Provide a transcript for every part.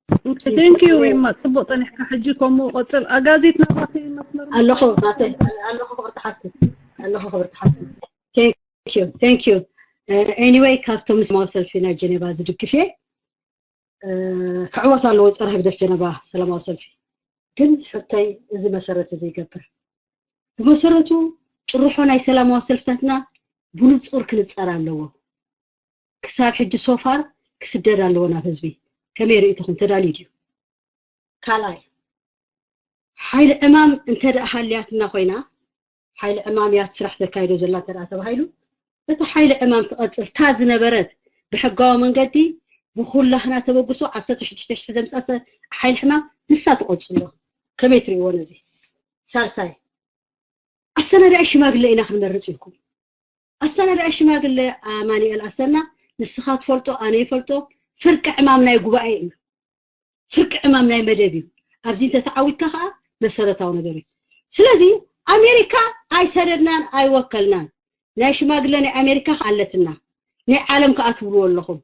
Thank you ዊማ፣ ጽቡቕ ጸኒሕካ። ሕጂ ከምኡ ቀጽል። ኣጋዚት ናባኺ መስመር ኣለኹ ናተይ ኣለኹ ክብርቲ ሓፍቲ ኣለኹ ክብርቲ ሓፍቲ thank you thank you anyway ካብቶም ሰላማዊ ሰልፊ ናይ ጀኔቫ ዝድግፍ እየ ክዕወት ኣለዎ ጸረ ህግደፍ ጀነባ ሰላማዊ ሰልፊ ግን ሕቶይ እዚ መሰረት እዚ ይገብር ብመሰረቱ ጭርሖ ናይ ሰላማዊ ሰልፍታትና ብንጹር ክንጸር ኣለዎ ክሳብ ሕጂ ሶፋር ክስደድ ኣለዎ ናብ ህዝቢ ከመይ ርእይትኹም ተዳልዩ ድዩ ካልኣይ ሓይሊ ዕማም እንተ ደኣ ሃልያትና ኮይና ሓይሊ ዕማም እያ ስራሕ ዘካይዶ ዘላ እንተ ደኣ ተባሂሉ እቲ ሓይሊ ዕማም ትቐጽል እታ ዝነበረት ብሕጋዊ መንገዲ ብኩላህና ተበግሶ ዓሰርተ ሽዱሽተ ሽሕ ዘምጻሰ ሓይሊ ዕማም ንሳ ትቐጽሎ ከመይ ትርእይዎ ነዚ ሳልሳይ ኣሰናዳኢ ሽማግለ ኢና ክንመርጽ ኢልኩም ኣሰናዳኢ ሽማግለ ኣማኒኤል ኣሰና ንስኻ ትፈልጦ ኣነ ይፈልጦ ፍርቂ ዕማም ናይ ጉባኤ እዩ ፍርቂ ዕማም ናይ መደብ እዩ ኣብዚ እንተተዓዊትካ ከዓ መሰረታዊ ነገር እዩ ስለዚ ኣሜሪካ ኣይሰደድናን ኣይወከልናን ናይ ሽማግለ ናይ ኣሜሪካ ኣለትና ናይ ዓለም ከዓ ትብልዎ ኣለኹም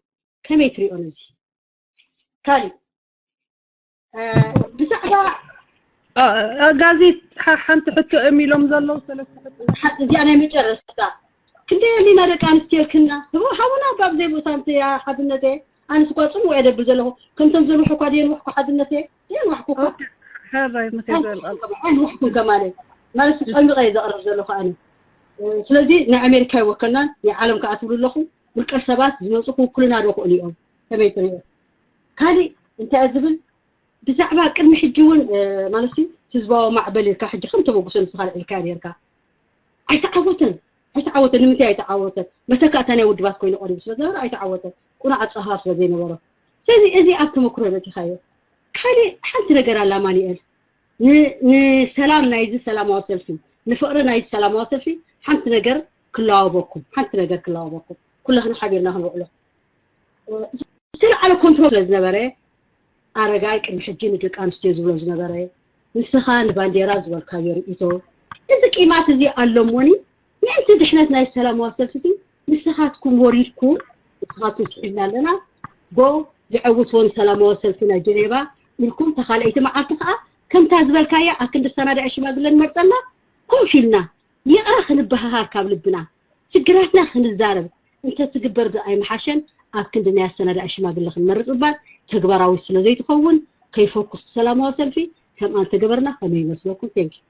ከመይ ትሪኦ ነዚ ካሊእ ብዛዕባ ጋዜት ሓንቲ ሕቶ እዮም ኢሎም ዘለዉ ሰለስተ እዚኣ ናይ መጨረስታ ክንደይ ኣሊና ደቂ ኣንስትዮ ኢልክና ህቦ ሃቡና ባብ ዘይብኡሳንቲ ሓድነተ ኣነስ እኳ ፅምኡ እየ ደብል ዘለኹ ከምቶም ዘንውሑ እኳ ድየንውሕኩ ሓድነተ ድየንዋሕኩ እኳ ሕራይ ንኸይበል ኣይንውሕኩም ከማነ ማለት ፀሚቐ እየ ዘቕርብ ዘለኹ ኣነ ስለዚ ናይ ኣሜሪካ ይወከልናን ናይ ዓለም ከዓ ትብሉ ኣለኹም ውልቀ ሰባት ዝመፁ ክውክሉና ዶ ክእሉ እዮም ከመይ ትሪኦ ካሊእ እንታይ ዝብል ብዛዕባ ቅድሚ ሕጂ እውን ማለት ህዝባዊ ማዕበል ኢልካ ሕጂ ከም ተበግሶ ንስኻ ልዕልካ ነርካ ኣይተዓወተን ኣይተዓወተን ንምንታይ ኣይተዓወተን መተካእታ ናይ ውድባት ኮይኑ ቀሪቡ ስለ ዝነበረ ኣይተዓወተን ቁኑዕ ኣፀሃር ስለ ዘይነበሮ ስለዚ እዚ ኣብ ተመክሮ በፂኻዮ ካሊእ ሓንቲ ነገር ኣላ ኣማኒኤል ንሰላም ናይዚ ሰላማዊ ሰልፊ ንፍቕሪ ናይዚ ሰላማዊ ሰልፊ ሓንቲ ነገር ክለዋወበኩም ሓንቲ ነገር ክለዋወበኩም ኩላህና ሓቢርና ክንውዕሎ ዝተለዓለ ኮንትሮል ስለ ዝነበረ ኣረጋይ ቅድሚ ሕጂ ንደቂ ኣንስትዮ ዝብሎ ዝነበረ ንስኻ ንባንዴራ ዝበልካዮ ርእቶ እዚ ቂማት እዚ ኣሎ እሞኒ ምእንቲ ድሕነት ናይ ሰላማዊ ሰልፊ ንስኻትኩም ወሪድኩም ንስኻትኩም ስሒብና ኣለና ጎ የዐውትዎ ንሰላማዊ ሰልፊ ናይ ጀኔቫ ኢልኩም ተኻልኣይቲ መዓልቲ ከዓ ከምታ ዝበልካያ ኣክንዲ ሰናዳኢ ሽማግለ ንመርፀና ኮፍ ኢልና ይቕረ ክንበሃሃር ካብ ልብና ሽግራትና ክንዛረብ እንተትግበር ዶ ኣይምሓሸን ኣብ ክንዲ ናይ ኣሰናዳኢ ሽማግለ ክንመርፅ እባ ተግባራዊ ስለ ዘይትኸውን ከይፈኩስ ሰላማዊ ሰልፊ ከምኣ እንተገበርና ከመይ ይመስለኩም thank you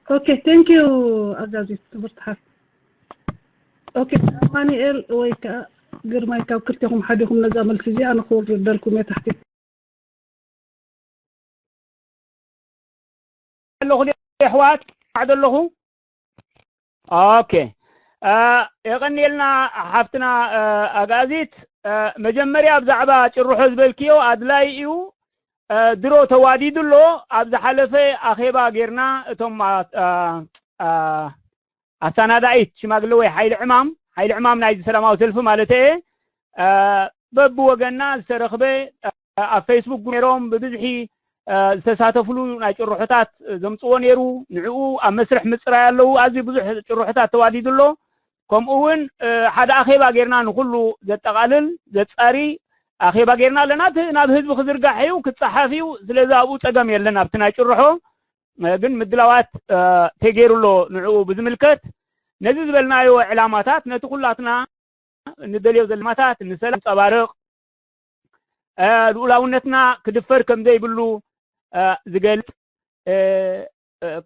okay thank you ኣጋዚት ክብርቲ ሓፍ okay ኣማኒኤል ወይ ከዓ ግርማይ ካብ ክልቴኹም ሓዲኹም ነዛ መልሲ እዚኣ ንክውርደልኩም እየ ታሕቲ ኣለኹ ኣሕዋት ባዕዶ ኣለኹ ኦኬ የቐንየልና ሓፍትና ኣጋዚት መጀመርያ ብዛዕባ ጭርሖ ዝበልክዮ ኣድላይ እዩ ድሮ ተዋዲዱ ኣሎ ኣብ ዝሓለፈ ኣኼባ ጌርና እቶም ኣሰናዳኢት ሽማግለ ወይ ሓይሊ ዕማም ሓይሊ ዕማም ናይዚ ሰላማዊ ሰልፊ ማለት እየ በብወገና ዝተረኽበ ኣብ ፌስቡክ ነይሮም ብብዝሒ ዝተሳተፍሉ ናይ ጭርሖታት ዘምፅዎ ነይሩ ንዕኡ ኣብ መስርሕ ምፅራይ ኣለዉ ኣዝዩ ብዙሕ ጭርሖታት ተዋዲዱ ኣሎ ከምኡ እውን ሓደ ኣኼባ ጌርና ንኩሉ ዘጠቓልል ዘፃሪ ኣኼባ ጌርና ኣለና እቲ ናብ ህዝቢ ክዝርጋሕ እዩ ክፀሓፍ እዩ ስለዚ ኣብኡ ፀገም የለን ኣብቲ ናይ ጭርሖ ግን ምድላዋት ተገይሩ ኣሎ ንዕኡ ብዝምልከት ነዚ ዝበልናዮ ዕላማታት ነቲ ኩላትና ንደልዮ ዘለማታት ንሰላም ዘንፀባርቕ ልኡላውነትና ክድፈር ከም ዘይብሉ ዝገልፅ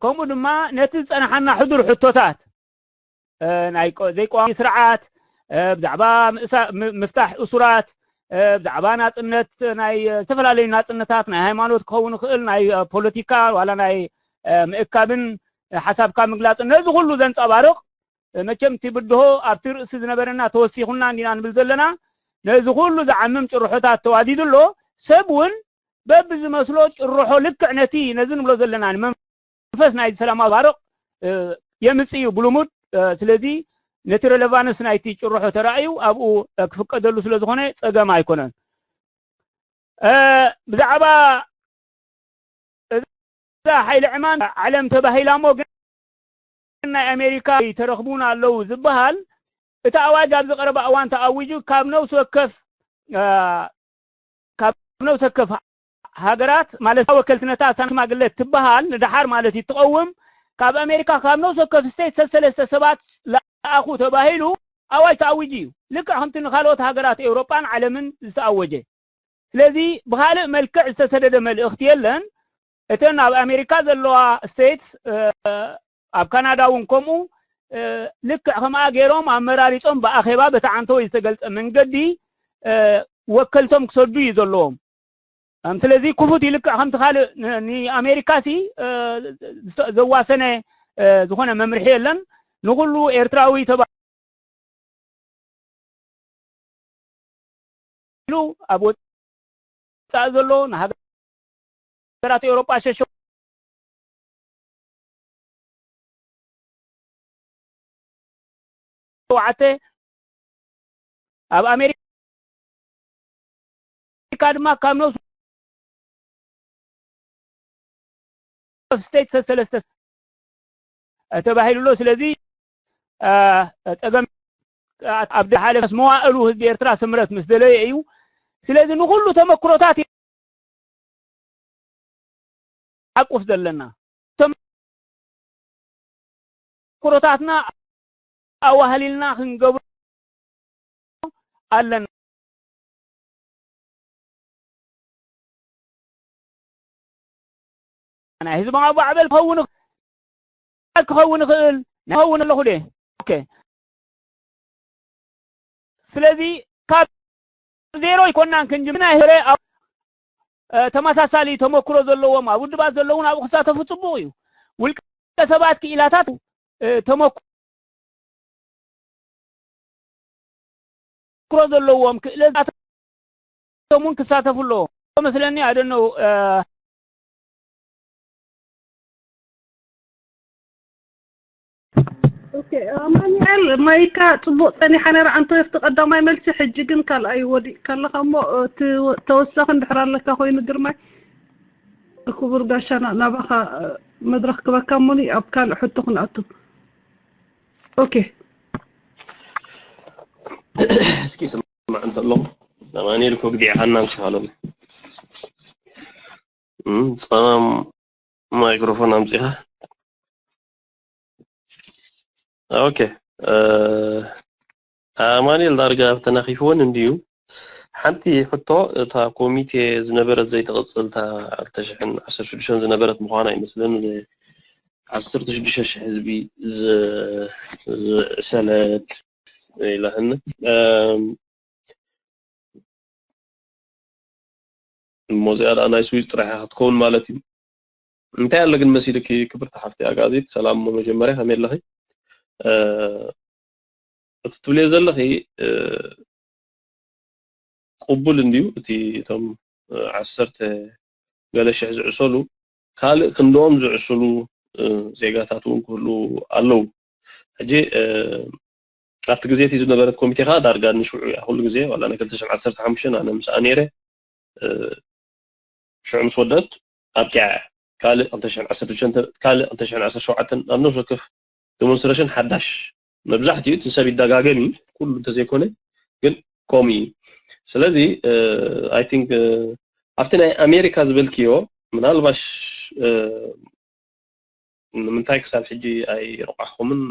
ከምኡ ድማ ነቲ ዝፀናሓና ሕዱር ሕቶታት ናይ ዘይቋሚ ስርዓት ብዛዕባ ምፍታሕ እሱራት ብዛዕባ ናፅነት ናይ ዝተፈላለዩ ናፅነታት ናይ ሃይማኖት ክኸውን ይኽእል ናይ ፖለቲካ ዋላ ናይ ምእካብን ሓሳብካ ምግላፅን ነዚ ኩሉ ዘንፀባርቕ መቸም እቲ ብድሆ ኣብቲ ርእሲ ዝነበረና ተወሲኹና እንዲና ንብል ዘለና ነዚ ኩሉ ዝዓምም ጭርሖታት ተዋዲዱ ኣሎ ሰብ እውን በብዝመስሎ ጭርሖ ልክዕ ነቲ ነዚ ንብሎ ዘለና ንመንፈስ ናይ ሰላማዊ ባርቕ የምፅእ እዩ ብልሙድ ስለዚ ነቲ ረለቫንስ ናይቲ ጭርሖ ተራእዩ ኣብኡ ክፍቀደሉ ስለ ዝኾነ ፀገም ኣይኮነን ብዛዕባ እዛ ሓይሊ ዕማም ዓለም ተባሂላ እሞ ግን ናይ ኣሜሪካ ተረኽቡን ኣለዉ ዝበሃል እቲ ኣዋጅ ኣብዚ ቀረባ እዋን ተኣዊጁ ካብ ነፍሲ ወከፍ ካብ ነፍሲ ወከፍ ሃገራት ማለት ወከልትነታ ሳን ሽማግለ ትበሃል ንደሓር ማለት እዩ ትቐውም። ካብ ኣሜሪካ ካብ ነፍሲ ወከፍ ስቴት ሰሰለስተ ሰባት ለኣኹ ተባሂሉ ኣዋጅ ተኣዊጁ እዩ። ልክዕ ከምቲ ንካልኦት ሃገራት ኤውሮጳን ዓለምን ዝተኣወጀ። ስለዚ ብኻልእ መልክዕ ዝተሰደደ መልእኽቲ የለን። እተን ኣብ ኣሜሪካ ዘለዋ ስቴትስ ኣብ ካናዳ እውን ከምኡ ልክዕ ከምኣ ገይሮም ኣመራሪጾም ብኣኼባ በቲ ዓንተወይ ዝተገልጸ መንገዲ ወከልቶም ክሰዱ እዩ ዘለዎም። ስለዚ ክፉት ይልክዕ ከምቲ ካልእ ንኣሜሪካ ሲ ዘዋሰነ ዝኾነ መምርሒ የለን። ንኩሉ ኤርትራዊ ተባሂሉ ኣብ ወፃኢ ዘሎ ንሃገራት ኤውሮጳ ሸሸ ሸውዓተ ኣብ ኣሜሪካ ድማ ካብ ነብሱ ስቴት ሰሰለስተ ተባሂሉ ኣሎ። ስለዚ ጸገም ኣብ ሓለፈ መዋእሉ ህዝቢ ኤርትራ ስምረት ምስ ደለየ እዩ። ስለዚ ንኩሉ ተመክሮታት ዓቁፍ ዘለና ተመክሮታትና ኣዋህሊልና ክንገብሮ ኣለና። ናይ ህዝቢ ማዕበል ክኸውን ክኸውን ይኽእል ክኸውን ኣለኹ ደ ኦኬ። ስለዚ ካብ ዜሮ ይኮናን ክንጅምር ናይ ህረ ተመሳሳሊ ተመክሮ ዘለዎም ኣብ ውድባት ዘለውን ኣብኡ ክሳተፉ ጽቡቕ እዩ። ውልቀ ሰባት ክኢላታት ተመክሮ ዘለዎም ክእለታቶም እውን ክሳተፉ ኣለዎም መስለኒ። ኣደነው ኦኬ ኣማኑኤል ማይካ ጽቡቕ ጸኒሓ ነራ ኣንቶዮፍቲ ቀዳማይ መልሲ ሕጂ ግን ካልኣይ ወዲእካ ኣለኻ እሞ ተወሳኺ እንድሕር ኣለካ ኮይኑ ግርማይ ክቡር ጋሻና ናባኻ መድረኽ ክበካ እሞኒ ኣብ ካልእ ሕቶ ክንኣቱ ኦኬ እስኪ ስማዕ እንተሎ ኣማኑኤል እኮ ግዲዕኻና እንስኻሎም ጸማም ማይክሮፎን ኣምጺኻ ኦኬ ኣማኑኤል ዳርጋ ተናኺፍወን እንድዩ ሓንቲ ሕቶ እታ ኮሚቴ ዝነበረት ዘይትቕጽል እታ ዓሰርተ ሽዱሽተ ዝነበረት ምዃና ይመስለኒ ዓሰርተ ሽዱሽተ ሽሕ ህዝቢ ዝእሰለት ኢላህኒ እሞ እዚኣ ደኣ ናይ ስዊዝ ጥራሕ ክትከውን ማለት እዩ እንታይ ኣሎ ግን መሲልኪ ክብርቲ ሓፍቲ ኣጋዚት ሰላም እሞ መጀመርያ ከመይ ኣለኺ እቲ ትብልዮ ዘለኺ ቅቡል እንድዩ እቲ እቶም ዓሰርተ ገለ ሽሕ ዝዕሰሉ ካልእ ክንድኦም ዝዕስሉ ዜጋታት እውን ክህሉ ኣለዉ ሕጂ ኣብቲ ግዜ እቲ ዝነበረት ኮሚቴ ከዓ ዳርጋ ንሽዑ እያ ኩሉ ግዜ ዋላ ናይ ክልተ ሽሕን ዓሰርተ ሓሙሽተን ኣነ ምስኣ ነይረ ሽዑ ምስ ወደት ኣብቂዓ እያ ካልእ ክልተ ሽሕን ዓሰርተ ሽዱሽተ ካልእ ክልተ ሽሕን ዓሰርተ ሸውዓተን ኣብ ነብሲ ወከፍ ዲሞንስትሬሽን ሓዳሽ መብዛሕትኡ እቲ ሰብ ይደጋገም እዩ ኩሉ እንተዘይኮነ ግን ከምኡ እዩ ስለዚ I think ኣብቲ ናይ ኣሜሪካ ዝበልክዮ ምናልባሽ ንምንታይ ክሳብ ሕጂ ኣይረቋሕኹምን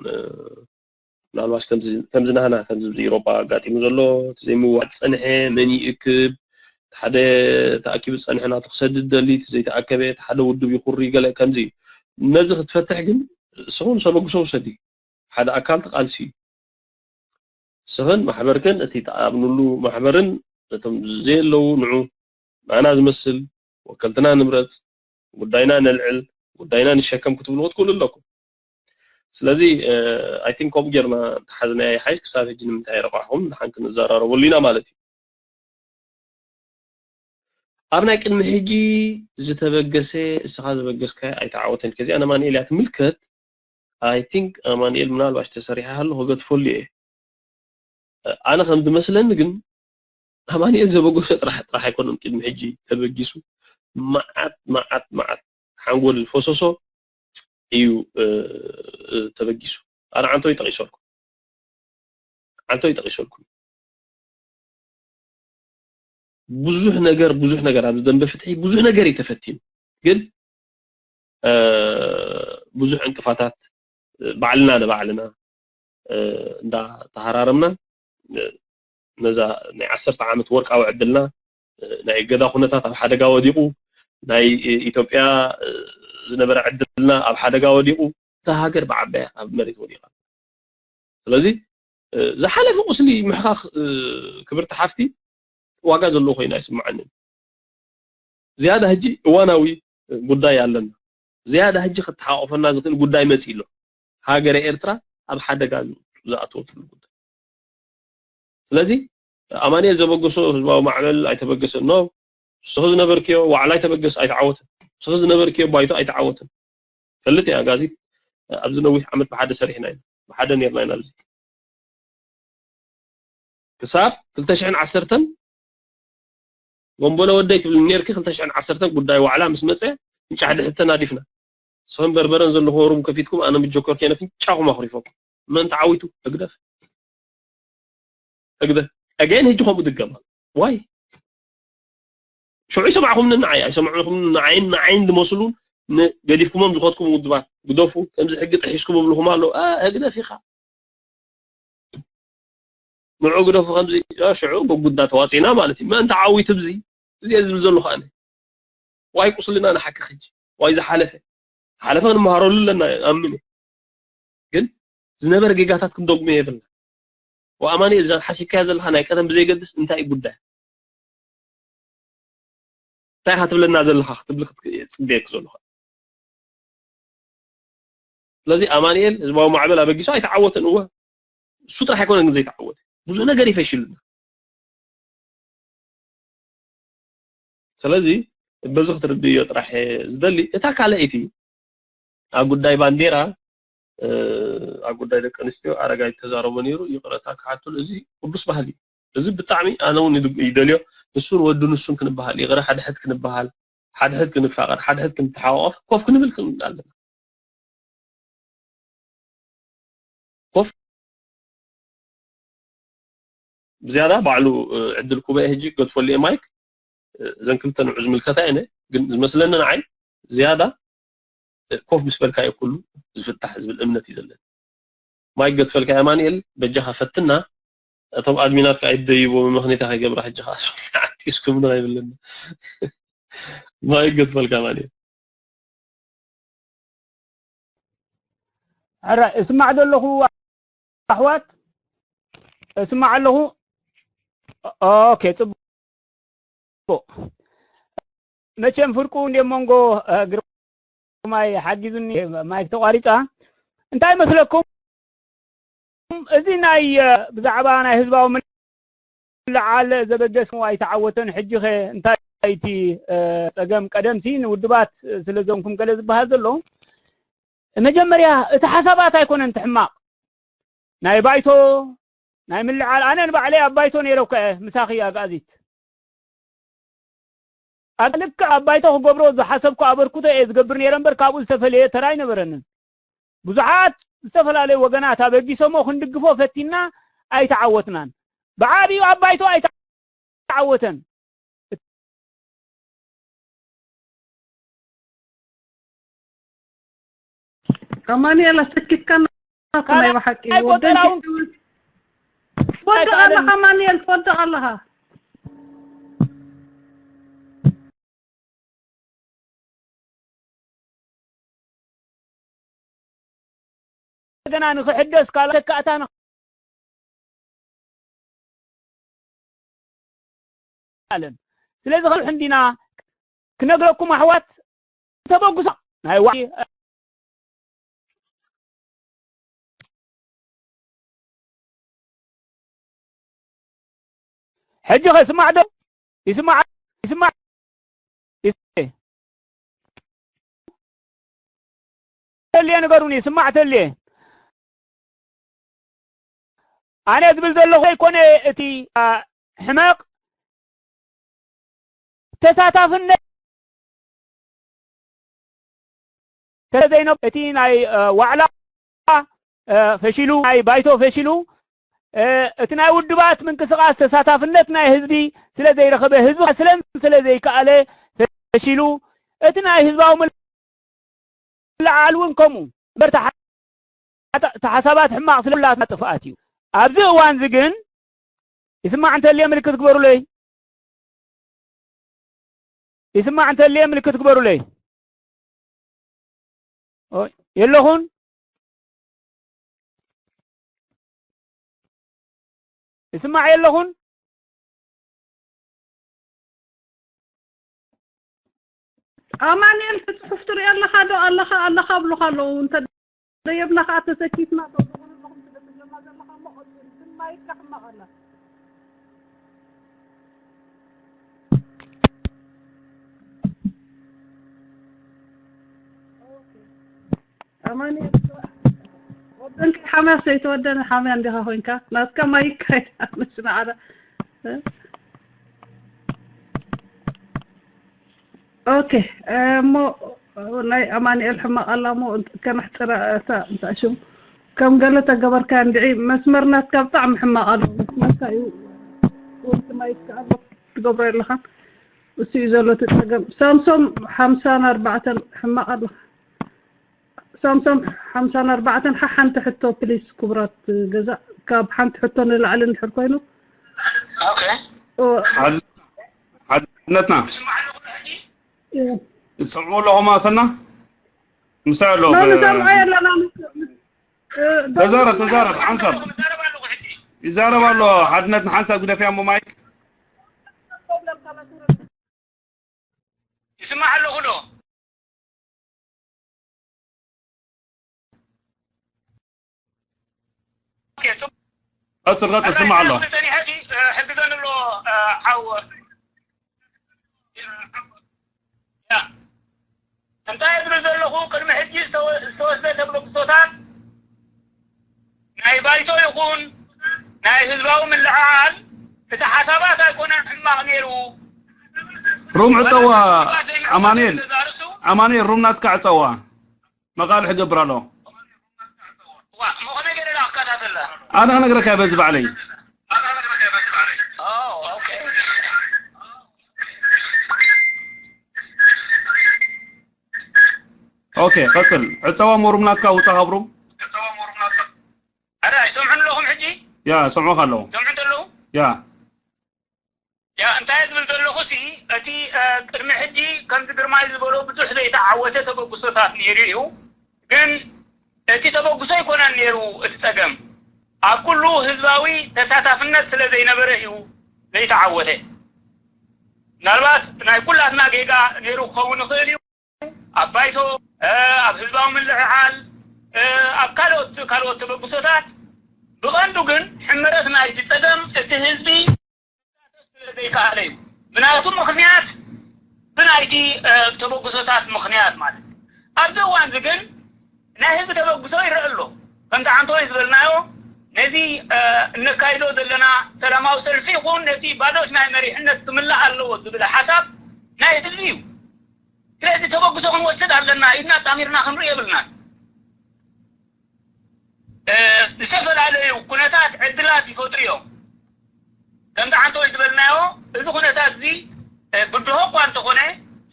ምናልባሽ ከምዚ ናህና ከምዚ ኣብዚ ኢሮጳ ኣጋጢሙ ዘሎ እቲ ዘይምዋጥ ዝፀንሐ መን ይእክብ እቲ ሓደ ተኣኪቡ ዝፀንሐ ናቱ ክሰድድ ደሊ እቲ ዘይተኣከበ እቲ ሓደ ውድብ ይኹሪ ገለ ከምዚ ነዚ ክትፈትሕ ግን ንስኹም ሰበግሶ ውሰዲ ሓደ ኣካል ትቃልሲ እዩ ንስኽን ማሕበርክን እቲ ትኣምንሉ ማሕበርን ነቶም ዘየለዉ ንዑ ንኣና ዝመስል ወከልትና ንምረፅ ጉዳይና ነልዕል ጉዳይና ንሸከም ክትብልዎ ትክእሉ ኣለኩም ስለዚ I think ከምኡ ጌርና እንተሓዝናዮ ይሓይሽ ክሳብ ሕጂ ንምንታይ ረቋሕኹም ንሓን ክንዘራረበሉ ኢና ማለት እዩ ኣብ ናይ ቅድሚ ሕጂ ዝተበገሰ እስኻ ዝበገስካዮ ኣይተዓወተን ከዚኣ ነማንኤል እያ ትምልከት I think ኣማንኤል ምናልባሽ ተሰሪሓ ሃሎ ክገድፈሉ እየ ኣነ ከም ዝመስለኒ ግን ኣማንኤል ዘበገሶ ጥራሕ ጥራሕ ኣይኮነን ቅድሚ ሕጂ ተበጊሱ መዓት መዓት መዓት ሓንጎል ዝፈሰሶ እዩ ተበጊሱ ኣነ ዓንተው ይጠቂሰልኩም ዓንተው ይጠቂሰልኩም ብዙሕ ነገር ብዙሕ ነገር ኣብዚ ደንበ ፍትሒ ብዙሕ ነገር እዩ ተፈቲኑ። ግን ብዙሕ ዕንቅፋታት ባዕልና ንባዕልና እንዳተሃራረምና ነዛ ናይ ዓሰርተ ዓመት ወርቃዊ ዕድልና ናይ እገዳ ኩነታት ኣብ ሓደጋ ወዲቑ ናይ ኢትዮጵያ ዝነበረ ዕድልና ኣብ ሓደጋ ወዲቑ እታ ሃገር ብዓባያ ኣብ መሬት ወዲቓ። ስለዚ ዝሓለፈ ቁስሊ ምሕኻኽ ክብርቲ ሓፍቲ ዋጋ ዘለዎ ኮይኑ ኣይስምዓንን። ዝያዳ ሕጂ እዋናዊ ጉዳይ ኣለና። ዝያዳ ሕጂ ክተሓቆፈና ዝኽእል ጉዳይ መፂ ኣሎ። ሃገረ ኤርትራ ኣብ ሓደጋ ዝኣተወትሉ ጉዳይ። ስለዚ ኣማንኤል ዘበገሶ ህዝባዊ ማዕበል ኣይተበገሰን። ኖ፣ ንስኺ ዝነበርክዮ ዋዕላ ኣይተበገስ ኣይተዓወተን። ንስኺ ዝነበርክዮ ባይቶ ኣይተዓወተን። ፈልጥ እያ ጋዚት ኣብዚ ነዊሕ ዓመት ብሓደ ሰሪሕና ኢና፣ ብሓደ ነርና ኢና ኣብዚ ክሳብ ክልተ ሽሕን ዓሰርተን ጎንቦለ ወደይ ትብል ነርኪ። ክልተ ሽሕን ዓሰርተን ጉዳይ ዋዕላ ምስ መፀ እንጫሕ ድሕተን ኣዲፍና። ንስኽን በርበረን ዘለኹዎ ሩም ከፊትኩም ኣነ ምጀኮር ከይነ ፍንጫኹም ኣኹሪፈኩም። መን ተዓዊቱ? ህግደፍ። ህግደፍ። ኣገን ሕጂ ከምኡ ድገማ ዋይ ሽዑ ይሰማዕኹምኒ ንዓይ ኣይሰማዕኹም ንዓይን ንዓይን ዝመስሉን ገዲፍኩሞም ዝኸድኩም ውድባት ግደፉ። ከምዚ ሕጊ ጥሒስኩም እብልኹም ኣለዉ። ህግደፍ ኢኻ ንዑ ግደፉ። ከምዚ ሽዑ ጉጉዳ ተዋፂና ማለት እዩ። መእንተ ዓዊቱ ብዚ እዚ ዝብል ዘለኹ ኣነ ዋይ ቁስልና ንሓክኽ ሕጂ ዋይ ዝሓለፈ ዝሓለፈ ክንመሃረሉ ኣለና ኣምን ግን ዝነበረ ጌጋታት ክንደግሞ የብልና። ወኣማኒ እዛ ሓሲብካያ ዘለኻ ናይ ቀደም ብዘይገድስ እንታይ እዩ ጉዳይ እንታይ ኢኻ ትብለና ዘለኻ ክትብል ክትጽበየክ ዘለኻ። ስለዚ ኣማንኤል ህዝባዊ ማዕበል ኣበጊሱ ኣይተዓወተን። እወ እሱ ጥራሕ ኣይኮነን ግን ዘይተዓወተ ብዙሕ ነገር ይፈሽልና። ስለዚ በዚ ክትርድእዮ ጥራሕ ዝደሊ። እታ ካልኣይቲ ኣብ ጉዳይ ባንዴራ ኣብ ጉዳይ ደቂ ኣንስትዮ ኣረጋይ ተዛረቦ ነይሩ። ይቕረታ ክሓትሉ እዚ ቅዱስ ባህሊ እዚ ብጣዕሚ ኣነ እውን ይደልዮ። ንሱን ወዲ ንሱን ክንበሃል ይቕረ ሓድሕድ ክንበሃል ሓድሕድ ክንፋቐር ሓድሕድ ክንተሓቋቐፍ ኮፍ ክንብል ክንብል ኣለና። ኮፍ ብዝያዳ ባዕሉ ዕድል ኩበ ሕጂ ገድፈሉ እየ ማይክ። እዘን ክልተ ንዑ ዝምልከታ እየን ግን ዝመስለኒ ንዓይ ዝያዳ ኮፍ ምስ በልካዮ ኩሉ ዝፍታሕ ዝብል እምነት እዩ ዘለኒ። ማይክ ገድፈልካ ኣማንኤል በጃኻ ፈትና እቶም ኣድሚናት ከዓ ይደይቦ መመኽኔታ ከይገብራ ሕጂ ከዓ ዓጢስኩም ንካ ይብለኒ። ማይክ ገድፈልካ ኣማንኤል ሕራይ እስማዕ ዘለኹ ኣሕዋት እስማዕ ኣለኹ። ኦኬ ጽቡቅ። መቸም ፍርቁ እንደ መንጎ ግርማይ ሓጊዙኒ ማይክ ተቋሪጻ። እንታይ መስለኩም እዚ ናይ ብዛዕባ ናይ ህዝባዊ ምልዓል ዘበገስዎ ኣይተዓወተን። ሕጂ ኸ እንታይ እቲ ጸገም? ቀደምሲ ንውድባት ስለ ዘንኩም ገለ ዝበሃል ዘሎ መጀመርያ እቲ ሓሳባት ኣይኮነን እቲ ሕማቕ ናይ ባይቶ ናይ ምልዓል። ኣነ ንባዕለይ ኣብ ባይቶ ነይረ እኮ እየ ምሳኺ ኣግኣዚት ኣብ ልክዕ ኣብ ባይቶ ክገብሮ ዝሓሰብኩ ኣበርክቶ እየ ዝገብር ነይረ እምበር ካብኡ ዝተፈለየ ተራ ኣይነበረንን። ብዙሓት ዝተፈላለዩ ወገናት ኣበጊሶሞ ክንድግፎ ፈቲና ኣይተዓወትናን። ብዓብዩ ኣብ ባይቶ ኣይተዓወተን። ኣማኑኤል ኣሰኪፍካና እኮ ናይ ብሓቂ ወደን ትወድቕ ኣለኻ ኣማኑኤል ትወድቕ ኣለኻ። እንደገና ንኽሕደስ ካልእ ተካእታ ንኽኣለን። ስለዚ ከብሕ እንዲና ክነግረኩም ኣሕዋት ተበግሶ ናይ ዋ ሕጂ ከ ይስማዕ ዶ ይስማዕ ይስማዕ ተልየ ንገሩኒ ይስማዕ ተልየ ኣነ ዝብል ዘለኹ ዘይኮነ እቲ ሕመቕ ተሳታፍነት ተዘይነ እቲ ናይ ዋዕላ ፈሽሉ ናይ ባይቶ ፈሽሉ እቲ ናይ ውድባት ምንቅስቃስ ተሳታፍነት ናይ ህዝቢ ስለ ዘይረኸበ፣ ህዝቢ ስለንስን ስለ ዘይከኣለ ፈሺሉ፣ እቲ ናይ ህዝባዊ ምልዕዓል እውን ከምኡ። እምበር ተሓሳባት ሕማቕ ስለ ኩላትና ጥፍኣት እዩ። ኣብዚ እዋን እዚ ግን ይስማዕ እንተልየ ምልክት ግበሩለይ። ይስማዕ እንተልየ ምልክት ግበሩለይ። የለኹን? ይስማዕ የለኹን? ኣማንኤል፣ እቲ ጽሑፍ ትሪኦ ኣለኻ ዶ? ኣለኻ፣ ኣለኻ ኣብሉኻ ኣለዉ። እንተ ደየብና ኸኣ ተሰኪፍና ደው ንኹን ኣለኹም ስለ ትብለና ዘለኻ እሞ ቀጽል። ግን ማይክካ ሕማቕ ኣላ። ኦኬ። ኣማንኤል፣ ወደንከ ሓምያ ሰይተወደነ ሓምያ እንዲኻ ኮይንካ፣ ናትካ ማይክ ኣይዳ ምስና ዓዳ። ኦኬ፣ እሞ ናይ ኣማንኤል ሕማቕ ኣላ እሞ ከነሕጽራ እታ እንታይ ሽሙ ከም ገለ ተገበርካ እንድዒ መስመር ናትካ ብጣዕሚ ሕማቕ ኣሎ። መስመርካ እዩ ወንቲ ማይክ ኣሎ ትገብሮ የለኻን። እሱ እዩ ዘሎ እቲ ጸገም። ሳምሶም ሓምሳን ኣርባዕተን ሕማቕ ኣለኻ። ሳምሶም ሓምሳን ኣርባዕተን ሓሓንቲ ሕቶ ፕሊስ ክቡራት ገዛ ካብ ሓንቲ ሕቶ ንላዕሊ እንድሕር ኮይኑ ኦኬ ሓድነትና ትሰምዑ ኣለኹም ኣሰና ምሳይ ኣሎ ንሰምዖ የለና ተዛረብ ተዛረብ ሓንሳብ ይዛረብ ኣሎ ሓድነት ንሓንሳብ ግደፍያ ሞ ማይክ ይስማዕ ኣለኹ ዶ ቀፅል ቀፅል ስማዕ ኣሎ ጸኒሐ ሕግዘን ኣሎ ሓው እንታይ እብል ዘለኹ ቅድሚ ሕጂ ዝተወስደ ተበግሶታት ናይ ባይቶ ይኹን ናይ ህዝባዊ ምልዕዓል እቲ ሓሳባት ኣይኮነን ሕማቕ ነይሩ ሩም ዕፀዋ ኣማኑኤል ኣማኑኤል ሩም ናትካ ዕፀዋ መቃልሕ ይገብር ኣሎ ዋ ሞ ከመይ ገይረ ዶ ኣከታተላ ኣነ ክነግረካ በዚ ባዕለይ ኦ ኦኬ ኦኬ ቀፅል ዕፀዋ ሞ ሩም ናትካ ውፃ ካብ ሩም ኣረ ኣይሰምዑን ኣለኹም ሕጂ ያ ሰምዑካ ኣለዉ ሰምዑ ዘለዉ ያ ያ እንታይ ዝብል ዘለኹ ሲ እቲ ቅድሚ ሕጂ ከምዚ ግርማይ ዝበሎ ብዙሕ ዘይተዓወተ ተበግሶታት ነይሩ እዩ ግን እቲ ተበግሶ ኣይኮነን ነይሩ እቲ ጸገም ኣብ ኩሉ ህዝባዊ ተሳታፍነት ስለ ዘይነበረ እዩ ዘይተዓወተ ምናልባት ናይ ኩላትና ጌጋ ነይሩ ክኸውን ይኽእል እዩ ኣብ ባይቶ ኣብ ህዝባዊ ምልዕዓል ኣብ ካልኦት ካልኦት ተበግሶታት ብቐንዱ ግን ሕመረት ናይቲ ጸገም እቲ ህዝቢ ዘይከኣለ እዩ ምናቱ ምኽንያት ብናይቲ ተበግሶታት ምኽንያት ማለት ኣብዚ እዋን እዚ ግን ናይ ህዝቢ ተበግሶ ይረአ ኣሎ ከምቲ ዓንተወይ ዝበልናዮ ነዚ እነካይዶ ዘለና ሰላማዊ ሰልፊ ይኹን ነቲ ባዶች ናይ መሪሕነት ክምላእ ኣለዎ ዝብል ሓሳብ ናይ ህዝቢ እዩ ስለዚ ተበግሶ ክንወስድ ኣለና ኢድና ጣሚርና ክንርኢ የብልናን ዝተፈላለዩ ኩነታት ዕድላት ይፈጥሩ እዮም ከምቲ ዓንተወይ ዝበልናዮ እዚ ኩነታት እዚ ብድሆ እኳ እንተኾነ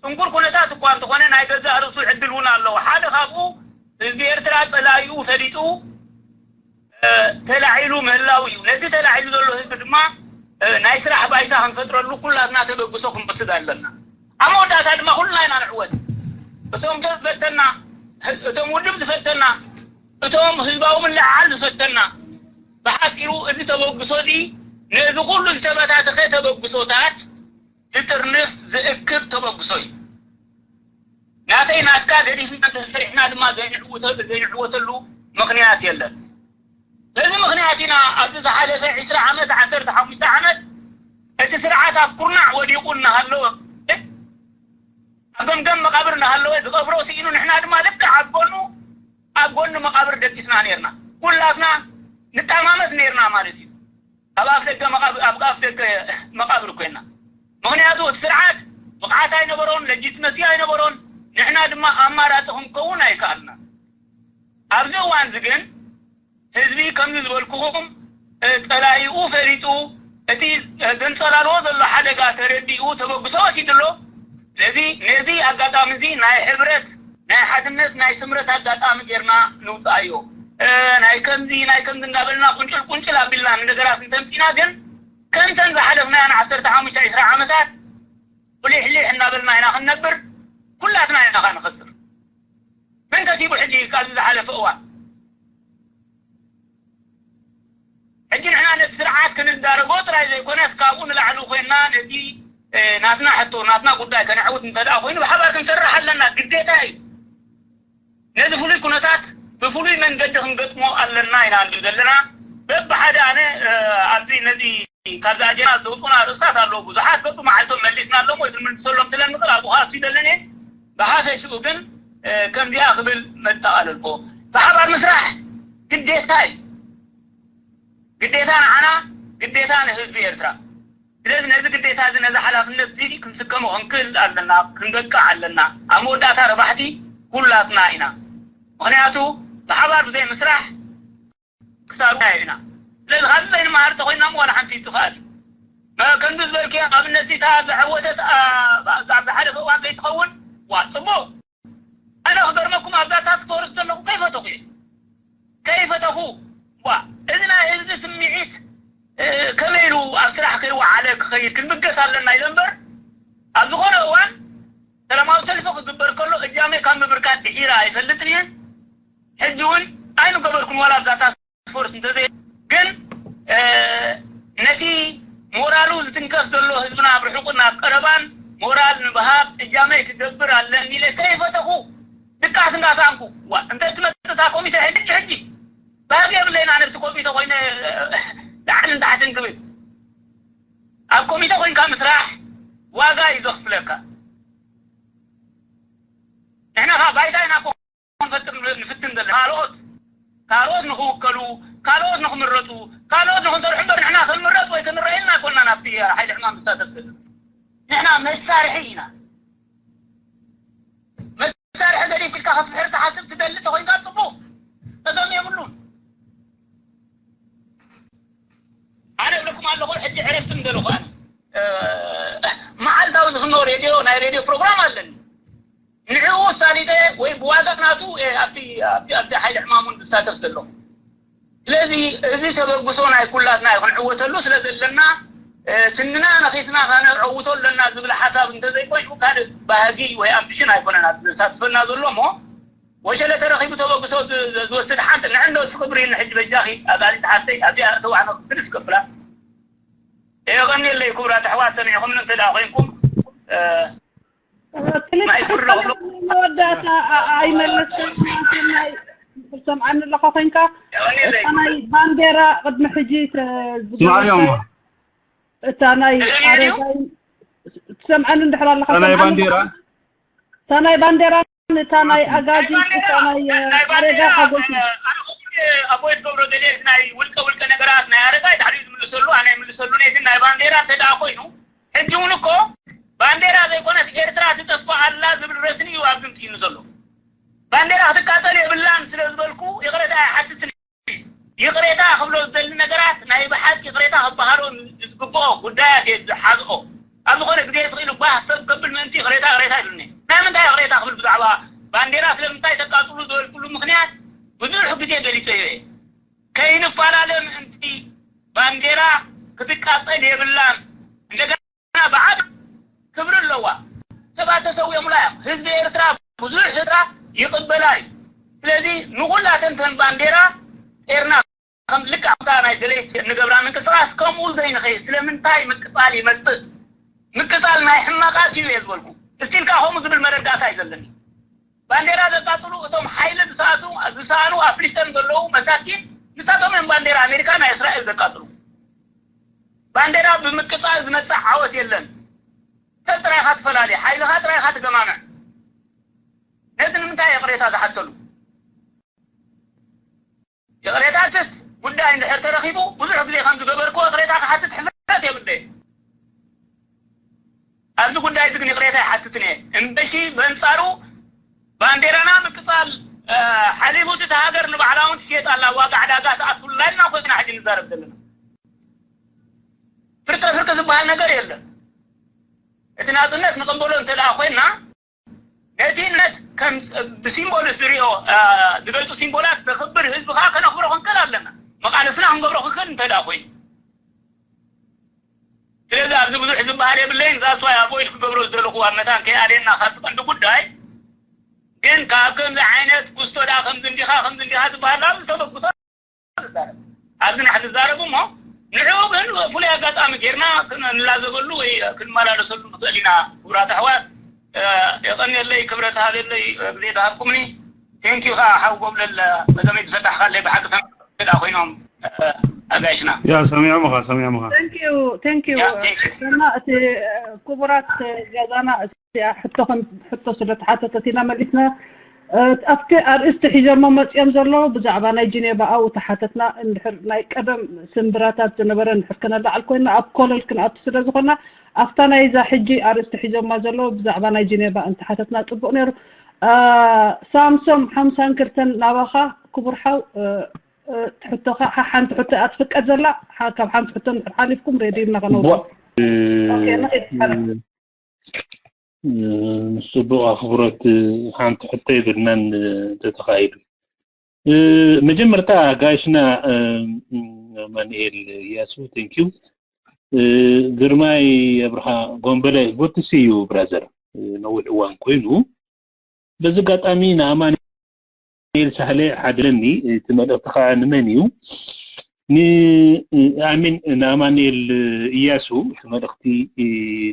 ፅንኩር ኩነታት እኳ እንተኾነ ናይ ገዛእ ርእሱ ዕድል እውን ኣለዎ ሓደ ካብኡ ህዝቢ ኤርትራ ፀላኢኡ ፈሊጡ ተላዒሉ ምህላው እዩ ነቲ ተላዒሉ ዘሎ ህዝቢ ድማ ናይ ስራሕ ባይታ ክንፈጥረሉ ኩላትና ተበግሶ ክንወስድ ኣለና ኣብ መወዳእታ ድማ ኩልና ኢና ንዕወት እቶም ዝፈተና እቶም ውድብ ዝፈተና እቶም ህዝባዊ ምልዕዓል ዝፈተና ብሓፂሩ እዚ ተበግሶ እዚ ነዚ ኩሉ ዝተበታተኸ ተበግሶታት ዝጥርንፍ ዝእክብ ተበግሶ እዩ ናተይ ናትካ ገዲፍና እንተሰሪሕና ድማ ዘይንዕወተሉ ዘይንዕወተሉ ምኽንያት የለን በዚ ምኽንያት ኢና ኣብዚ ዝሓለፈ ዕስራ ዓመት ዓሰርተ ሓሙሽተ ዓመት እቲ ስርዓት ኣብ ኩርናዕ ወዲቑ እናሃለወ ኣብ ገምገም መቓብር እናሃለወ ዝቐብሮ ስኢኑ ንሕና ድማ ልክዕ ኣብ ጎኑ ኣብ ጎኒ መቓብር ደቂስና ነርና ኩላትና ንጠማመት ነርና ማለት እዩ ኣብ ኣፍ ደገ መቓብር ኣብ ኣፍ ደገ መቓብር ኮይና ምኽንያቱ እቲ ስርዓት ብቕዓት ኣይነበሮን ለጂትመሲ ኣይነበሮን ንሕና ድማ ኣማራፂ ክንከውን ኣይከኣልና ኣብዚ እዋን እዚ ግን ህዝቢ ከምዚ ዝበልኩኹም ጸላኢኡ ፈሊጡ፣ እቲ ዘንጸላልዎ ዘሎ ሓደጋ ተረዲኡ ተበግሶ ወሲዱ ኣሎ። ስለዚ ነዚ ኣጋጣሚ እዚ ናይ ሕብረት፣ ናይ ሓድነት፣ ናይ ስምረት ኣጋጣሚ ጌርና ንውጻኣዮ። ናይ ከምዚ ናይ ከምዚ እንዳበልና ቁንጭል ቁንጭል ኣቢልና ንነገራት እንተምጺና ግን ከምተን ዝሓለፍናዮ ን ዓሰርተ ሓሙሽተ ዒስራ ዓመታት ቁሊሕሊሕ እናበልና ኢና ክንነብር፣ ኩላትና ኢና ኸዓ ንኸስር። መን ከሲቡ ሕጂ ካብዚ ዝሓለፈ እዋን? ሕጂ ንሕና ነቲ ስርዓት ክንዛረቦ ጥራይ ዘይኮነስ ካብኡ ንላዕሊ ኮይንና ነቲ ናትና ሕቶ ናትና ጉዳይ ከነዕውት እንተደኣ ኮይኑ ብሓባር ክንሰርሕ ኣለና፣ ግዴታ እዩ። ነዚ ፍሉይ ኩነታት ብፍሉይ መንገዲ ክንገጥሞ ኣለና ኢና ንብል ዘለና። በብሓደ ኣነ ኣብዚ ነዚ ካብዚ ኣጀንዳ ዘውፅኡና ርእስታት ኣለዉ ብዙሓት፣ በብመዓልቶም መሊስና ኣለዎም ወይ ክንምልሰሎም ስለ ንኽእል ኣብኡ ክኣቱ ይደልን እየ። ብሓፈሽኡ ግን ከምዚኣ ክብል መጠቓለልኮ፣ ብሓባር ምስራሕ ግዴታ እዩ። ግዴታ ንዓና፣ ግዴታ ንህዝቢ ኤርትራ። ስለዚ ነዚ ግዴታ እዚ ነዚ ሓላፍነት እዚ ክንስከሞ ክንክእል ኣለና፣ ክንበቅዕ ኣለና። ኣብ መወዳእታ ረባሕቲ ኩላትና ኢና። ምኽንያቱ ብሓባር ብዘይ ምስራሕ ክሳብ ኢና። ስለዚ ካብዚ ዘይንመሃር እንተኮይና ዋላ ሓንቲ ይጥፋል። ከምዚ ዝበልክዮ ኣብነት እታ ዝዓወተት ኣብ ዝሓለፈ እዋን ዘይትኸውን ዋ ፅቡቅ። ኣነ ክገርመኩም ኣብዛ ታስክ ፎርስ ዘለኹ ከይፈተኹ እየ። ከይፈተኹ ዋ እዚ ናይ ህዝቢ ስምዒት ከመይ ኢሉ ኣብ ስራሕ ከይወዓለ ክኸይድ ክንብገስ ኣለና ኢለ እምበር ኣብ ዝኾነ እዋን ሰላማዊ ሰልፊ ክግበር ከሎ እጃመይ ካብ ምብርካት ድሒረ ኣይፈልጥን እየ። ሕጂ እውን ኣይምገበርኩን ዋላ ኣብዛ ታስክ ፎርስ እንተዘይ ግን ነቲ ሞራሉ ዝትንከፍ ዘሎ ህዝብና ኣብ ርሑቕን ኣብ ቀረባን ሞራል ንብሃብ እጃመይ ክገብር ኣለኒ ኢለ ከይፈተኹ ድቃስ እንዳሳንኩ ዋ እንተ ትመፅእ እታ ኮሚተ ሕጂ ሕጂ ባህጊ የብለይን። ኣነ ብቲ ኮሚተ ኮይነ ላዕልን ታሕትን ክብል ኣብ ኮሚተ ኮይንካ ምስራሕ ዋጋ እዩ ዘኽፍለካ። ንሕና ካ ባይታ ኢና እኮ ክንፈጥር ንፍትን ዘለና። ካልኦት ካልኦት ንኽውከሉ ካልኦት ንኽምረፁ ካልኦት ንኽንሰርሑ እምበር ንሕና ክንምረፅ ወይ ክንረአየና ኣይኮንና ናብቲ ሓይሊ ዕማም ንሳተፍ ዘለና። ንሕና መሳርሒ ኢና። መሳርሒ ገዲፍ ኢልካ ክትምሕር ትሓስብ ትደሊ ተኮይንካ ፅቡቅ፣ ፀገም የብሉን። ኣነ እብለኩም ኣለኹ ሕጂ ዕረፍቲ ምደለኹ ኣነ መዓልታዊ ዝፍኖ ሬድዮ ናይ ሬድዮ ፕሮግራም ኣለኒ። ንዕኡ ሳሊጠ ወይ ብዋጋ ናቱ ኣብቲ ኣብቲ ኣብቲ ሓይሊ ዕማሙን ዝሳተፍ ዘለኹ። ስለዚ እዚ ተበግሶ ናይ ኩላትና እዩ ክንዕወተሉ ስለ ዘለና ስንና ነኺስና ከነዕውቶ ኣለና ዝብል ሓሳብ እንተዘይኮይኑ ካልእ ባህጊ ወይ ኣምቢሽን ኣይኮነን ኣብዚ ዘሳትፈና ዘሎ እሞ ወሸለ ተረኺቡ ተበግሶ ዝወስድ ሓንቲ ንዕንዶ ስኽብሪ ንሕጂ በጃኺ ኣዛሊት ሓተይ ኣብዚኣ ተዋዕነ ክትልፍ ከብላ የቐንየለይ ክቡራት ኣሕዋት ሰሚዕኹምኒ እንተ ደኣ ኮይንኩም ክልተ ናይ ፍረ ክብሎ መወዳእታ ኣይመለስከ ሰማይ ሰምዓኒ ኣለኻ ኮይንካ የቐንየለይ እታ ናይ ባንዴራ ቅድሚ ሕጂ ተ- ዝገበርካዮ ስማዕዮም እታ ናይ ኣረጋይ ትሰምዓኒ እንድሕር ኣለኻ እታ ናይ ሰምዓኒ ባንዴራ ኣለኻ እታ ናይ ባንዴራ እታ ናይ ኣጋዚ እታ ናይ ኣረጋ ሓጎስ ኣቦይ ትገብሮ ዘሌት ናይ ውልቀ ውልቀ ነገራት ናይ ኣረጋይ ዳሕሪኡ ዝምልሰሉ ኣነ ይምልሰሉ ነይትን ናይ ባንዴራ እንተ ደኣ ኮይኑ ሕጂ እውን እኮ ባንዴራ ዘይኮነት ኤርትራ ትጠፍእ ኣላ ዝብል ረስኒ እዩ ኣብ ድምፂ ዘሎ። ባንዴራ ክትቃፀል የብላን ስለ ዝበልኩ ይቕረታ ኣይሓትትን። ይቕሬታ ክብሎ ዝደሊ ነገራት ናይ ብሓቂ ይቕሬታ ክበሃሎ ዝግብኦ ጉዳያት እየ ዝሓዝኦ። ኣብ ዝኾነ ግዜ ስቕ ኢሉ ባህ ሰብ ከብል ምእንቲ ይቕሬታ ይቕሬታ ኢሉኒ። ናይ ምንታይ ይቕሬታ ክብል ብዛዕባ ባንዴራ ስለምንታይ ተቃፅሉ ዝበልኩሉ ምኽንያት ብዙሕ ግዜ ገሊፀዮ እየ። ከይንፈላለ ምእንቲ ባንዴራ ክትቃፀል የብላን። እንደገና ብዓብ ክብሪ ኣለዋ። ሰባት ተሰዊኦምላ እዮም። ህዝቢ ኤርትራ ብዙሕ ስድራ ይቕበላ እዩ። ስለዚ ንኹላተን ተን ባንዴራ ኤርና ከም ልክዕ ኣብታ ናይ ደለይት ንገብራ ምንቅስቃስ ከምኡ ዘይንኸይድ ስለምንታይ ምቅጻል ይመጽእ? ምቅጻል ናይ ሕማቃት እዩ እየ ዝበልኩ። እስቲልካ ከምኡ ዝብል መረዳእታ እዩ ዘለኒ። ባንዴራ ዘቃጽሉ እቶም ሓይሊ ዝሰኣቱ ዝሰኣኑ ኣፍሊጠን ዘለዉ መሳኪን ንሳቶም እዮም ባንዴራ ኣሜሪካ ናይ እስራኤል ዘቃጽሉ። ባንዴራ ብምቅጻል ዝመጽእ ዓወት የለን። ሰብ ጥራይኻ ትፈላሊ፣ ሓይልኻ ጥራይኻ ትገማምዕ። ነዚ ንምንታይ ይቕሬታ ዝሓተሉ? ይቕሬታትስ ጉዳይ እንድሕር ተረኺቡ ብዙሕ ግዜ ከም ዝገበርክዎ ይቕሬታ ክሓትት ሕፍረት የብለይ። ኣብዚ ጉዳይ እዚ ግን ይቕሬታ ይሓትትን እየ። እምበሺ በንጻሩ ባንዴራና ምቅጻል ሓሊፉ እቲ ሃገር ንባዕላ እውን ትሽየጥ ኣላ ዋጋ ዕዳጋ ትኣትውላ ኢልና ኮይና ሕጂ ንዛረብ ዘለና። ፍርቂ ፍርቂ ዝበሃል ነገር የለን። እቲ ናፅነት ንቕበሎ እንተ ደኣ ኮይና፣ ነቲ ነት ከም ብሲምቦል ዝሪኦ ዝገልፁ ሲምቦላት ዘኽብር ህዝቢ ከዓ ከነኽብሮ ክንክእል ኣለና። መቃለስና ክንገብሮ ክንክእል እንተ ደኣ ኮይኑ፣ ስለዚ ኣብዚ ብዙሕ ዝበሃል የብለይን። ዛስዋይ ኣቮይድ ክገብሮ ዝደለኹ ኣብ መታን ከይኣልየና ካብቲ ቀንዲ ጉዳይ ግን ካብ ከምዚ ዓይነት ክስቶ ደኣ ከምዚ እንዲኻ ከምዚ እንዲኻ ዝበሃል ኣብዚ ተበግሶ ዝዛረብ ኣብዚ ንሕና ንዛረብ እሞ ንዕኡ ግን ፍሉይ ኣጋጣሚ ጌርና ክንላዘበሉ ወይ ክንመላለሰሉ ንኽእል ኢና። ክቡራት ኣሕዋት፣ የቐንየለይ፣ ክብረት ሃበለይ ግዜ ዝሃብኩምኒ። ቴንኪዩ ከዓ ሓው ጎብለል መዘመይ ዝፈታሕካለይ ብሓቂ ሰምዕ ኮይኖም ኣጋይሽና። ያ ሰሚዖምኻ ሰሚዖምኻ ቴንኪዩ ቴንኪዩ ያ፣ ቴንኪዩ። እና እቲ ክቡራት ገዛና እዚኣ ሕቶ ከም ሕቶ ስለ ተሓተተት ኢና መሊስና ኣብቲ ኣርእስቲ ሒዞሞ መፅኦም ዘለዉ ብዛዕባ ናይ ጅኔቫ ኣው ተሓተትና እንድሕር ናይ ቀደም ስንብራታት ዝነበረ እንድሕር ከነላዕል ኮይና ኣብ ኮለል ክንኣቱ ስለ ዝኾና ኣብታ ናይዛ ሕጂ ኣርእስቲ ሒዞማ ዘለዉ ብዛዕባ ናይ ጅኔቫ እንተሓተትና ፅቡቅ ነይሩ ሳምሶም ሓምሳን ክልተን ናባኻ ክቡር ሓው ትሕቶኻ ሓንቲ ሕቶ እያ ትፍቀድ ዘላ ካብ ሓንቲ ሕቶ እንድሕር ሓሊፍኩም ሬድዮ ኢልና ከነውፅእ ምስ ጽቡቕ ኣኽብሮት ሓንቲ ሕቶ የብልናን ተተኻኢሉ መጀመርታ ጋይሽና ማንኤል ያሱ ቴንኪዩ ግርማይ ኣብርሃ ጎንበለ good to see you brother ነዊሕ እዋን ኮይኑ በዚ ኣጋጣሚ ንኣማኑኤል ሳህለ ሓደለኒ እቲ መልእኽቲ ከዓ ንመን እዩ ንኣሚን ንኣማኑኤል እያሱ እቲ መልእኽቲ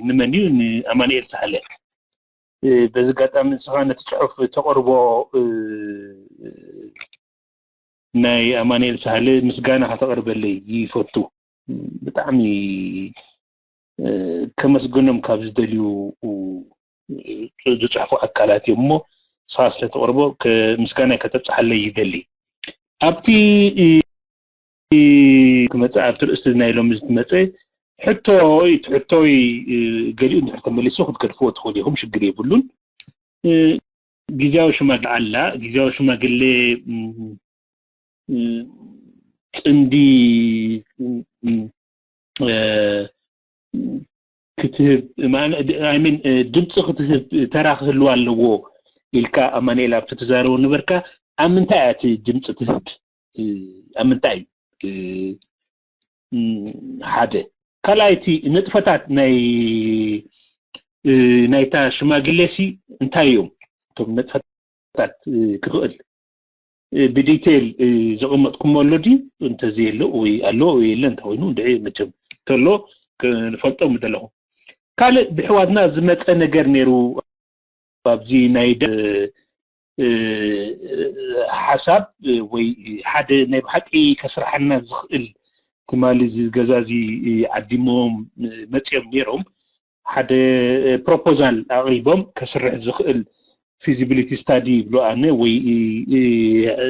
ንመን እዩ ንኣማኑኤል ሳህለ በዚ ኣጋጣሚ ንስኻ ነቲ ፅሑፍ ተቕርቦ ናይ ኣማኑኤል ሳህለ ምስጋና ከተቕርበለይ ይፈቱ ብጣዕሚ ከመስግኖም ካብ ዝደልዩ ዝፅሕፉ ኣካላት እዮም እሞ ንስኻ ስለ ተቕርቦ ምስጋና ከተብፅሓለይ ይደሊ ኣብቲ ክመፅእ ኣብቲ ርእሲ ናይ ሎሚ ዝትመፀ ሕቶይ እቲ ሕቶይ ገሊኡ እንድሕር ተመሊሱ ክትገድፍዎ ትኽእሉ ኢኹም ሽግር የብሉን ግዜያዊ ሽማግሌ ኣላ ግዜያዊ ሽማግሌ ፅምዲ ክትህብ I mean ድምፂ ክትህብ ተራ ክህልዋ ኣለዎ ኢልካ ኣማኑኤል ኣብቲ ትዛረቦ ነበርካ ኣብ ምንታይ እያ እቲ ድምፂ ትህብ ኣብ ምንታይ ሓደ ካልኣይቲ ንጥፈታት ናይ ናይታ ሽማግሌ ሲ እንታይ እዮም እቶም ንጥፈታት ክኽእል ብዲቴል ዘቐመጥኩሞ ኣሎ ድዩ እንተዘየሎ ወይ ኣሎ ወይ የለ እንተኮይኑ እንድዒ መቸም ተሎ ክንፈልጦ ምደለኹ ካልእ ብሕዋትና ዝመፀ ነገር ነይሩ ኣብዚ ናይ ሓሳብ ወይ ሓደ ናይ ብሓቂ ከስርሓና ዝኽእል ትማሊ እዚ ገዛ እዚ ዓዲሞም መፂኦም ነይሮም ሓደ ፕሮፖዛል ኣቕሪቦም ከስርሕ ዝኽእል feasibility study ይብሎ ኣነ ወይ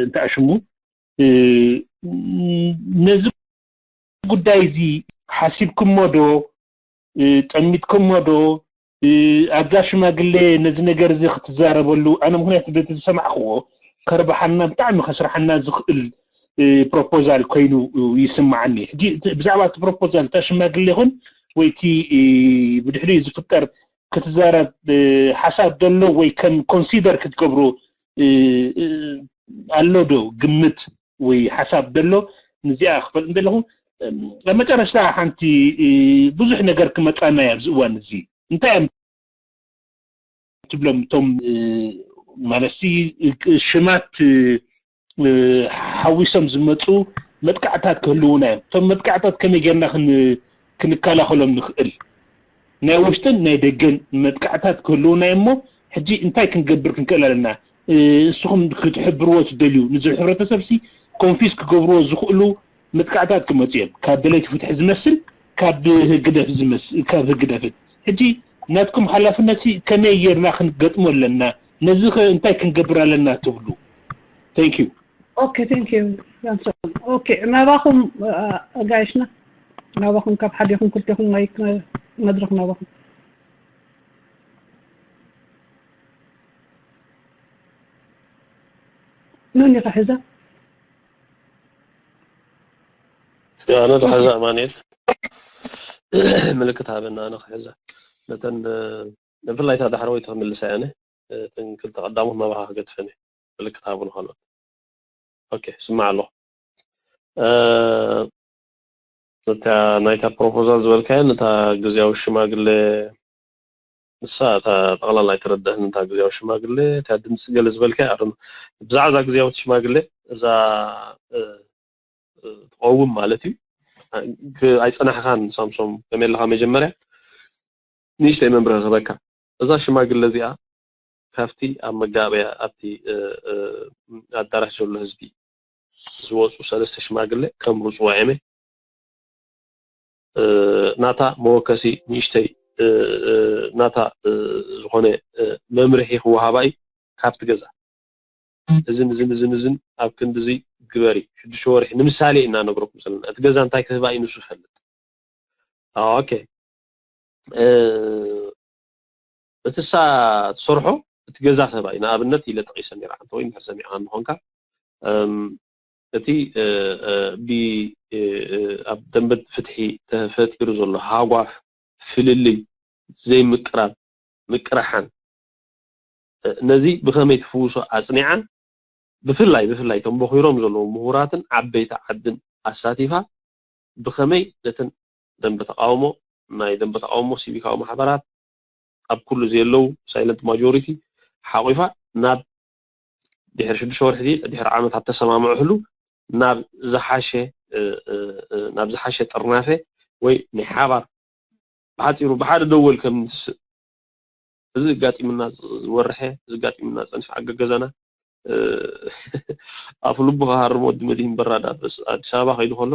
እንታይ ሽሙ ነዚ ጉዳይ እዚ ሓሲብኩሞ ዶ ጠሚትኩሞ ዶ ኣብዛ ሽማግሌ ነዚ ነገር እዚ ክትዛረበሉ ኣነ ምክንያቱ በቲ ዝሰማዕክዎ ከርብሓና ብጣዕሚ ከስርሓና ዝኽእል ፕሮፖዛል ኮይኑ ይስማዓኒ ሕጂ ብዛዕባ እቲ ፕሮፖዛል እታ ሽማግሌ ይኹን ወይ እቲ ብድሕሪኡ ዝፍጠር ክትዛረብ ሓሳብ ደሎ ወይ ከም ኮንሲደር ክትገብሮ ኣሎ ዶ ግምት ወይ ሓሳብ ደሎ ንዚኣ ክፈልጥ እንተለኹ ኣብ መጨረሽታ ሓንቲ ብዙሕ ነገር ክመፃና እያ ኣብዚ እዋን እዚ እንታይ እዮም ትብሎም እቶም ማለት ሽማት ሓዊሶም ዝመፁ መጥቃዕታት ክህልውና እዮም እቶም መጥቃዕታት ከመይ ጌርና ክንከላኸሎም ንኽእል ናይ ውሽጥን ናይ ደገን መጥቃዕታት ክህልውና እሞ ሕጂ እንታይ ክንገብር ክንክእል ኣለና ንስኹም ክትሕብርዎ ትደልዩ ንዚ ሕብረተሰብ ሲ ኮንፊዝ ክገብርዎ ዝኽእሉ መጥቃዕታት ክመፁ እዮም ካብ ደለይቲ ፍትሒ ዝመስል ካብ ህግደፍ ዝመስል ካብ ህግደፍን ሕጂ ናትኩም ሓላፍነት ሲ ከመይ ጌርና ክንገጥሞ ኣለና ነዚ ከ እንታይ ክንገብር ኣለና ትብሉ thank you okay thank you okay ናባኹም ኣጋይሽና ናባኹም ካብ ሓዲኹም ክልቴኹም ማይክ መድረኽ ናባኹም መን ኢኻ ሕዛ ኣነ ዝሓዛ ኣማንኤል ምልክት ሃበና ኣነ ክሕዛ። ነተን ብፍላይ እታ ዳሕረወይቲ ክምልሳ እየ ኣነ። እተን ክልተ ቀዳሞት ናባኻ ክገድፈን እየ። ምልክት ሃቡ ንኻልኦት። ኦኬ፣ ስማዕ ኣለኹ። እታ ናይታ ፕሮፖዛል ዝበልካያ ነታ ግዝያዊ ሽማግሌ ንሳ እታ ጠቕላላ ኣይተረዳእን። እታ ግዝያዊ ሽማግሌ እታ ድምፂ ገለ ዝበልካያ ኣረም ብዛዕባ እዛ ግዝያዊት ሽማግሌ እዛ ትቐውም ማለት እዩ። ኣይፀናሕኻን ሳምሶም፣ ከመይ ኣለኻ? መጀመርያ ንእሽተይ መምርሒ ክበካ። እዛ ሽማግለ እዚኣ ካብቲ ኣብ መጋበያ ኣብቲ ኣዳራሽ ዘሎ ህዝቢ ዝወፁ ሰለስተ ሽማግለ ከም ርፅዋ ኤመ ናታ መወከሲ ንእሽተይ ናታ ዝኾነ መምርሒ ክወሃባ እዩ። ካብቲ ገዛ እዝን እዝን እዝን እዝን ኣብ ክንዲ እዚ ግበሪ፣ ሽዱሽተ ወርሒ ንምሳሌ ኢና ነግረኩም ዘለና። እቲ ገዛ እንታይ ክህባ እዩ ንሱ ይፈልጥ። ኦኬ፣ እቲ እሳ ትሰርሖ እቲ ገዛ ክህባ እዩ። ንኣብነት ኢለ ጠቂሰ ነይረ፣ ኣንተ ወይ እንድሕር ሰሚዕካ እንኾንካ እቲ ኣብ ደንበ ፍትሒ ተፈጢሩ ዘሎ ሃጓፍ፣ ፍልልይ፣ ዘይምቅራብ፣ ምቅርሓን ነዚ ብኸመይ ትፍውሶ ኣፅኒዓ፣ ብፍላይ ብፍላይ እቶም በኺሮም ዘለዉ ምሁራትን ዓበይቲ ዓድን ኣሳቲፋ ብኸመይ ነተን ደንበ ተቃውሞ፣ ናይ ደንበ ተቃውሞ ሲቪካዊ ማሕበራት ኣብ ኩሉ ዘየለዉ ሳይለንት ማጆሪቲ ሓቂፋ ናብ ድሕሪ ሽዱሽተ ወርሒ ድሕሪ ዓመት ኣብ ተሰማምዕሉ ናብ ዝሓሸ ናብ ዝሓሸ ጥርናፈ ወይ ናይ ሓባር ብሓፂሩ ብሓደ ደወል ከም ንስእ እዚ ኣጋጢምና ዝወርሐ እዚ ኣጋጢምና ፀንሐ ኣገገዛና ኣፍ ልቡ ክሃርም ወዲ መድሂን በራድ ኣብ ኣዲስ ኣበባ ከይዱ ከሎ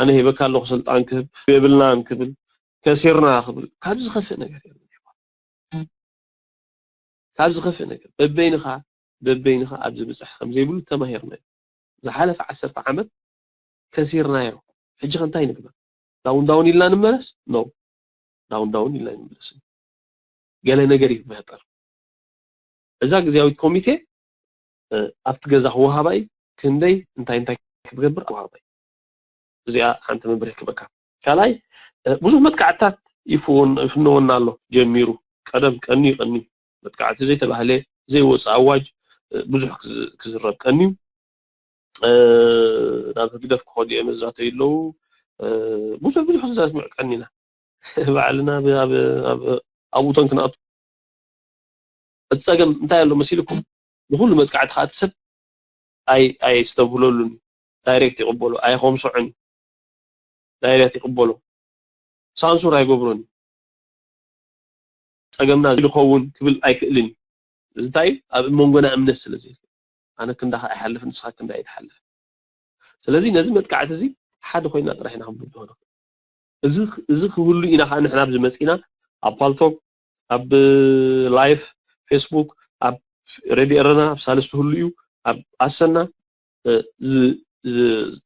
ኣነ ሂበካ ኣለኹ ስልጣን ክህብ የብልናን ክብል ከሲርና ክብል ካብ ዝኸፍእ ነገር የለን። ካብ ዝኸፍእ ነገር በበይንኻ በበይንኻ ኣብ ዝብፃሕ ከም ዘይብሉ ተማሂርና እዩ። ዝሓለፈ ዓሰርተ ዓመት ከሲርናዮ። ሕጂ ከ እንታይ ንግበር? ዳውን ዳውን ኢልና ንመለስ? ኖ፣ ዳውን ዳውን ኢልና ንመለስ። ገለ ነገር ይፈጠር። እዛ ግዝያዊት ኮሚቴ ኣብቲ ገዛ ክወሃባ እዩ። ክንደይ እንታይ እንታይ ክትገብር ክወሃባ እዩ። እዚኣ ሓንቲ መምርሒ ክበካ። ካልኣይ ብዙሕ መጥቃዕትታት ይፍነወና ኣሎ ጀሚሩ ቀደም ቀንዩ ቀንዩ መጥቃዕቲ ዘይተባህለ ዘይወፅእ ኣዋጅ ብዙሕ ክዝረብ ቀንዩ ናብ ህግደፍ ክኸዱ እዮም መዛተዩ ኣለዉ። ብዙሕ ብዙሕ ዘስምዕ ቀኒና ባዕልና ኣብኡተን ክንኣቱ እቲ ፀገም እንታይ ኣሎ መሲልኩም? ንኩሉ መጥቃዕቲ ከዓ እቲ ሰብ ኣይ ኣይስተብህለሉን እዩ። ዳይሬክት ይቕበሎ ኣይኾምሶዕን እዩ። ዳይሬክት ይቕበሎ ሳንሱር ኣይገብሮን እዩ። ፀገምና ዝኸውን ክብል ኣይክእልን እዩ። እዚ እንታይ እዩ? ኣብ መንጎና እምነት ስለ ዘይህሉ ኣነ ክንዳኻ ኣይሓልፍ ንስኻ ክንዳ ኣይትሓልፍ። ስለዚ ነዚ መጥቃዕቲ እዚ ሓደ ኮይና ጥራሕ ኢና ክንብድሆ ንኽእል። እዚ ክህሉ ኢና ከዓ ንሕና ኣብዚ መፂና ኣብ ፓልቶክ ኣብ ላይፍ ፌስቡክ ኣብ ሬድዮ ኤረና ኣብ ሳልስቲ ህሉ እዩ ኣብ ኣሰና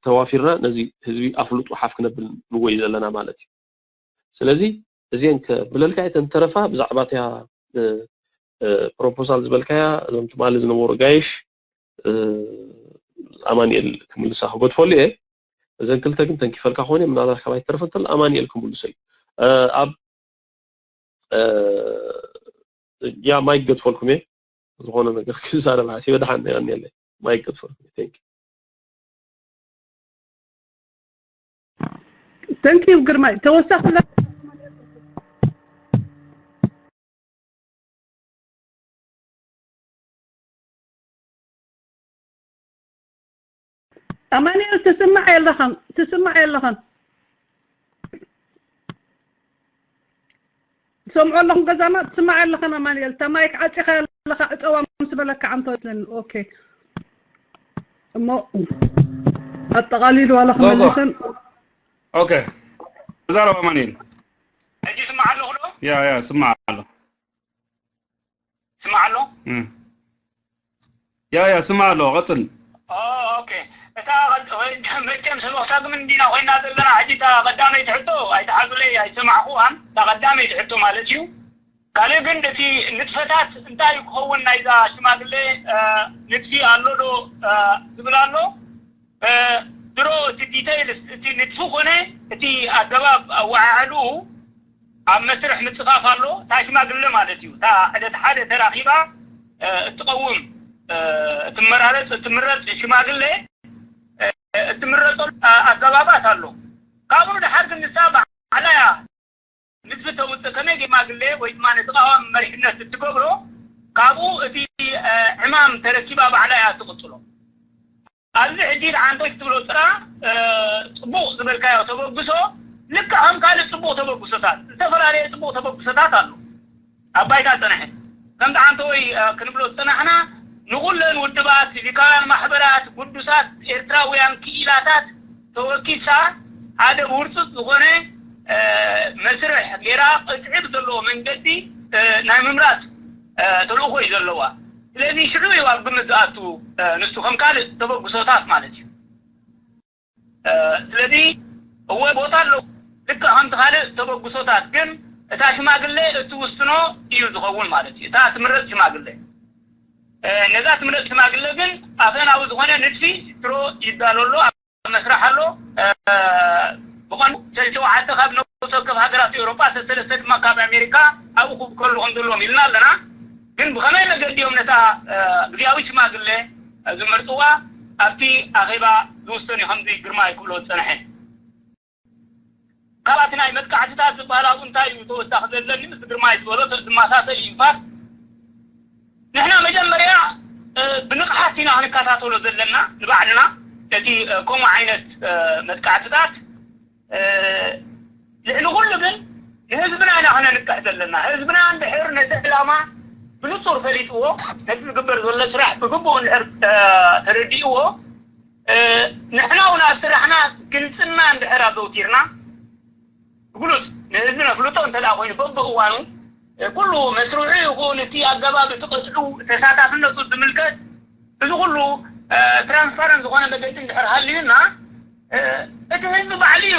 ተዋፊርና ነዚ ህዝቢ ኣፍልጡ ሓፍ ክነብል ንወይ ዘለና ማለት እዩ። ስለዚ እዚአን ከብለልካ እተን ተረፋ ብዛዕባ እቲያ ፕሮፖዛል ዝበልካያ እዞም ትማሊ ዝነበሩ ጋይሽ ኣማንኤል ክምልሳ ክገድፈሉ እየ። እዘን ክልተ ግን ተንኪፈልካ ኮነ ምናልባት ካባይ ተረፈ እንተሎ ኣማንኤል ክምልሶ እዩ። ኣብ ያ ማይክ ገድፈልኩም እየ ዝኾነ ነገር ክዛረብ ሓሲበ ደሓን ነይረኒ የለ ማይክ ገድፈልኩም እየ። Thank you. Thank you ግርማይ ተወሳኺ ኣማኑኤል ትስማዕ የለኸን ትስማዕ የለኸን ትሰምዖ ኣለኹም ገዛና ትስማዕ ኣለኸን ኣማኑኤል እታ ማይክ ዓፂኻ ኣለኻ ዕፀዋ ምስ በለካ ዓንቶ ይመስለኒ ኦኬ እሞ ኣጠቓሊሉ ዋላ ክመልሰን ኦኬ ተዛረብ ኣማኑኤል ሕጂ ይስማዕ ኣለኹ ዶ ያ ያ ስማዕ ኣሎ ይስማዕ ኣሎ ያ ያ ስማዕ ኣሎ ቀፅል ኦኬ እታ መቸም ሰበኽታ ግን እንዲና ኮይና ዘለና ሕጂ እታ ቀዳመይቲ ሕቶ ኣይተሓዙለይ ኣይሰማዕኹዋን እታ ቀዳመይቲ ሕቶ ማለት እዩ ካልእ ግን እቲ ንጥፈታት እንታይ ክኸውን ናይዛ ሽማግሌ ንጥፊ ኣሎ ዶ ዝብል ኣሎ ድሮ እቲ ዲተይልስ፣ እቲ ንድፊ ኮነ እቲ ኣገባብ ኣወዓዕልኡ ኣብ መስርሕ ምፅፋፍ ኣሎ። እታ ሽማግለ ማለት እዩ፣ እታ ዕለት ሓደ ተራኺባ እትቀውም፣ እትመራረፅ፣ እትምረፅ ሽማግለ እትምረፀሉ ኣገባባት ኣሎ። ካብኡ ንድሓር ግን ንሳ ባዕላ እያ ንድፊ ተውፅእ። ከመይ ሽማግለ ወይ ድማ ነቲ ቀዋሚ መሪሕነት እትገብሮ፣ ካብኡ እቲ ዕማም ተረኪባ ባዕላ እያ ትቕፅሎ። ኣብዚ ሕጂ ንዓንተ ክትብሎ ጥራ፣ ጽቡቕ ዝበልካዮ ተበግሶ፣ ልክዕ ከም ካልእ ጽቡቕ ተበግሶታት፣ ዝተፈላለየ ጽቡቕ ተበግሶታት ኣሎ። ኣብ ባይታ ጸንሐ። ከምቲ ዓንተ ወይ ክንብሎ ዝጸናሕና፣ ንኹለን ውድባት፣ ሲቪካውያን ማሕበራት፣ ግዱሳት ኤርትራውያን ክኢላታት ተወኪሳ፣ ሓደ ብውርጹጽ ዝኾነ መስርሕ ጌራ ቅጥዒ ብዘለዎ መንገዲ ናይ ምምራጽ ተልእኾ እዩ ዘለዋ። ስለዚ ሽዑ እዩ ኣብ ግምት ዝኣቱ፣ ንሱ ከም ካልእ ተበግሶታት ማለት እዩ። ስለዚ እወ ቦታ ኣለዎ፣ ልክዕ ከምቲ ካልእ ተበግሶታት፣ ግን እታ ሽማግለ እትውስኖ እዩ ዝኸውን ማለት እዩ፣ እታ ትምረጽ ሽማግለ። ነዛ ትምረጽ ሽማግለ ግን ኣፈናዊ ዝኾነ ንድፊ ድሮ ይዳሎ ኣሎ። መስርሕ ኣሎ። ብቐንዱ ሸውዓተ ካብ ነፍሲ ወከፍ ሃገራት ኤውሮጳ፣ ሰለስተ ድማ ካብ ኣሜሪካ ኣብኡ ክውከሉ ከም ዘለዎም ኢልና ኣለና። ግን ብኸመይ መገዲ እዮም ነታ ግዝያዊ ሽማግለ ዝመርፅዋ ኣብቲ ኣኼባ ዝውሰን እዩ፣ ከምዚ ግርማይ ክብሎ ዝፀንሐ። ካብቲ ናይ መጥቃዕትታት ዝበሃል ኣብኡ እንታይ እዩ ተወሳኺ ዘለኒ ምስ ግርማይ ዝበሎ ዝመሳሰል እዩ እምበር፣ ንሕና መጀመርያ ብንቕሓት ኢና ክንከታተሎ ዘለና ንባዕልና፣ እቲ ከምኡ ዓይነት መጥቃዕትታት። ልዕሊ ኩሉ ግን ንህዝብና ኢና ክነንቅሕ ዘለና። ህዝብና እንድሕር ነቲ ዕላማ ብንጹር ፈሊጥዎ፣ ነቲ ዝግበር ዘሎ ስራሕ ብግቡእ እንድሕር ተረዲእዎ፣ ንሕና እውን ኣብ ስራሕና ግልጽና እንድሕር ኣዘውቲርና፣ ብግሉጽ ንህዝቢ ነፍልጦ እንተ ደኣ ኮይኑ፣ በብእዋኑ ኩሉ መስርሑ ይኹን እቲ ኣገባብ፣ እቲ ቅጥዑ፣ ተሳታፍነቱ ዝምልከት እዚ ኩሉ ትራንስፓረንት ዝኾነ መገዲ እንድሕር ሃልዩና፣ እቲ ህዝቢ ባዕሉ እዩ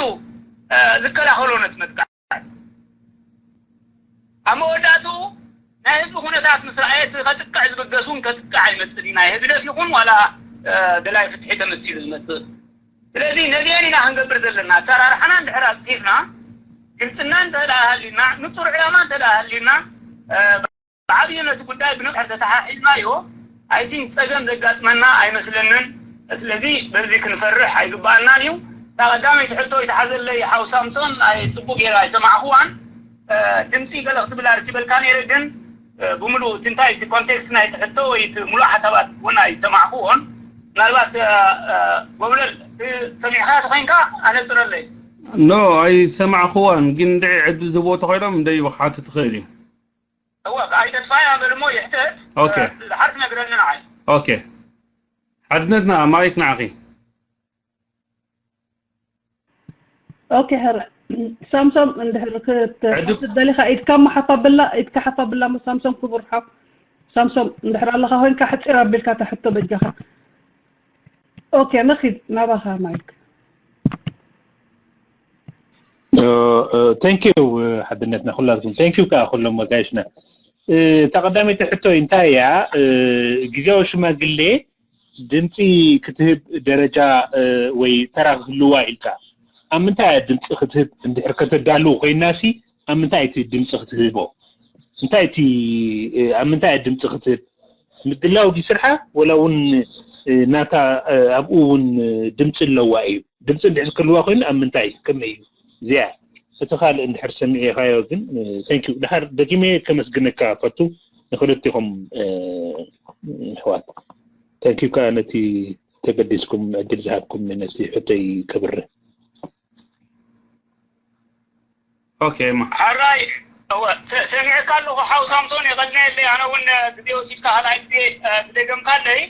ዝከላኸሎ ነቲ መጥቃዕቲ። ኣብ መወዳእትኡ ናይ ህዝቢ ኩነታት ምስ ረኣየ፣ እቲ ከጥቅዕ ዝብገስ እውን ከጥቅዕ ኣይመጽእን እዩ። ናይ ህግደፍ ይኹን ዋላ ደላይ ፍትሒ ተመሲሉ ዝመጽእ። ስለዚ ነዚአን ኢና ክንገብር ዘለና። ኣሰራርሓና እንድሕር ኣጽፊፍና፣ ግልጽና እንተ ደኣ ሃልዩና፣ ንጹር ዕላማ እንተ ደኣ ሃልዩና፣ ብዓብዩ ነቲ ጉዳይ ብንቕሕ ተተሓሒዝናዮ፣ ኣይ ቲንክ ጸገም ዘጋጥመና ኣይመስለንን። ስለዚ በዚ ክንፈርሕ ኣይግባኣናን እዩ። እታ ቀዳመይቲ ሕቶ ይተሓዘለይ ሓው ሳምሶን፣ ኣይ ጽቡቕ ጌራ ኣይሰማዕኩዋን። ድምጺ ገለ ክትብል ኣርኪበልካ ነይረ፣ ግን ብምሉእ እቲ እንታይ እቲ ኮንቴክስት ናይቲ ሕቶ ወይ እቲ ምሉእ ሓሳባት እውን ኣይሰማዕኩዎን። ምናልባት ጎብለል ሰሚዕካ ተኾይንካ ኣነጽረለይ። ኖ፣ ኣይሰማዕኩዋን፣ ግን እንድዒ ዕድል ዝህብዎ ተኾይኖም እንደይ ክሓትት ትኽእል እዩ። እወ፣ ኣይተጥፋእያ በል እሞ ይሕተት። ኦኬ። ድሓር ትነግረኒ ንዓይ። ኦኬ። ሓድነትና ማይክ ንዓኺ። ኦኬ፣ ሕረ ሳምሶም፣ እንድሕር ክትሓትት ደሊኻ ኢድካ እሞ ሓፍ ኣብላ፣ ኢድካ ሓፍ ኣብላ እሞ ሳምሶም፣ ክቡር ሓው ሳምሶም፣ እንድሕር ኣለኻ ኮይንካ ሕጺር ኣቢልካ እታ ሕቶ በጃኻ። ኦኬ፣ ንኺድ ናባኻ ማይክ። Thank you ሓድነትና ኩላትኩም። Thank you ከኣ ኩሎም መጋይሽና። እታ ቀዳመይቲ ሕቶ እንታይ እያ? ግዜያዊ ሽማግሌ ድምፂ ክትህብ ደረጃ ወይ ተራ ክህልዋ ኢልካ ኣብ ምንታይ እያ ድምፂ ክትህብ? እንድሕር ከተዳልው ኮይናሲ ኣብ ምንታይ እቲ ድምፂ ክትህቦ? እንታይ እቲ ኣብ ምንታይ እያ ድምፂ ክትህብ? ምድላው ድዩ ስርሓ? ወላ እውን ናታ ኣብኡ እውን ድምፂ ኣለዋ እዩ? ድምፂ እንድሕር ክህልዋ ኮይኑ ኣብ ምንታይ ከመይ እዩ? እዚኣ እቲ ካልእ እንድሕር ሰሚዕኻዮ ግን thank you። ድሓር ደጊመ ከመስግነካ ፈቱ ንክልቲኹም ኣሕዋት። Thank you ከኣ ነቲ ተገዲስኩም ዕድል ዝሃብኩም ነቲ ሕቶይ ከብርህ። ኦኬ ማ ሓራይ እወ ሰሚዕካ ኣለኹ ሓው ሳምሶን፣ የቐንየለይ። ኣነ እውን ግዜ ወሲድካ ካልኣይ ግዜ ዝደገምካለይ።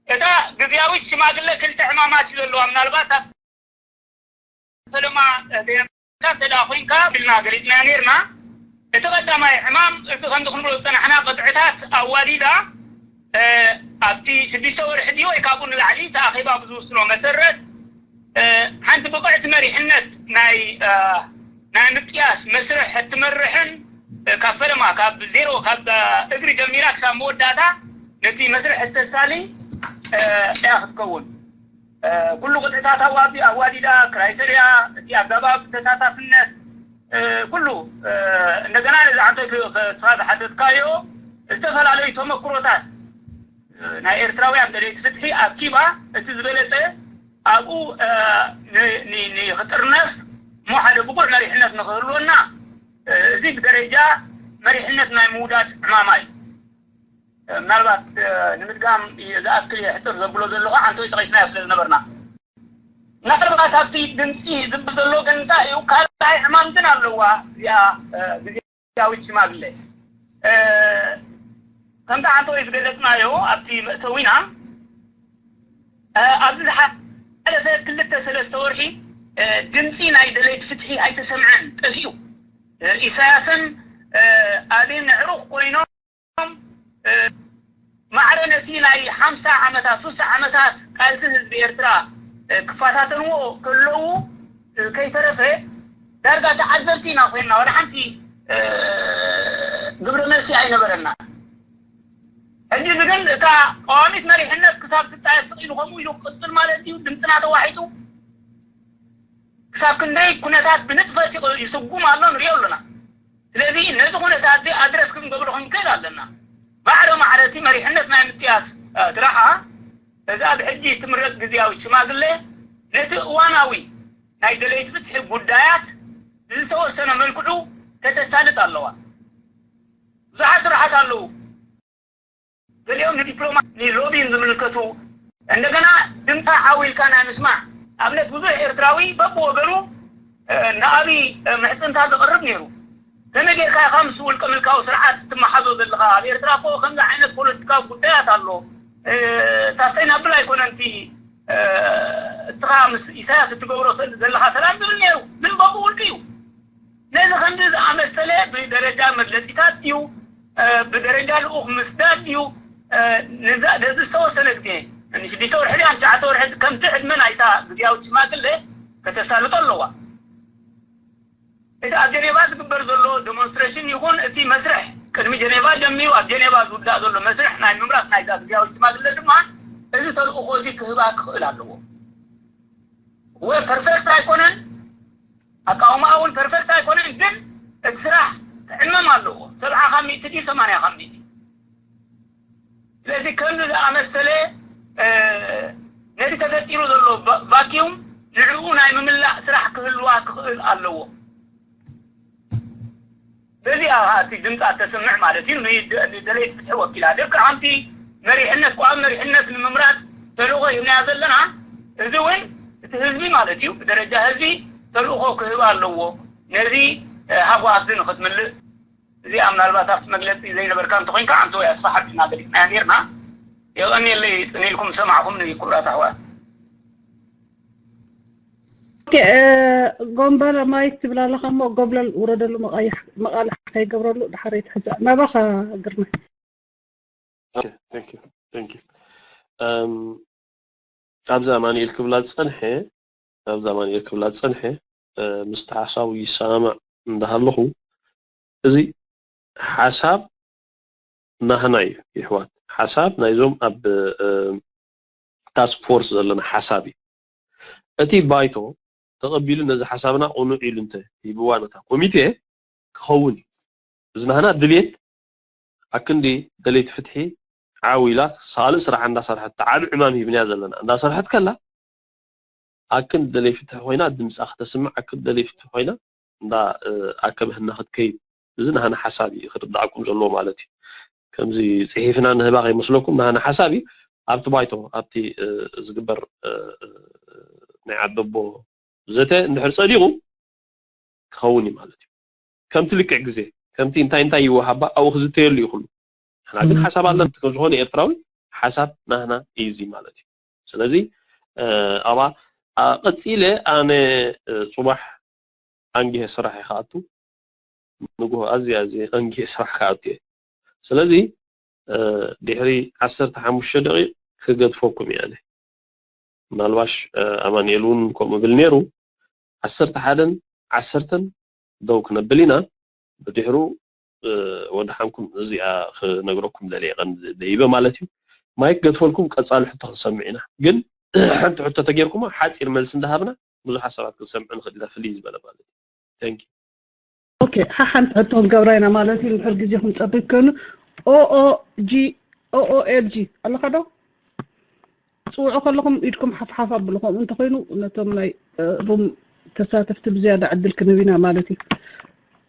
እታ ግዝያዊት ሽማግለ ክልተ ዕማማት እዩ ዘለዋ። ምናልባት ኣብ ፈለማ ደየምካ እንተ ደኣ ኮይንካ ኢልና ገሊጽናዮ ነይርና። እቲ ቀዳማይ ዕማም እቲ ከምዚ ክንብሎ ዝጸናሕና ቅጥዕታት ኣዋዲዳ ኣብቲ ሽዱሽተ ወርሒ ድዩ ወይ ካብኡ ንላዕሊ እቲ ኣኼባ ብዝውስኖ መሰረት ሓንቲ ብቕዕቲ መሪሕነት ናይ ናይ ምጥያስ መስርሕ እትመርሕን ካብ ፈለማ ካብ ዜሮ ካብ እግሪ ጀሚራ ክሳብ መወዳእታ ነቲ መስርሕ እተሳሊ እያ ክትከውን። ኩሉ ቅጥዕታት ኣዋዲ ኣዋዲዳ ክራይተርያ እቲ ኣገባብ ተሳታፍነት ኩሉ እንደገና ነዚ ዓንቶይ ክስኻ ዝሓተትካዮ ዝተፈላለዩ ተመክሮታት ናይ ኤርትራውያን ደለይቲ ፍትሒ ኣኪባ እቲ ዝበለፀ ኣብኡ ንክጥርነፍ እሞ ሓደ ብቁዕ መሪሕነት ንክህልወና እዚ ብደረጃ መሪሕነት ናይ ምውዳድ ዕማማ እዩ። ምናልባት ንምድጋም ዝኣክል ሕፅር ዘብሎ ዘለኹ ዓንቶይ ጠቂስናዮ ስለ ዝነበርና ምናልባት ኣብቲ ድምፂ ዝብል ዘሎ ግን እንታይ እዩ ካልኣይ ዕማም ግን ኣለዋ እዚኣ ግዜያዊት ሽማግሌ ከምቲ ዓንቶይ ዝገለፅናዮ ኣብቲ መእተዊና ኣብዚ ዝሓለፈ ክልተ ሰለስተ ወርሒ ድምፂ ናይ ደለይቲ ፍትሒ ኣይተሰምዐን ጠፊኡ ኢሳያስን ኣብይን ኣዕሩኽ ኮይኖም ማዕረ ነቲ ናይ ሓምሳ ዓመታት ስሳ ዓመታት ቃልሲ ህዝቢ ኤርትራ ክፈታተንዎ ከለዉ ከይተረፈ ዳርጋ ተዓዘብቲ ኢና ኮይንና ዋላ ሓንቲ ግብረ መልሲ ኣይነበረና ሕጂ ግን እታ ቀዋሚት መሪሕነት ክሳብ ትጣየስ ስቕ ኢሉ ከምኡ ኢሉ ክቕፅል ማለት እዩ ድምፅና ተዋሒጡ ክሳብ ክንደይ ኩነታት ብንጥፈት ይስጉም ኣሎ ንሪኦ ኣለና ስለዚ ነዚ ኩነታት እዚ ኣድረስ ክንገብሮ ክንክእል ኣለና ማዕረ ማዕረ እቲ መሪሕነት ናይ ምጥያስ ስራሓ እዛ ብሕጂ ትምረፅ ግዝያዊ ሽማግሌ ነቲ እዋናዊ ናይ ደለይቲ ፍትሒ ጉዳያት ብዝተወሰነ መልክዑ ከተሳልጥ ኣለዋ ብዙሓት ስራሓት ኣለዉ ገሊኦም ንዲፕሎማ ንሎቢን ዝምልከቱ እንደገና ድምፃ ዓው ኢልካ ናይ ምስማዕ ኣብነት ብዙሕ ኤርትራዊ በብወገኑ ንኣብይ ምሕፅንታ ዘቕርብ ነይሩ ከመይ ጌርካ ኢኻ ምስ ውልቀ ምልካዊ ስርዓት ትመሓዞ ዘለኻ ኣብ ኤርትራ እኮ ከምዚ ዓይነት ፖለቲካዊ ጉዳያት ኣሎ ሳስተይናብል ኣይኮነን እቲ እስኻ ምስ ኢሳያስ እትገብሮ ዘለኻ ሰላም ዝብል ነይሩ ግን በብኡ ውልቂ እዩ ነዚ ከምዚ ዝኣመሰለ ብደረጃ መግለጺታት ድዩ ብደረጃ ልኡኽ ምስዳድ ድዩ ነዚ ዝተወሰነ ግዜ ንሽዱሽተ ወርሒ ድያ ንትሽዓተ ወርሒ ከምቲ ዕድመ ናይታ ግዝያዊ ሽማግለ ከተሳልጦ ኣለዋ እቲ ኣብ ጀኔቫ ዝግበር ዘሎ ዴሞንስትሬሽን ይኹን እቲ መስርሕ ቅድሚ ጀኔቫ ጀሚሩ ኣብ ጀኔቫ ዝውዳእ ዘሎ መስርሕ ናይ ምምራፅ ናይዛ ግዝያዊ ሽማግለ ድማ እዚ ተልእኾ እዚ ክህባ ክኽእል ኣለዎ ወይ ፐርፌክት ኣይኮነን ኣቃውማ እውን ፐርፌክት ኣይኮነን ግን እቲ ስራሕ ክዕመም ኣለዎ ሰብዓ ካብ ሚእቲ ድዩ ሰማንያ ካብ ሚእቲ ስለዚ ከምዚ ዝኣመሰለ ነቲ ተፈጢሩ ዘሎ ቫኪዩም ንዕኡ ናይ ምምላእ ስራሕ ክህልዋ ክኽእል ኣለዎ በዚኣ እቲ ድምፃ ተስምዕ ማለት እዩ ንደለይቲ ፍትሒ ወኪላ ደቂ ሓንቲ መሪሕነት ቋሚ መሪሕነት ንምምራፅ ተልእኾ ሂብናያ ዘለና እዚ እውን እቲ ህዝቢ ማለት እዩ ብደረጃ ህዝቢ ተልእኾ ክህብ ኣለዎ ነዚ ሃጓፍዚ ንክትምልእ እዚኣ ምናልባት ኣብቲ መግለፂ ዘይነበርካ እንተኮይንካ ኣንተ ወይ ኣስፋ ሓቢርና ገሊፅናያ ነርና የቐንየለይ ፅን ኢልኩም ዝሰማዕኹምኒ ክቡራት ኣሕዋት ጎንበር ማይክ ትብል ኣለኻ እሞ ጎብለል ውረደሉ መቃልሕ ከይገብረሉ ድሓር ይትሕዘ ናባኻ ግርመ ኣብዚ ኣማኒኤል ክብላ ዝፀንሐ ኣብዚ ኣማኒኤል ክብላ ዝፀንሐ ምስቲ ሓሳቡ ይሰማማዕ እንዳሃለኹ እዚ ሓሳብ ናህና እዩ ይሕዋት ሓሳብ ናይዞም ኣብ ታስክ ፎርስ ዘለና ሓሳብ እዩ እቲ ባይቶ ተቐቢሉ ነዚ ሓሳብና ቅኑዕ ኢሉ እንተ ሂብዋ ነታ ኮሚቴ ክኸውን እዩ እዚ ናህና ድልየት ኣክንዲ ደለይቲ ፍትሒ ዓው ኢላ ሳልእ ስራሕ እንዳሰርሐት ዓብ ዕማም ሂብንያ ዘለና እንዳሰርሐት ከላ ኣክንዲ ደለይ ፍትሒ ኮይና ድምፃ ክተስምዕ ኣክንዲ ደለይ ፍትሒ ኮይና እንዳ ኣከበህና ክትከይድ እዚ ናህና ሓሳብ እዩ ክርዳኣኩም ዘለዎ ማለት እዩ ከምዚ ፅሒፍና ንህባ ከይመስለኩም ናህና ሓሳብ እዩ ኣብቲ ባይቶ ኣብቲ ዝግበር ናይ ዓደቦ ዘተ እንድሕር ፀዲቑ ክኸውን እዩ ማለት እዩ ከምቲ ልክዕ ግዜ ከምቲ እንታይ እንታይ ይወሃባ ኣብኡ ክዝተየሉ እዩ ኩሉ ንሕና ግን ሓሳብ ኣለና ከም ዝኾነ ኤርትራዊ ሓሳብ ናህና እዩ እዚ ማለት እዩ ስለዚ ኣባ ቀፂለ ኣነ ፅባሕ ኣንጊሀ ስራሕ ይክኣቱ ንግሆ ኣዝየ ኣዝየ ኣንጊሀ ስራሕ ክኣቱ እየ ስለዚ ድሕሪ ዓሰርተ ሓሙሽተ ደቂቅ ክገድፈኩም እየ ኣነ ምናልባሽ ኣማኒኤል እውን ከምኡ ብል ነይሩ ዓሰርተ ሓደን ዓሰርተን ደው ክነብል ኢና ብድሕሩ ወድሓንኩም እዚኣ ክነግረኩም ደልየ ቀን ደይበ ማለት እዩ ማይክ ገድፈልኩም ቀፃሊ ሕቶ ክንሰምዕ ኢና ግን ሓንቲ ሕቶ ተገይርኩሞ ሓፂር መልሲ እንዳሃብና ብዙሓት ሰባት ክንሰምዕ ንኽእል ኢና፣ ፍልይ ዝበለ ማለት እዩ። Thank you። ኦኬ፣ ሓሓንቲ ሕቶ ክንገብራ ኢና ማለት እዩ። እንድሕር ግዜኹም ጸቢብ ኮይኑ ኦኦጂ ኦኦኤልጂ ኣለኻ ዶ? ጽውዑ ከለኹም ኢድኩም ሓፍሓፍ ኣብሉ። ከምኡ እንተኾይኑ ነቶም ናይ ሩም ተሳተፍቲ ብዝያዳ ዕድል ክንህብ ኢና ማለት እዩ።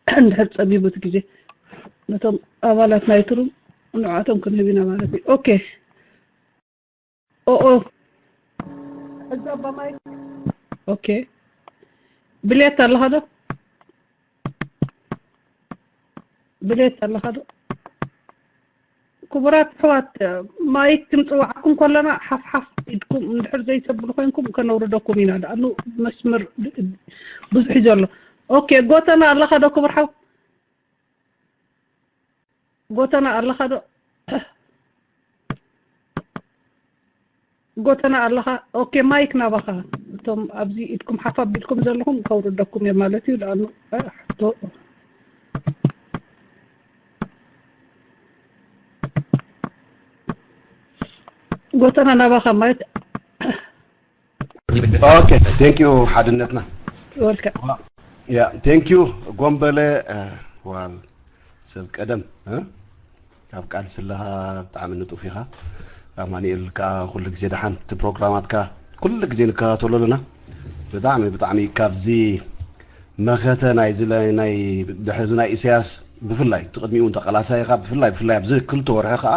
እንድሕር ጸቢቡ እቲ ግዜ ነቶም ኣባላት ናይቲ ሩም ንዕኣቶም ክንህብ ኢና ማለት እዩ። ኦኬ ኦኦ ሕዚ ኣባ ማይክ ኦኬ ብሌት ኣለኻ ዶ? ብሌት ኣለኻ ዶ? ክቡራት ኣሕዋት ማይክ ክንፅዋዓኩም ከለና ሓፍሓፍ ኢድኩም እንድሕር ዘይተብሉ ኮይንኩም ከነውርደኩም ኢና። ደኣኑ መስመር ብዙሕ እዩ ዘሎ። ኦኬ ጎተና ኣለኻ ዶ ክቡር ሓው? ጎተና ኣለኻ ዶ? ጎተና ኣለኻ? ኦኬ ማይክ ናባኻ። እቶም ኣብዚ ኢድኩም ሓፍ ኣቢልኩም ዘለኹም ከውርደኩም እየ ማለት እዩ። ደኣኑ ሕቶ ጎተና ናባኻ ማይክ። Okay, thank you ሓድነትና። ወልካ Yeah, thank you ጎንበለ። ዋል ሰብ ቀደም ካብ ቃል ስለኻ ብጣዕሚ ንጡፍ ኢኻ። ኣማኒኤል ከዓ ኩሉ ግዜ ደሓን እቲ ፕሮግራማትካ ኩሉ ግዜ ንከታተሎ ኣለና። ብጣዕሚ ብጣዕሚ ካብዚ መኸተ ናይዚ ናይ ድሕዚ ናይ ኢሳያስ ብፍላይ እቲ ቅድሚኡ እንተቀላሳይ ኢኻ ብፍላይ ብፍላይ ኣብዚ ክልተ ወርሒ ከዓ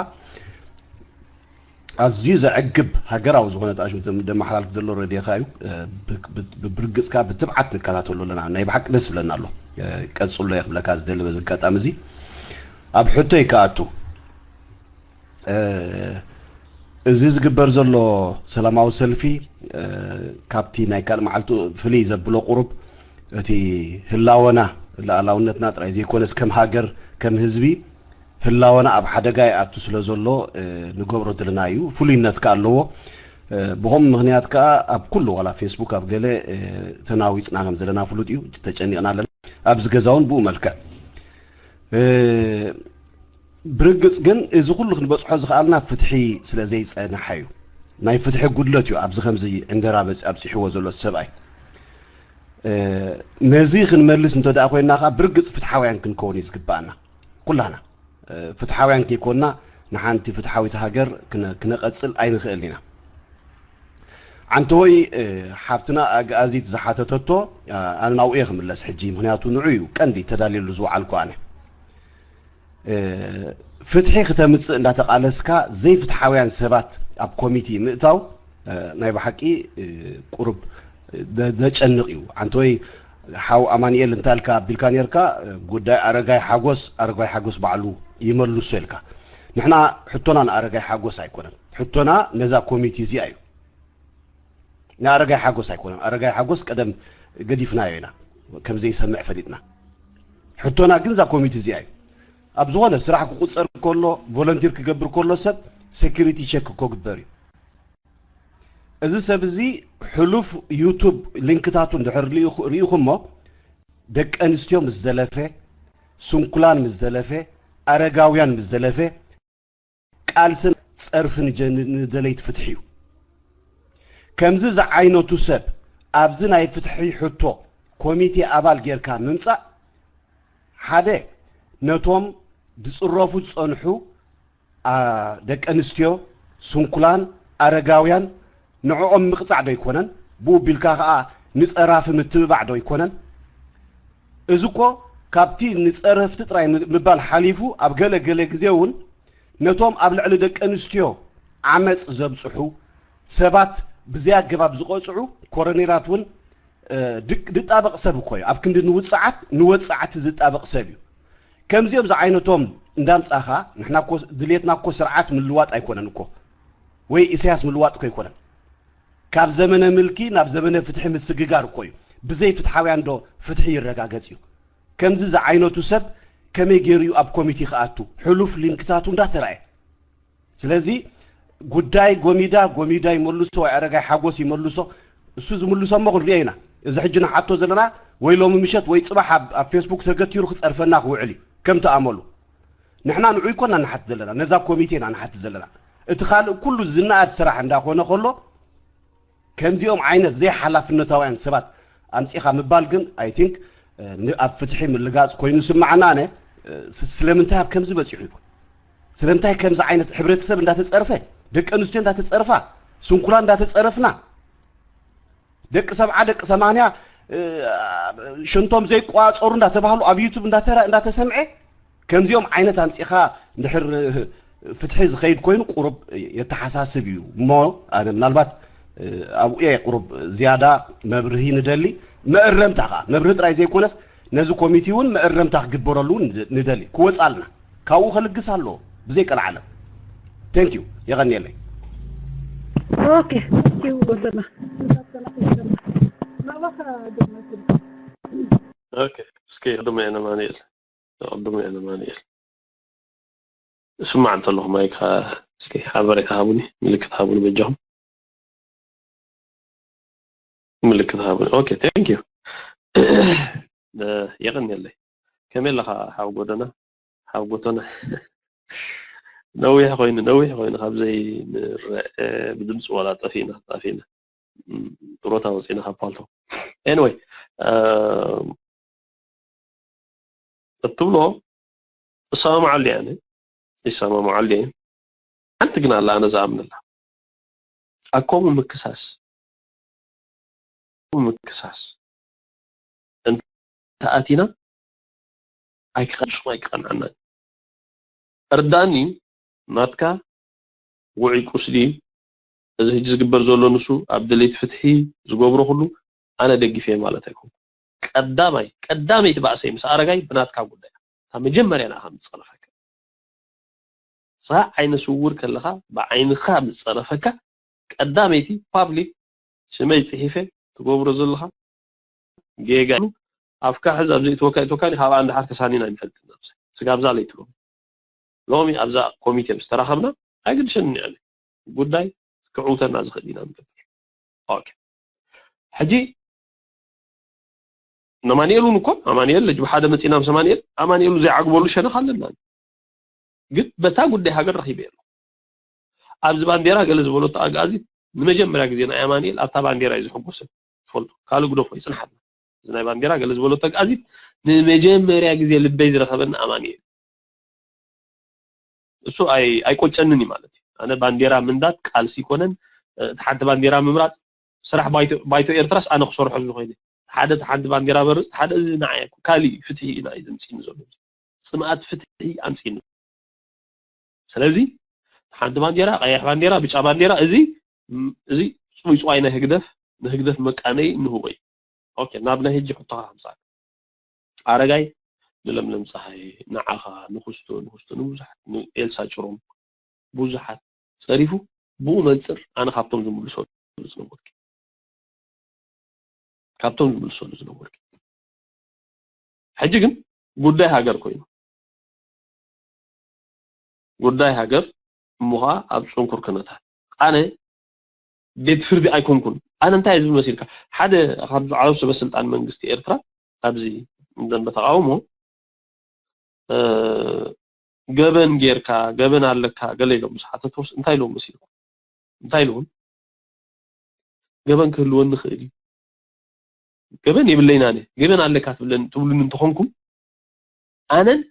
ኣዝዩ ዘዕግብ ሃገራዊ ዝኾነ ተኣሽሙ ደመሓላልፍ ዘሎ ረድዮኻ እዩ። ብርግጽካ ብትብዓት ንከታተሎ ኣለና። ናይ ብሓቂ ደስ ብለና ኣሎ። ቀጽሎ እየ ክብለካ ዝደሊ በዚ ኣጋጣሚ እዚ ኣብ ሕቶይ ክኣቱ እዚ ዝግበር ዘሎ ሰላማዊ ሰልፊ ካብቲ ናይ ካልእ መዓልቱ ፍልይ ዘብሎ ቁሩብ እቲ ህላወና ልኣላውነትና ጥራይ ዘይኮነስ ከም ሃገር ከም ህዝቢ ህላወና ኣብ ሓደጋ ይኣቱ ስለ ዘሎ ንገብሮ ዘለና እዩ። ፍሉይነት ከኣ ኣለዎ። ብኸምኡ ምኽንያት ከኣ ኣብ ኩሉ ዋላ ፌስቡክ ኣብ ገለ ተናዊጽና ከም ዘለና ፍሉጥ እዩ። ተጨኒቕና ኣለና። ኣብዚ ገዛ እውን ብኡ መልክዕ ብርግጽ ግን እዚ ኩሉ ክንበጽሖ ዝኽኣልና ፍትሒ ስለ ዘይጸንሐ እዩ። ናይ ፍትሒ ጉድለት እዩ ኣብዚ ከምዚ ዕንደራ ኣብጺሕዎ ዘሎ ሰብኣይ። ነዚ ክንመልስ እንተ ደኣ ኮይንና ከኣ ብርግጽ ፍትሓውያን ክንከውን እዩ ዝግባኣና ኩላና። ፍትሓውያን ከይኮንና ንሓንቲ ፍትሓዊት ሃገር ክነቐጽል ኣይንኽእልን ኢና። ዓንተወይ ሓብትና ኣግኣዚት ዝሓተተቶ ኣነ ናብኡ እየ ክምለስ ሕጂ፣ ምኽንያቱ ንዑ እዩ ቀንዲ ተዳልየሉ ዝወዓልኩ ኣነ። ፍትሒ ክተምጽእ እንዳተቓለስካ ዘይፍትሓውያን ሰባት ኣብ ኮሚቲ ምእታው ናይ ብሓቂ ቁሩብ ዘጨንቕ እዩ። ዓንተወይ ሓው ኣማኒኤል እንታይ ኢልካ ኣቢልካ ነርካ፣ ጉዳይ ኣረጋይ ሓጎስ ኣረጋይ ሓጎስ ባዕሉ ይመልሶ ኢልካ። ንሕና ሕቶና ንኣረጋይ ሓጎስ ኣይኮነን፣ ሕቶና ነዛ ኮሚቲ እዚኣ እዩ። ንኣረጋይ ሓጎስ ኣይኮነን። ኣረጋይ ሓጎስ ቀደም ገዲፍናዮ ኢና ከም ዘይሰምዕ ፈሊጥና። ሕቶና ግን እዛ ኮሚቲ እዚኣ እዩ። ኣብ ዝኾነ ስራሕ ክቁጸር ከሎ ቮለንቲር ክገብር ከሎ ሰብ ሴኩሪቲ ቸክ እኮ ግበር እዩ። እዚ ሰብ እዚ ሕሉፍ ዩቱብ ሊንክታቱ እንድሕር ሪኢኹሞ ደቂ ኣንስትዮ ምስ ዘለፈ፣ ስንኩላን ምስ ዘለፈ፣ ኣረጋውያን ምስ ዘለፈ ቃልስን ጸርፍን ንደለይቲ ፍትሒ እዩ። ከምዚ ዝዓይነቱ ሰብ ኣብዚ ናይ ፍትሒ ሕቶ ኮሚቴ ኣባል ጌርካ ምምጻእ ሓደ ነቶም ዝጽረፉ ዝጸንሑ ደቂ ኣንስትዮ፣ ስንኩላን፣ ኣረጋውያን ንዕኦም ምቕጻዕ ዶ ኣይኮነን? ብኡ ቢልካ ከኣ ንጸራፊ ምትብባዕ ዶ ኣይኮነን? እዚ እኮ ካብቲ ንጸረፍቲ ጥራይ ምባል ሓሊፉ ኣብ ገለ ገለ ግዜ እውን ነቶም ኣብ ልዕሊ ደቂ ኣንስትዮ ዓመጽ ዘብጽሑ ሰባት ብዘይ ኣገባብ ዝቐጽዑ ኮረኔላት እውን ድጣበቕ ሰብ እኮ እዩ። ኣብ ክንዲ ንውጽዓት ንወጽዓቲ ዝጣበቕ ሰብ እዩ። ከምዚኦም ዝዓይነቶም እንዳምጻኻ ንሕና እኮ ድሌትና እኮ ስርዓት ምልዋጥ ኣይኮነን እኮ ወይ ኢሳያስ ምልዋጥ እኮ ኣይኮነን። ካብ ዘመነ ምልኪ ናብ ዘመነ ፍትሒ ምስግጋር እኮ እዩ። ብዘይ ፍትሓውያን ዶ ፍትሒ ይረጋገጽ እዩ? ከምዚ ዝዓይነቱ ሰብ ከመይ ገይሩ እዩ ኣብ ኮሚቴ ክኣቱ? ሕሉፍ ሊንክታቱ እንዳተራእየ። ስለዚ ጉዳይ ጎሚዳ ጎሚዳ ይመልሶ ወይ ኣረጋይ ሓጎስ ይመልሶ፣ እሱ ዝምልሶ እሞ ክንሪኦ ኢና። እዚ ሕጂ ንሓቶ ዘለና ወይ ሎሚ ምሸት ወይ ጽባሕ ኣብ ፌስቡክ ተገቲሩ ክጸርፈና ክውዕል እዩ ከምቲ ኣመሉ። ንሕና ንዑ ይኮና ንሓት ዘለና፣ ነዛ ኮሚቴ ኢና ንሓት ዘለና። እቲ ካልእ ኩሉ ዝነኣድ ስራሕ እንዳኾነ ከሎ ከምዚኦም ዓይነት ዘይሓላፍነታውያን ሰባት ኣምጺኻ ምባል ግን፣ I think፣ እ፣ ን-፣ ኣብ ፍትሒ ምልጋጽ ኮይኑ ስምዓና። ኣነ፣ እ፣ ስ-፣ ስለምንታይ ኣብ ከምዚ በጺሑ ይኾን? ስለምንታይ ከምዚ ዓይነት ሕብረተሰብ እንዳተጸርፈ፣ ደቂ ኣንስትዮ እንዳተጸርፋ፣ ስንኩላን እንዳተጸረፍና፣ ደቂ ሰብዓ፣ ደቂ ሰማንያ፣ እ፣ ሸንቶም ዘይቋጸሩ እንዳተባህሉ ኣብ ዩቱብ እንዳተራ-፣ እንዳተሰምዐ፣ ከምዚኦም ዓይነት ኣምጺኻ እንድሕር ፍትሒ ዝኸይድ ኮይኑ ቁሩብ የተሓሳስብ እዩ እሞ፣ ኣነ ምናልባት፣ እ፣ ኣብኡ እየ ቁሩብ ዝያዳ መብርሂ ንደሊ። መእረምታ ኸዓ፣ መብርሂ ጥራይ ዘይኮነስ ነዚ ኮሚቴ እውን መእረምታ ክግበረሉ እውን ንደ-፣ ንደሊ። ክወጻልና፣ ካብኡ ከልግስ ኣለዎ ብዘይ ቀልዓለም። Thank you፣ የቐንየለይ። ኦኬ፣ thank you ጎደና። ናባኻ ገመት። ኦኬ፣ እስኪ ቅድመ ኣማኑኤል፣ ቅድመ ኣማኑኤል። እስማዕ እንተለኹ ማይክ፣ እስኪ ሓበሬታ ሃቡኒ፣ ምልክት ሃቡኒ በጃኹም። ምልክት ሃቡኒ። ኦኬ፣ thank you። እ፣ የቐንየለይ። ከመይ ኣለኻ ሓው ጎደና? ሓው ጎተና? ነዊሕ ኮይኑ፣ ነዊሕ ኮይኑ ካብ ዘይንረአ፣ ብድምፂ ዋላ ጠፊእና፣ ጠፊእና። እም፣ ጥሮታ ወፂእና ካብ ፓልቶ። Anyway፣ እ፣ እትብሎ እሰማማዓሉ እየ ኣነ፣ ይሰማማዓሉ እየ። ሓንቲ ግን ኣላ ኣነ ዝኣምነላ። ኣኮሙ ምክሳስ፣ ምክሳስ እንተኣቲና ኣይክቐንሱ ኣይክቐንዓና። እርዳኒ ናትካ ውዑይ ቁስሊ፣ እዚ ሕጂ ዝግበር ዘሎ ንሱ ኣብ ደለይቲ ፍትሒ ዝገብሮ ኩሉ ኣነ ደጊፈ ማለት ኣይኮንኩ። ቀዳማይ፣ ቀዳመይቲ ባእሰይ ምስ ኣረጋይ ብናትካ ጉዳይ። እታ መጀመርያ ንኣኻ ምጸረፈካ። ንስኻ ዓይነ ስውር ከለኻ ብዓይንኻ ምጸረፈካ ቀዳመይቲ ፓብሊክ ስመይ ጽሒፈ ትገብሮ ዘለኻ ጌጋ እዩ። ኣፍካ ሕዝ ኣብዚ እትወካ እትወካኒ ካብኣ እንድሓር ተሳኒና ኣይንፈልጥን። ኣብዚ ስጋብዛ ለይትሎም ሎሚ ኣብዛ ኮሚቴ ምስ ተራኸብና ኣይግድሸንን እየ ኣነ። ጉዳይ ክዕውተና ዝኽእል ኢና ንገብር። ኦኬ። ሕጂ ነማንኤል እውን እኮ ኣማንኤል ልጅ ብሓደ መፂና ምስ ኣማንኤል ኣማንኤል እውን ዘይዓግበሉ ሸነኽ ኣለና። ግን በታ ጉዳይ ሃገር ረኺበ ኣለኹ። ኣብዚ ባንዴራ ገለ ዝበለቶ ኣግኣዚት ንመጀመርያ ግዜ ናይ ኣማንኤል ኣብታ ባንዴራ እዩ ዝሕጎሰ ትፈልጡ። ካልእ ግደፎ ይፅንሓልና። እዚ ናይ ባንዴራ ገለ ዝበለቶ ኣግኣዚት ንመጀመርያ ግዜ ልበይ ዝረኸበኒ ኣማንኤል። እሱ ኣይ ኣይቆጨንን እዩ ማለት እዩ። ኣነ ባንዴራ ምንዳድ ቃልሲ ይኮነን። እቲ ሓንቲ ባንዴራ ምምራፅ ስራሕ ባይቶ ባይቶ ኤርትራስ ኣነ ክሰርሖ ኣብዚ ኮይነ ሓደ እቲ ሓንቲ ባንዴራ በርፅ ሓደ እዚ ንዓይ ኣይኮን ካሊእ ፍትሒ ኢና እዩ ዘምፅእኒ ዘሎ። ፅምኣት ፍትሒ ኣምፅእኒ። ስለዚ ሓንቲ ባንዴራ ቀይሕ ባንዴራ ብጫ ባንዴራ እዚ እዚ ፅውይ ፅዋይ ናይ ህግደፍ ንህግደፍ መቃነይ እንህቦ እዩ። ኦኬ ናብ ናይ ሕጂ ሕቶኻ ከምፃእ ኣረጋይ ንለምለም ፀሃየ ንዓኻ ንክስቶ ንክስቶ ንብዙሓት ንኤልሳ ጭሮም ብዙሓት ፀሪፉ ብኡ መንፅር ኣነ ካብቶም ዝምልሰሉ ዝነበርኩ ካብቶም ዝምልሰሉ ዝነበርኩ ሕጂ ግን ጉዳይ ሃገር ኮይኑ ጉዳይ ሃገር እሞ ኸዓ ኣብ ፅንኩር ኩነታት ኣነ ቤት ፍርዲ ኣይኮንኩን ኣነ እንታይ ዝብል መሲልካ ሓደ ካብ ዝዓለሙ ሰበ ስልጣን መንግስቲ ኤርትራ ኣብዚ ደንበ ተቃውሞ ገበን ጌርካ ገበን ኣለካ ገለ ኢሎም ምስ ሓተትዎስ እንታይ ኢሎም መሲልኩም እንታይ ኢልዎም ገበን ክህልወኒ ይኽእል እዩ ገበን የብለይን ኣነ ገበን ኣለካ ትብሉኒ እንተኾንኩም ኣነን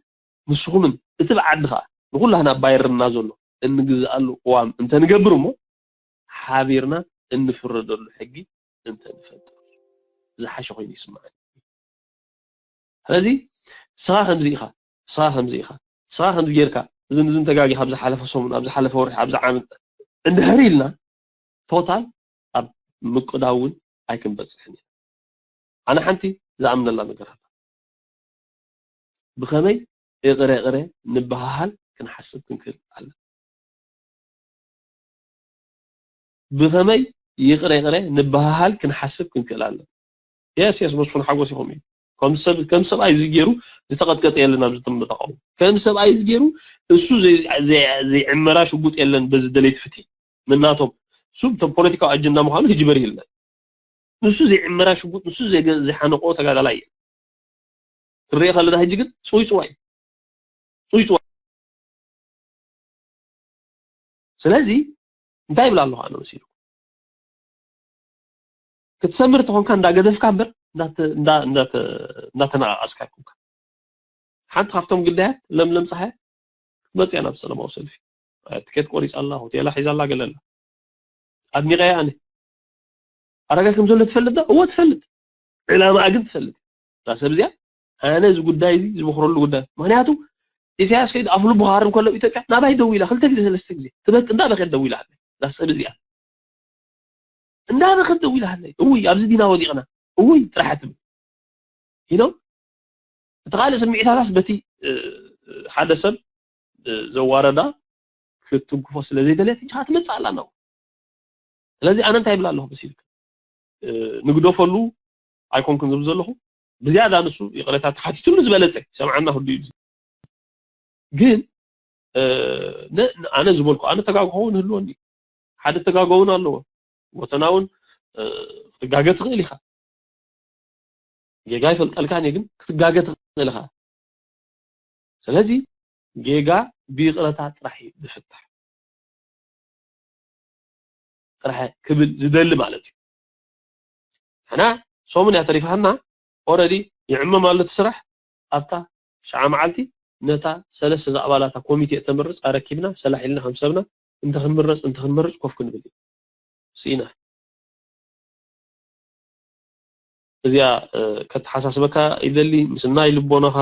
ንስኹምን እቲ ብዓዲ ኸዓ ንኹላህና ባይርና ዘሎ እንግዝኣሉ ቅዋም እንተንገብር እሞ ሓቢርና እንፍረደሉ ሕጊ እንተንፈጥር ዝሓሸ ኮይኑ ይስምዓኒ። ስለዚ ንስኻ ከምዚ ኢኻ፣ ንስኻ ከምዚ ኢኻ፣ ንስኻ ከምዚ ጌርካ፣ እዝን እዝን ተጋጊኻ ኣብ ዝሓለፈ ሰሙን፣ ኣብ ዝሓለፈ ወርሒ፣ ኣብዚ ዓመት እንድሕር ኢልና ቶታል ኣብ ምቅዳው እውን ኣይክንበፅሕን ኢና። ኣነ ሓንቲ ዝኣምነላ ነገር ኣላ። ብኸመይ ይቕረ ይቕረ ንበሃሃል ክንሓስብ ክንክእል ኣለና። ብኸመይ ይቕረ ይቕረ ንበሃሃል ክንሓስብ ክንክእል ኣለና። የስ የስ መስፉን ሓጎስ ኢኹም እዩ። ከም ሰብ ከም ሰብኣይ እዚ ገይሩ ዝተቐጥቀጠ የለን ኣብዚ ትም ተቃውሞ ከም ሰብኣይ እዚ ገይሩ እሱ ዘይዕመራ ሽጉጥ የለን በዚ ደለይቲ ፍትሒ ምናቶም እሱ ፖለቲካዊ ኣጀንዳ ምዃኑ ህጂ በሪህልና ንሱ ዘይዕመራ ሽጉጥ ንሱ ዘይሓነቆ ተጋዳላይ እዩ ክርኢ ከለና ህጂ ግን ፅውይ ፅዋይ እዩ ፅውይ ፅዋይ ስለዚ እንታይ ይብል ኣለኹ ኣነ መሲሉ ክትሰምር ተኾንካ እንዳገደፍካ እምበር እንዳተ- እንዳ- እንዳተ- እንዳተነቓቐስካ ኣይኮንካ። ሓንቲ ካብቶም ግዳያት ለምለም ፀሓይ ክትመፅእ እያ ናብ ሰላማዊ ሰልፊ። ትኬት ቆሪፃ ኣላ፣ ሆቴላ ሒዛ ኣላ፣ ገለ ኣላ። ኣድኒቐያ ኣነ። ኣረጋይ ከም ዘሎ ትፈልጥ ዶ? እወ ትፈልጥ። ዕላማኣ ግን ትፈልጥ። እዛ ሰብ እዚኣ ኣነ እዚ ጉዳይ እዚ ዝመኽረሉ ጉዳይ። ምክንያቱ ኢሳያስ ከይዱ ኣፍ ልቡ ክሃርም ከሎ ኢትዮጵያ ናባይ ደዊላ ክልተ ግዜ ሰለስተ ግዜ ትበቅ እንዳበኸት ደዊላ ኣለ። እዛ ሰብ እዚኣ እንዳበኸት ደዊላ ኣለ። እውይ ኣብዚ ዲና ወዲቕና እውይ ጥራሕ ትብል ኢኖ። እቲ ካልእ ስምዒታታስ በቲ ሓደ ሰብ ዘዋረዳ ክትትንክፎ ስለ ዘይደለየት ሕጂ ከዓ ትመፅእ ኣላ ናው። ስለዚ ኣነ እንታይ ይብል ኣለኹ መሲልክ ንግደፈሉ ኣይኮንኩን ዝብል ዘለኹ። ብዝያዳ ንሱ ይቕሬታ ተሓቲትሉ ዝበለፀ ይሰምዓና ህሉ እዩ። ግን ኣነ ዝበልኩ ኣነ ተጋግኾ እውን ህልወኒ ሓደ ተጋጎ እውን ኣለዎ። ጎተና እውን ክትጋገ ትኽእል ኢኻ። ጌጋ ይፈልጠልካን እየ ግን ክትጋገ ትኽእል ኢኻ። ስለዚ ጌጋ ብይቕረታ ጥራሕ እዩ ዝፍታሕ። ጥራሕ ክብል ዝደሊ ማለት እዩ። ሕና ሰሙን እያ ተሪፋና። ኦረዲ ይዕመም ኣሎ እቲ ስራሕ። ኣብታ ሸዓ መዓልቲ ነታ ሰለስተ ዝኣባላታ ኮሚቴ እተምርፅ ኣረኪብና ሰላሕ ኢልና ከም ሰብና እንተክንምረፅ እንተክንመርፅ ኮፍ ክንብል እዩ። ስኢና እዚኣ ከተሓሳስበካ ይደሊ ምስ ናይ ልቦናኻ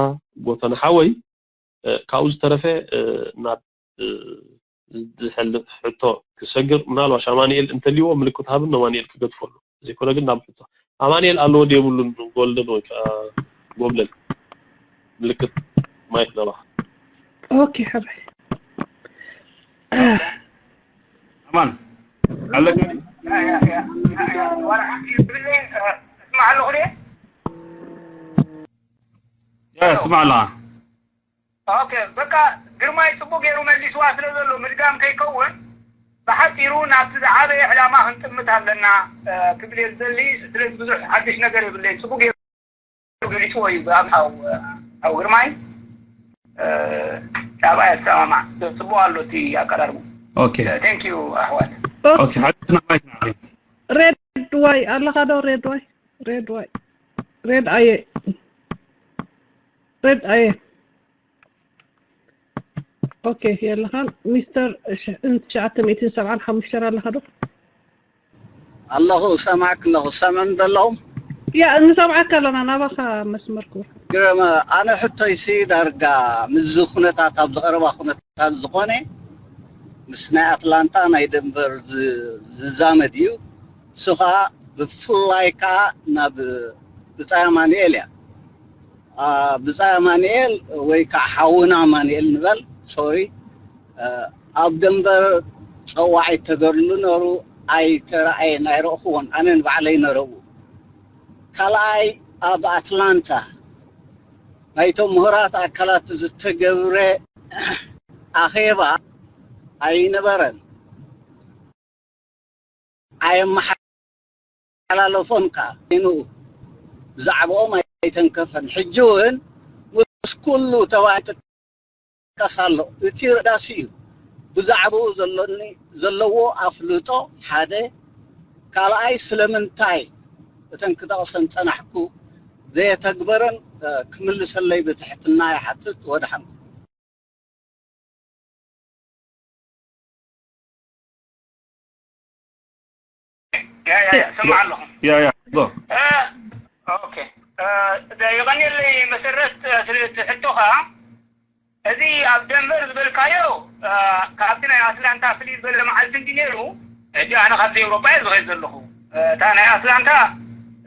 ጎተና ሓወይ። ካብኡ ዝተረፈ ናብ ዝሐልፍ ሕቶ ክሰግር ምናልባሽ ኣማንኤል እንተልዎ ምልክት ሃብን ኣማንኤል ክገድፈሉ ዘይኮነ ግን ናብ ሕቶ ኣማንኤል ኣለዎ የብሉን። ጎልደን ወይ ከዓ ጎብለል ምልክት ማይክ ነባኻ። ኦኬ ሕራይ ኣማን ኣለካ ስማዕ ኣለኹ ያ ስማዕ ኣለኻ ኦኬ በቃ ግርማይ ጽቡቅ ገይሩ መሊስዋ ስለ ዘሎ ምድጋም ከይከውን ብሓጺሩ ናብቲ ዝዓበየ ዕላማ ክንጥምት ኣለና ክብል እየ ዝደሊ። ስለዚ ብዙሕ ሓድሽ ነገር የብለይን። ጽቡቅ ገይሩ ገሊጽዎ እዩ ብኣምሓው ኣው ግርማይ ጣብኣ የሰማማዕ ጽቡቅ ኣሎ እቲ ኣቀራርቡ። ኦኬ ቴንክ ዩ ኣሕዋት። ኦኬ ሓድሽ ናይ ማይክ ናዕሊ ሬድ ዋይ ኣለኻ ዶ ሬድ ዋይ ሬድ ዋይ ሬድ ኣየ ሬድ ኣየ ኦኬ የለኻን ሚስተር ሽሕን ትሽዓተ ሚእትን ሰብዓን ሓሙሽተን ኣለኻ ዶ ኣለኹ ሰማዕክ ኣለኹ ሰመን ዘለኹም ያ ንሰምዓካ ኣለና ናባኻ መስመር ክቡር ግረመ ኣነ ሕቶይሲ ዳርጋ ምስዚ ኩነታት ኣብዚ ቀረባ ኩነታት ዝኾነ ምስ ናይ ኣትላንታ ናይ ደንቨር ዝዛመድ እዩ እሱ ከዓ ብፍላይ ከዓ ናብ ብፃይ ኣማንኤል እያ ብፃይ ኣማንኤል ወይ ከዓ ሓውና ኣማንኤል ንበል ሶሪ ኣብ ደንበር ፀዋዒት ተገርሉ ነሩ ኣይተረኣየን ኣይረእኽዎን ኣነ ንባዕለይ ነረቡ ካልኣይ ኣብ ኣትላንታ ናይቶም ምሁራት ኣካላት ዝተገብረ ኣኼባ ኣይነበረን ኣየመሓላለፎን ከዓ ይንኡ ብዛዕባኦም ኣይተንከፈን ሕጂ እውን ምስ ኩሉ ተባዕት ይጥቀስ ኣሎ እቲ ረዳሲ እዩ ብዛዕባኡ ዘለኒ ዘለዎ ኣፍልጦ ሓደ ካልኣይ ስለምንታይ እተን ክጠቕሰን ፀናሕኩ ዘየተግበረን ክምልሰለይ ብትሕትና ይሓትት ወድሓንኩም ያ ያ ያ ስማዕ ኣለኹ ያ ያ ዶ እ፣ ኦኬ እ፣ ደ- የቐንየለይ መሰረት እ፣ ስለ እቲ ሕቶኻ እዚ ኣብ ደንቨር ዝበልካዮ እ፣ ካብቲ ናይ ኣትላንታ ፍልይ ዝበለ መዓልቲ እንዲ ነይሩ ሕጂ ኣነ ካብቲ ኤውሮጳ እየ ዝኸይድ ዘለኹ እ፣ እታ ናይ ኣትላንታ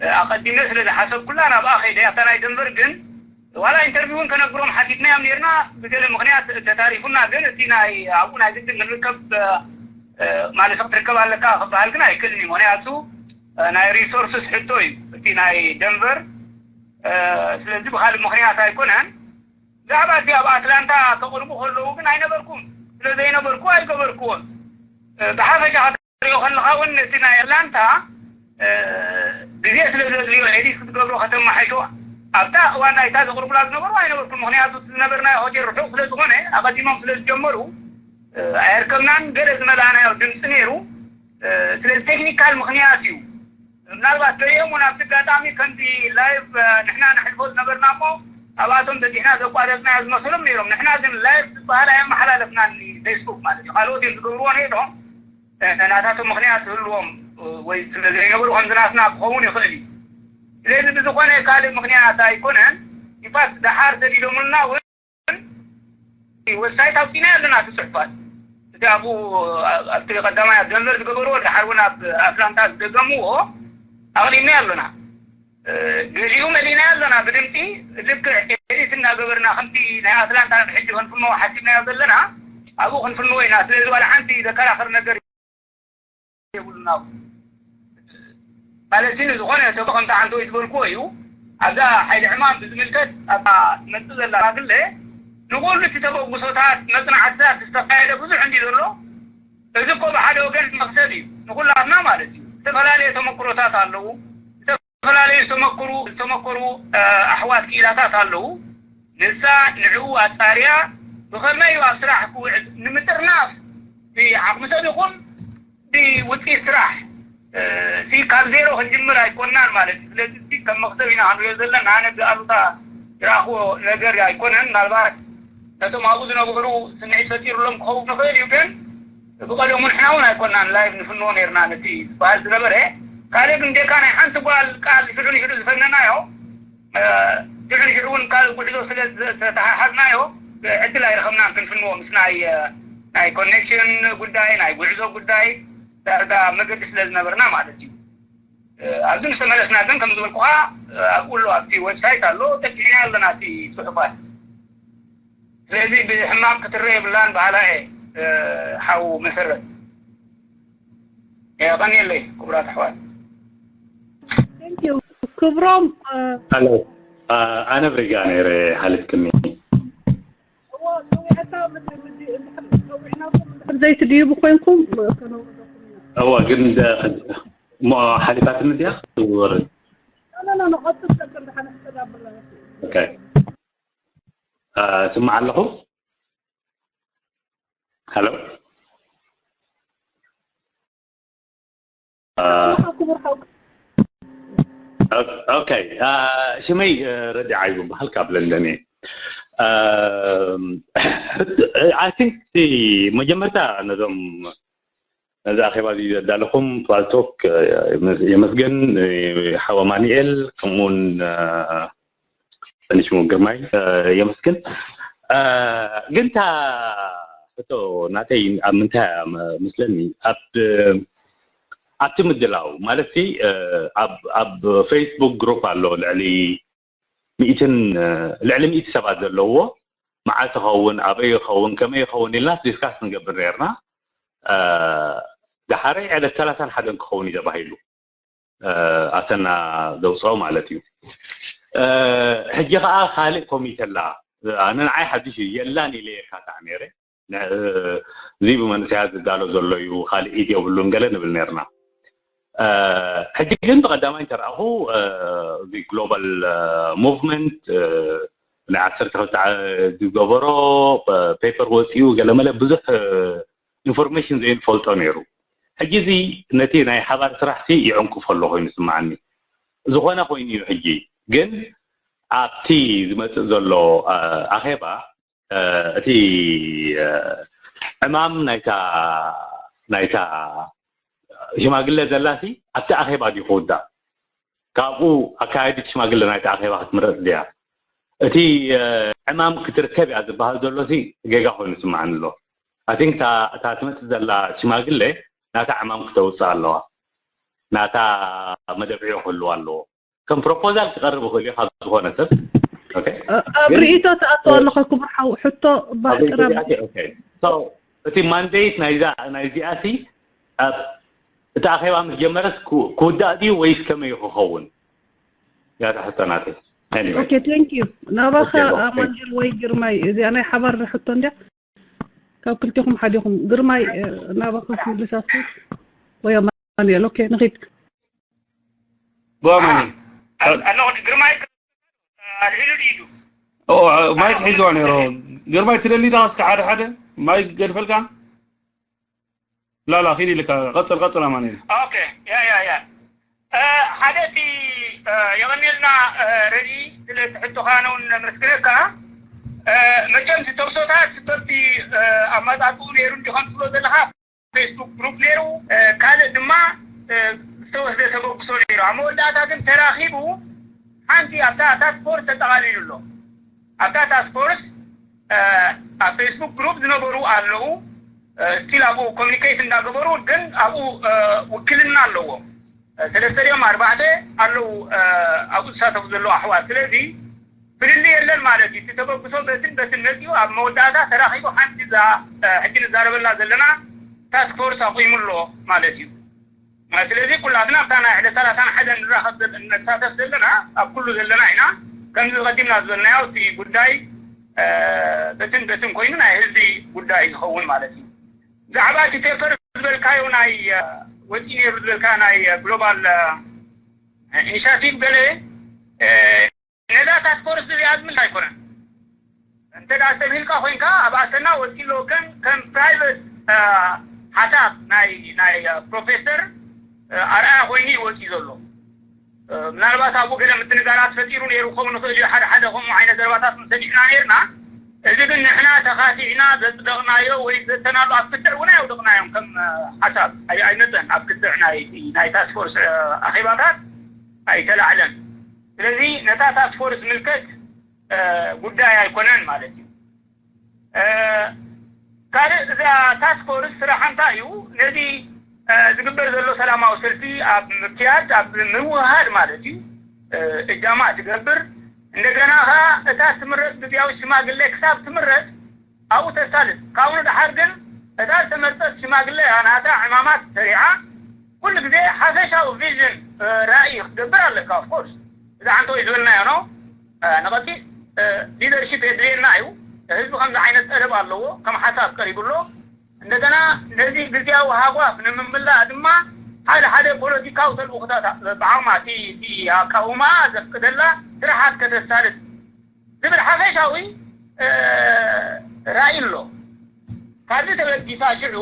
እ፣ ኣቐዲመ ስለ ዝሓሰብኩላ ናብኣ ከይደ ኣብታ ናይ ደንቨር ግን ዋላ ኢንተርቪው እውን ከነግሮም ሓቲትናዮም ነርና ብገለ ምክንያት ተታሪፉና ግን እቲ ናይ ኣብኡ ናይ ግድን ክንርከብ ማለት ክትርከብ ኣለካ ክበሃል ግን ኣይክእልን እዩ ምክንያቱ ናይ ሪሶርስስ ሕቶ እዩ እቲ ናይ ደንቨር ስለዚ ብካልእ ምክንያት ኣይኮነን ብዛዕባ እቲ ኣብ ኣትላንታ ተቅርቡ ከለዉ ግን ኣይነበርኩም ስለ ዘይነበርኩ ኣይገበርክዎን ብሓፈሻ ክትሪኦ ከለኻ እውን እቲ ናይ ኣትላንታ ግዜ ስለ ዘድልዮ ኤዲት ክትገብሮ ከተመሓይሾ ኣብታ እዋን ናይታ ዘቕርቡላ ዝነበሩ ኣይነበርኩም ምክንያቱ ዝነበርናዮ ሆቴል ርሑቕ ስለ ዝኾነ ኣቐዲሞም ስለ ዝጀመሩ ኣየርከብናን ገለ ዝመላእናዮ ድምፂ ነይሩ ስለዚ ቴክኒካል ምክንያት እዩ ምናልባት ገሊኦም እውን ኣብቲ ኣጋጣሚ ከምዚ ላይቭ ንሕና ነሕልፎ ዝነበርና እሞ ኣብኣቶም በዚሕና ዘቋረፅናዮ ዝመስሎም ነይሮም። ንሕና ግን ላይቭ ዝበሃል ኣየመሓላለፍናን ፌስቡክ ማለት እዩ። ካልኦት እዮም ዝገብርዎ ነይሮም። ናታቶም ምኽንያት ዝህልዎም ወይ ስለ ዘይነበሩ ከምዚ ናትና ክኸውን ይኽእል እዩ። ስለዚ ብዝኾነ ካልእ ምኽንያት ኣይኮነን። ኢንፋክት ደሓር ሰዲዶምልና እውን ዌብሳይት ኣውፂና ኣለና እቲ ፅሑፋት። እቲ ኣብኡ ኣብቲ ቀዳማይ ኣብ ደንቨር ዝገበርዎ ደሓር እውን ኣብ ኣትላንታ ዝደገምዎ ኣቕሊልና ኣለና። ገሊኡ መሊና ኣለና ብድምፂ ልክዕ ኤዲት እናገበርና ከምቲ ናይ ኣትላንታ ሕጂ ክንፍኖ ሓሲብናዮ ዘለና ኣብኡ ክንፍንዎ ኢና። ስለዚ ዋላ ሓንቲ ዘከራኽር ነገር የብሉና ማለት እዚ ዝኾነ ሰብ ከምቲ ሓንቲ ወይ ዝበልክዎ እዩ። ኣብዛ ሓይሊ ዕማም ብዝምልከት ኣብታ መፅእ ዘላ ሽማግለ ንኩሉ እቲ ተበግሶታት መፅናዕትታት ዝተካየደ ብዙሕ እንዲ ዘሎ እዚ እኮ ብሓደ ወገን መክሰብ እዩ ንኩላትና ማለት እዩ። ዝተፈላለየ ተመክሮታት ኣለዉ። ዝተፈላለዩ ዝተመክሩ ዝተመክሩ ኣሕዋት ክኢላታት ኣለዉ። ንሳ ንዕኡ ኣፃርያ ብኸመይ እዩ ኣብ ስራሕ ክውዕል ንምጥርናፍ ዓቕሚ ሰብ ይኹን ውፅኢት ስራሕ እቲ ካብ ዜሮ ክንጅምር ኣይኮናን ማለት እዩ። ስለዚ እቲ ከም መክሰብ ኢና ክንሪኦ ዘለና። ኣነ ብኣሉታ ዝረኣኽዎ ነገር ኣይኮነን። ምናልባት ነቶም ኣብኡ ዝነበሩ ስምዒት ፈጢሩሎም ክኸውን ይኽእል እዩ። ግን ብቐደሙ ንሕና እውን ኣይኮናን ላይቭ ንፍንዎ ነይርና ነቲ ዝበሃል ዝነበረ። ካልእ ግን ዴካ ናይ ሓንቲ ጓል ቃል ሽዑ ንሽዑ ዝፈነናዮ ሽዑ ንሽዑ እውን ካልእ ጉዕዞ ስለ ዝተተሓሓዝናዮ ዕድል ኣይረኸብናን ክንፍንዎ ምስ ናይ ናይ ኮኔክሽን ጉዳይ ናይ ጉዕዞ ጉዳይ ዳርጋ መገዲ ስለ ዝነበርና ማለት እዩ። ኣብዚ ምስ ተመለስና ግን ከም ዝበልኩኻ ኣብኡ ኣሎ ኣብቲ ዌብሳይት ኣሎ ጠቂዕና ኣለና እቲ ፅሑፋት። ስለዚ ብሕማቕ ክትረአ የብላን በሃላ እየ ሓው መሰረት። የቐንየለይ ክቡራት ኣሕዋት። ክብሮም ኣሎ ኣነ ብሪጋ ነይረ ሓሊፍክኒ። ዘይትድይቡ ኮይንኩም እዋ ግን እሞ ሓሊፋትኒ ድያ ክትወርድ ቀፅል ቀፅል ድሓነ ክፅል ኣብላ ኦኬ ስማዕ ኣለኹ ሃሎ ኦኬ ሽመይ ረዲ ዓይቡ በሃል ካብ ለንደን እየ I think መጀመርታ ነዞም ነዚ ኣኼባ እዚ ዘዳለኹም ፓልቶክ የመስገን ሓው ኣማኒኤል ከምኡውን ንሽሙ ግርማይ የመስግን። ግን እታ ሕቶ ናተይ ኣብ ምንታይ እያ መስለኒ ኣብ ኣብቲ ምድላው ማለት ሲ ኣብ ፌስቡክ ግሩፕ ኣሎ ልዕሊ ሚእትን ልዕሊ ሚእቲ ሰባት ዘለዎ መዓስ ይኸውን ኣበይ ይኸውን ከመይ ይኸውን ኢልናስ ዲስካስ ንገብር ነርና። ዳሓረይ ዕለት ሰላሳን ሓደን ክኸውን እዩ ተባሂሉ ኣሰና ዘውፅኦ ማለት እዩ። ሕጂ ከዓ ካልእ ኮሚተ ኣላ ኣነ ንዓይ ሓዱሽ እዩ የላን ኢለ የካታዕ ነይረ። እዚ ብመንእሰያት ዝዳሎ ዘሎ እዩ ካልእ ኢድ የብሉን ገለ ንብል ነርና። ሕጂ ግን ብቐዳማይ እንተረኣኹ እዚ ግሎባል ሙቭመንት ናይ ዓሰርተ ክልተ ዝገበሮ ፔፐር ወፂኡ ገለመለ ብዙሕ ኢንፎርሜሽን ዘይንፈልጦ ነይሩ። ሕጂ እዚ ነቲ ናይ ሓባር ስራሕ ሲ ይዕንኩፍ ኣሎ ኮይኑ ስምዓኒ። ዝኾነ ኮይኑ እዩ ሕጂ ግን ኣብቲ ዝመፅእ ዘሎ ኣኼባ እቲ ዕማም ናይታ ናይታ ሽማግለ ዘላሲ ኣብቲ ኣኼባ ድዩ ክውዳእ? ካብኡ ኣካያዲት ሽማግለ ናይታ ኣኼባ ክትምረፅ ድያ? እቲ ዕማም ክትርከብ እያ ዝበሃል ዘሎሲ ጌጋ ኮይኑ ይስምዓኒ ኣሎ። I think እታ ትመፅእ ዘላ ሽማግለ ናታ ዕማም ክተውፅእ ኣለዋ። ናታ መደብዕዮ ክህልዋ ኣለዎ። ከም ፕሮፖዛል ክቐርብ ይኽእል እዩ ካብ ዝኾነ ሰብ። ኣብ ርእይቶ ትኣቱ ኣለኻ ክቡር ሓው። ሕቶ ባሕፅር ኣብ እቲ ማንዴት ናይዚኣ ሲ እቲ ኣኼባ ምስ ጀመረስ ክውዳእ ድዩ ወይስ ከመይ ክኸውን? ያታ ሕቶ ናተይ። ኦኬ ቴንክ ዩ ናባኻ ኣማንኤል ወይ ግርማይ እዚኣ ናይ ሓባር ሕቶ እንድያ ካብ ክልቲኹም ሓዲኹም ግርማይ ናባኻ ክምልሳት ወይ ኣማንኤል ኦኬ ንኺድ ጎማኒ ኣለኹ ግርማይ ኣልዒሉ ድዩ ማይክ ሒዝዋ ነይሮ ግርማይ ትደሊ ዳ እስከ ሓደ ሓደ ማይክ ገድፈልካ ላላ ኪድ ኢልካ ቀፅል ቀፅል ኣማኒ ኦኬ ያ ያ ያ ሓደ እቲ የቐኔልና ረዲ ስለ ትሕቶኻ ነውን ነመስግነካ። መቸም ዝተውሶታት በቲ ኣመጣጥኡ ነይሩ እንዲኾን ትብሎ ዘለኻ ፌስቡክ ግሩፕ ነይሩ። ካልእ ድማ ዝተወስደ ተበግሶ ነይሩ። ኣብ መወዳእታ ግን ተራኺቡ ሓንቲ ኣብታ ታስክ ፎርስ ተጠቓሊሉ ኣሎ። ኣብታ ታስክ ፎርስ ኣብ ፌስቡክ ግሩፕ ዝነበሩ ኣለዉ። ስቲል ኣብኡ ኮሚኒኬት እንዳገበሩ ግን ኣብኡ ውክልና ኣለዎ። ሰለስተ ድኦም ኣርባዕተ ኣለዉ ኣብኡ ዝሳተፉ ዘለዉ ኣሕዋት። ስለዚ ፍልልይ የለን ማለት እዩ። እቲ ተበግሶ በትን በትን መፂኡ ኣብ መወዳእታ ተራኺቡ ሓንቲ እዛ ሕጂ ንዛረበላ ዘለና ታስክ ፎርስ ኣቑሙ ኣሎ ማለት እዩ። ስለዚ ኩላትና ኣብታ ናይ ዕለት ሰላሳን ሓደን ንራኸብ ዘለ- ንሳተፍ ዘለና ኣብ ኩሉ ዘለና ኢና። ከምዚ ቀዲምና ዝበልናዮ እቲ ጉዳይ በትን በትን ኮይኑ ናይ ህዝቢ ጉዳይ ዝኸውን ማለት እዩ። ብዛዕባ እቲ ፔፐር ዝበልካዮ ናይ ወፂ ነይሩ ዝበልካ ናይ ግሎባል ኢኒሻቲቭ ገለ ነዛ ታስክ ፎርስ እዚኣ ዝምልከት ኣይኮነን። እንተ ደኣ ኣስተብሂልካ ኮይንካ ኣብ ኣሰና ወፂ ኣሎ ከም ከም ፕራይቨት ሓሳብ ናይ ናይ ፕሮፌሰር ኣርኣያ ኮይኑ እዩ ወፂ ዘሎ። ምናልባት ኣብኡ ገለ ምድንጋራት ፈጢሩ ነይሩ ክኸውን ይኽእል እዩ። ሓደ ሓደ ከምኡ ዓይነት ዘረባታት ሰሚዕና ነይርና። እዚ ግን ንሕና ተኻቲዕና ዘፅደቕናዮ ወይ ዘተናሉ ኣብ ክትዕ እውን ኣየውደቕናዮም ከም ሓሳብ ኣይመፀን። ኣብ ክትዕ ናይ ናይ ታስክ ፎርስ ኣኼባታት ኣይተላዕለን። ስለዚ ነታ ታስክ ፎርስ ዝምልከት ጉዳይ ኣይኮነን ማለት እዩ። ካልእ እዛ ታስክ ፎርስ ስራሓ እንታይ እዩ? ነዚ ዝግበር ዘሎ ሰላማዊ ሰልፊ ኣብ ምክያድ ኣብ ምውሃድ ማለት እዩ እጃማ ትገብር። እንደገና ኸዓ እታ ትምረጥ ግዝያዊ ሽማግሌ ክሳብ ትምረጥ ኣብኡ ተሳልጥ። ካብኡ ንደሓር ግን እታ ዝተመርጠት ሽማግሌ እያ ናታ ዕማማት ሰሪዓ ኩሉ ግዜ ሓፈሻዊ ቪዥን ራእይ ክትገብር ኣለካ። ኦፍኮርስ እዚ ዓንተወይ ዝበልናዮ ነው። ንቐፂል ሊደርሺፕ የድልየና እዩ። ህዝቢ ከምዚ ዓይነት ጠለብ ኣለዎ፣ ከም ሓሳብ ቀሪቡ ኣሎ። እንደገና ነዚ ግዝያዊ ሃጓፍ ንምምላእ ድማ ሓደ ሓደ ፖለቲካዊ ተልእኾታት ብዓቕማ እቲ ኣቃውማ ዘፍቅደላ ስራሓት ከተሳልጥ ዝብል ሓፈሻዊ ራእይ ኣሎ። ካብዚ ተበጊሳ ሽዑ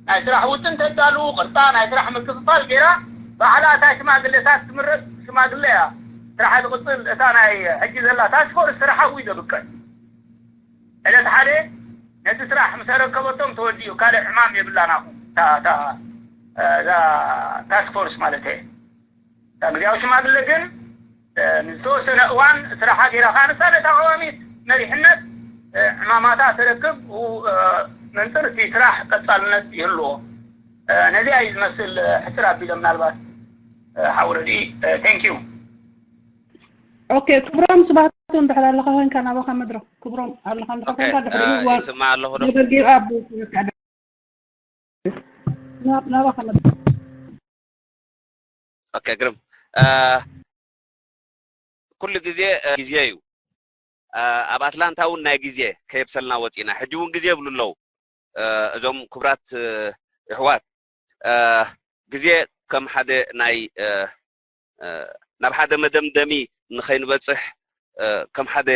ናይ ስራሕ ውጥን ተዳሉ ቅርፃ ናይ ስራሕ ምክፍፋል ገይራ ባዕላ እታ ሽማግሌታት ትምረፅ ሽማግለ እያ ስራሓ ትቕፅል። እታ ናይ ሕጂ ዘላ ታስክ ፎርስ ስራሓ እው ዘብቅዕ ዕለት ሓደ ነቲ ስራሕ ምስ ኣረከበቶም ተወዲኡ ካልእ ዕማም የብላን። ኣኹ እዛ ታስክ ፎርስ ማለት እየ እታ ግዜያዊ ሽማግለ ግን ንዝተወሰነ እዋን ስራሓ ገይራ ከዓ ንሳ ነታ ቀዋሚት መሪሕነት ዕማማታ ተረክብ። መንፅር እቲ ስራሕ ቀፃልነት ይህልዎ። ነዚኣ እዩ ዝመስል ሕፅር ኣቢለ ምናልባት ሓውረዲ። ቴንክ ዩ። ኦኬ ክብሮም ስባህቱ እንድሕር ኣለኻ ኮይንካ ናባኻ መድረክ ክብሮም ኣለኻ እንድሕር ኮይንካ ድሕሪኡ ይስማዕ ኣለኹ ዶ? ኦኬ ግርም ኩሉ ግዜ ግዜ እዩ ኣብ ኣትላንታ እውን ናይ ግዜ ከየብሰልና ወፂና ሕጂ እውን ግዜ ይብሉ ኣለዉ እዞም ክቡራት ይሕዋት ግዜ ከም ሓደ ናይ ናብ ሓደ መደምደሚ ንኸይንበፅሕ ከም ሓደ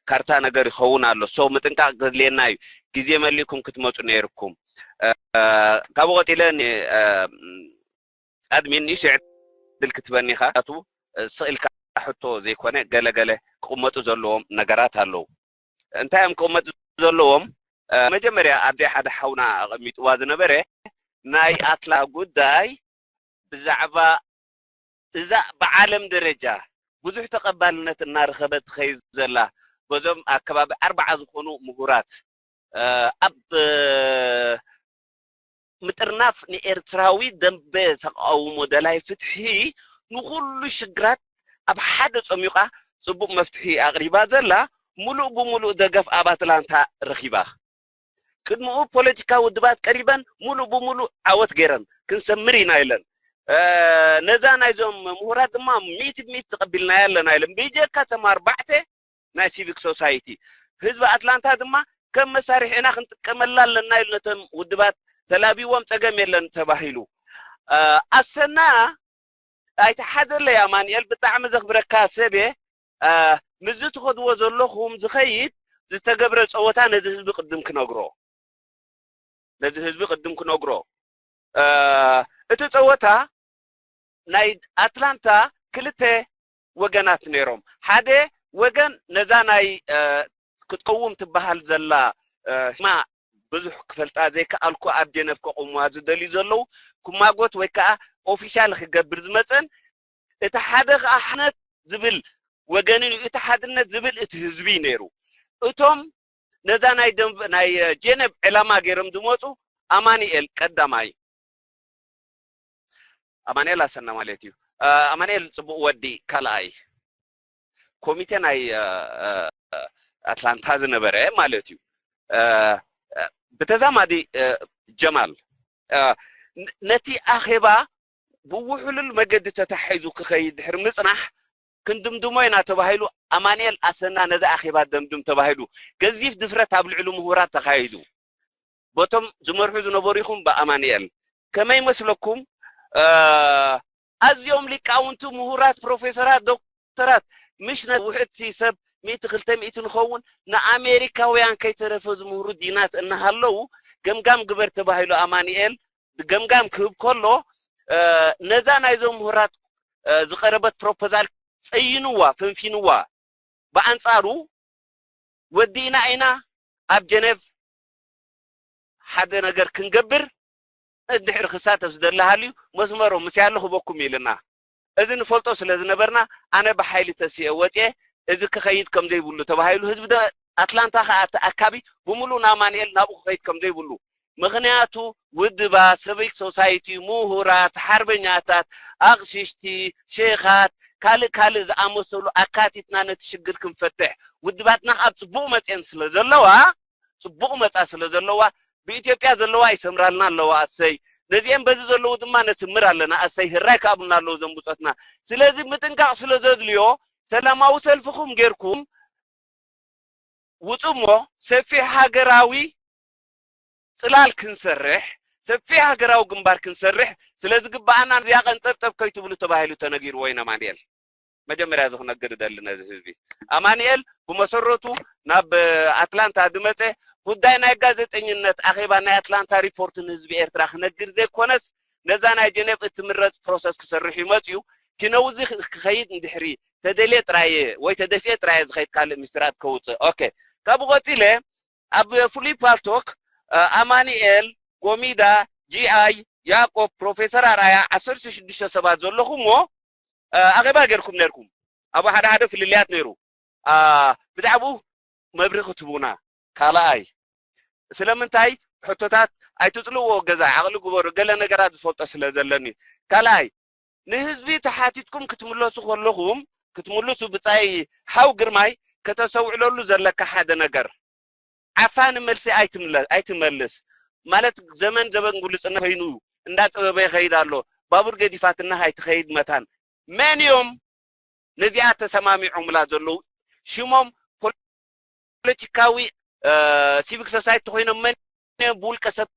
ካርታ ነገር ይኸውን ኣሎ። ሶ ምጥንቃቕ ዘድልየና እዩ። ግዜ መሊእኩም ክትመፁ ነይርኩም። ካብኡ ቀፂለ ኣድሚን ንእሽተይ ዕድል ክትበኒ ኢኻ። ቱ ስቕ ኢልካ ሕቶ ዘይኮነ ገለገለ ክቕመጡ ዘለዎም ነገራት ኣለዉ። እንታይ እዮም ክቕመጡ ዘለዎም? መጀመርያ ኣብዚ ሓደ ሓውና ኣቐሚጥዋ ዝነበረ ናይ ኣትላ ጉዳይ ብዛዕባ እዛ ብዓለም ደረጃ ብዙሕ ተቐባልነት እናረኸበት ትኸይድ ዘላ በዞም ኣከባቢ ኣርባዓ ዝኾኑ ምሁራት ኣብ ምጥርናፍ ንኤርትራዊ ደንበ ተቃውሞ ደላይ ፍትሒ ንኹሉ ሽግራት ኣብ ሓደ ጸሚቓ ጽቡቕ መፍትሒ ኣቕሪባ ዘላ ምሉእ ብምሉእ ደገፍ ኣብ ኣትላንታ ረኺባ። ቅድሚኡ ፖለቲካዊ ውድባት ቀሪበን ምሉእ ብምሉእ ዓወት ገይረን ክንሰምር ኢና ኢለን። ነዛ ናይዞም ምሁራት ድማ ሚእቲ ብሚእቲ ተቐቢልናያ ኣለና ኢለን። ብጀካ ተማር ባዕተ ናይ ሲቪክ ሶሳይቲ ህዝቢ ኣትላንታ ድማ ከም መሳርሒ ኢና ክንጥቀመላ ኣለና ኢሉ ነቶም ውድባት ተላቢዎም ጸገም የለን ተባሂሉ ኣሰና ኣይተሓዘለይ ኣማንኤል ብጣዕሚ ዘኽብረካ ሰብየ ምስዚ ትኸድዎ ዘለኹም ዝኸይድ ዝተገብረ ፀወታ ነዚ ህዝቢ ቅድም ክነግሮ ነዚ ህዝቢ ቅድም ክነግሮ እቲ ፀወታ ናይ ኣትላንታ ክልተ ወገናት ነይሮም። ሓደ ወገን ነዛ ናይ ክትቀውም ትበሃል ዘላ ማ ብዙሕ ክፈልጣ ዘይከኣልኩ ኣብ ጀነቭ ከቆምዋ ዝደልዩ ዘለዉ ክማጎት ወይ ከዓ ኦፊሻል ክገብር ዝመፀን እቲ ሓደ ከዓ ሓነት ዝብል ወገንን እዩ። እቲ ሓድነት ዝብል እቲ ህዝቢ ነይሩ። እቶም ነዛ ናይ ጀነቭ ዕላማ ገይሮም ዝመፁ ኣማኒኤል ቀዳማይ ኣማንኤል ኣሰና ማለት እዩ። ኣማንኤል ፅቡቅ ወዲ ካልኣይ ኮሚቴ ናይ ኣትላንታ ዝነበረ ማለት እዩ። ብተዛማዲ ጀማል ነቲ ኣኼባ ብውሕሉል መገዲ ተታሒዙ ክኸይድ ድሕሪ ምፅናሕ ክንድምድሞ ኢና ተባሂሉ ኣማንኤል ኣሰና ነዚ ኣኼባ ደምድም ተባሂሉ ገዚፍ ድፍረት ኣብ ልዕሊ ምሁራት ተኻይዱ። በቶም ዝመርሑ ዝነበሩ ኢኹም ብኣማንኤል ከመይ መስለኩም? ኣዝዮም ሊቃውንቲ ምሁራት ፕሮፌሰራት ዶክተራት ምሽ ውሕድቲ ሰብ ሚእቲ ክልተ ሚእቲ ንኸውን ንኣሜሪካውያን ከይተረፈ ዝምህሩ ዲናት እናሃለዉ ገምጋም ግበር ተባሂሉ ኣማንኤል ገምጋም ክህብ ከሎ ነዛ ናይዞም ምሁራት ዝቀረበት ፕሮፖዛል ጸይንዋ ፈንፊንዋ ብኣንጻሩ ወዲእና ኢና ኣብ ጀነቭ ሓደ ነገር ክንገብር እንድሕር ክሳተፍ ዝደሊ ሃልዩ መስመሮም ምስ ያለ ክበኩም ኢልና እዚ ንፈልጦ ስለ ዝነበርና ኣነ ብሓይሊ ተሲኤ ወፅኤ እዚ ክኸይድ ከም ዘይብሉ ተባሂሉ ህዝቢ ኣትላንታ ከዓ ተኣካቢ ብምሉእ ንኣማንኤል ናብኡ ክኸይድ ከም ዘይብሉ ምኽንያቱ ውድባት ሰብይክ ሶሳይቲ ምሁራት ሓርበኛታት ኣቕሽሽቲ ሼኻት ካልእ ካልእ ዝኣመሰሉ ኣካቲትና ነቲ ሽግር ክንፈትሕ ውድባትና ኣብ ፅቡቕ መፅኤን ስለ ዘለዋ ፅቡቕ መፃ ስለ ዘለዋ ብኢትዮጵያ ዘለዋ ይሰምራልና ኣለዋ ኣሰይ ነዚኤን በዚ ዘለዉ ድማ ነስምር ኣለና ኣሰይ ህራይ ከኣብሉና ኣለዉ ዘንብፆትና ስለዚ ምጥንቃቕ ስለ ዘድልዮ ሰላማዊ ሰልፍኹም ጌርኩም ውፁ እሞ ሰፊሕ ሃገራዊ ፅላል ክንሰርሕ ሰፊሕ ሃገራዊ ግንባር ክንሰርሕ ስለ ዝግበኣና እዚኣ ቀንጠብጠብ ከይትብሉ ተባሂሉ ተነጊርዎ ኢና ማንኤል መጀመርያ እዚ ክነግር እደሊ ነዚ ህዝቢ ኣማንኤል ብመሰረቱ ናብ ኣትላንታ ዝመፀ ጉዳይ ናይ ጋዜጠኝነት ኣኼባ ናይ ኣትላንታ ሪፖርት ንህዝቢ ኤርትራ ክነግር ዘይኮነስ ነዛ ናይ ጀኔቭ እትምረፅ ፕሮሰስ ክሰርሕ ይመፅዩ ኪነውዚ ክኸይድ እንድሕሪ ተደልየ ጥራየ ወይ ተደፍኤ ጥራየ ዝኸይድ ካልእ ሚስጥራት ከውፅእ ኦኬ ካብኡ ቀፂለ ኣብ ፍሉይ ፓልቶክ ኣማኒኤል ጎሚዳ ጂኣይ ያዕቆብ ፕሮፌሰር ኣርኣያ ዓሰርተ ሽዱሽተ ሰባት ዘለኹም ሞ ኣኼባ ጌርኩም ነርኩም ኣብ ሓደ ሓደ ፍልልያት ነይሩ ብዛዕባኡ መብርሂ ክትቡና ካልኣይ ስለምንታይ ሕቶታት ኣይትፅልዎ ገዛ ዓቕሊ ግበሩ ገለ ነገራት ዝፈልጦ ስለ ዘለኒ ካልኣይ ንህዝቢ ተሓቲትኩም ክትምለሱ ከለኹም ክትምልሱ ብፃይ ሓው ግርማይ ከተሰውዕለሉ ዘለካ ሓደ ነገር ዓፋኒ መልሲ ኣይትመልስ ማለት ዘመን ዘበን ጉልፅና ኮይኑ እንዳፀበበ ይኸይድ ኣሎ ባቡር ገዲፋትና ኣይትኸይድ መታን መን እዮም ነዚኣ ተሰማሚዖምላ ዘለዉ ሽሞም ፖለቲካዊ ሲቪክ ሶሳይቲ ኮይኖም መን እዮም ብውልቀ ሰብ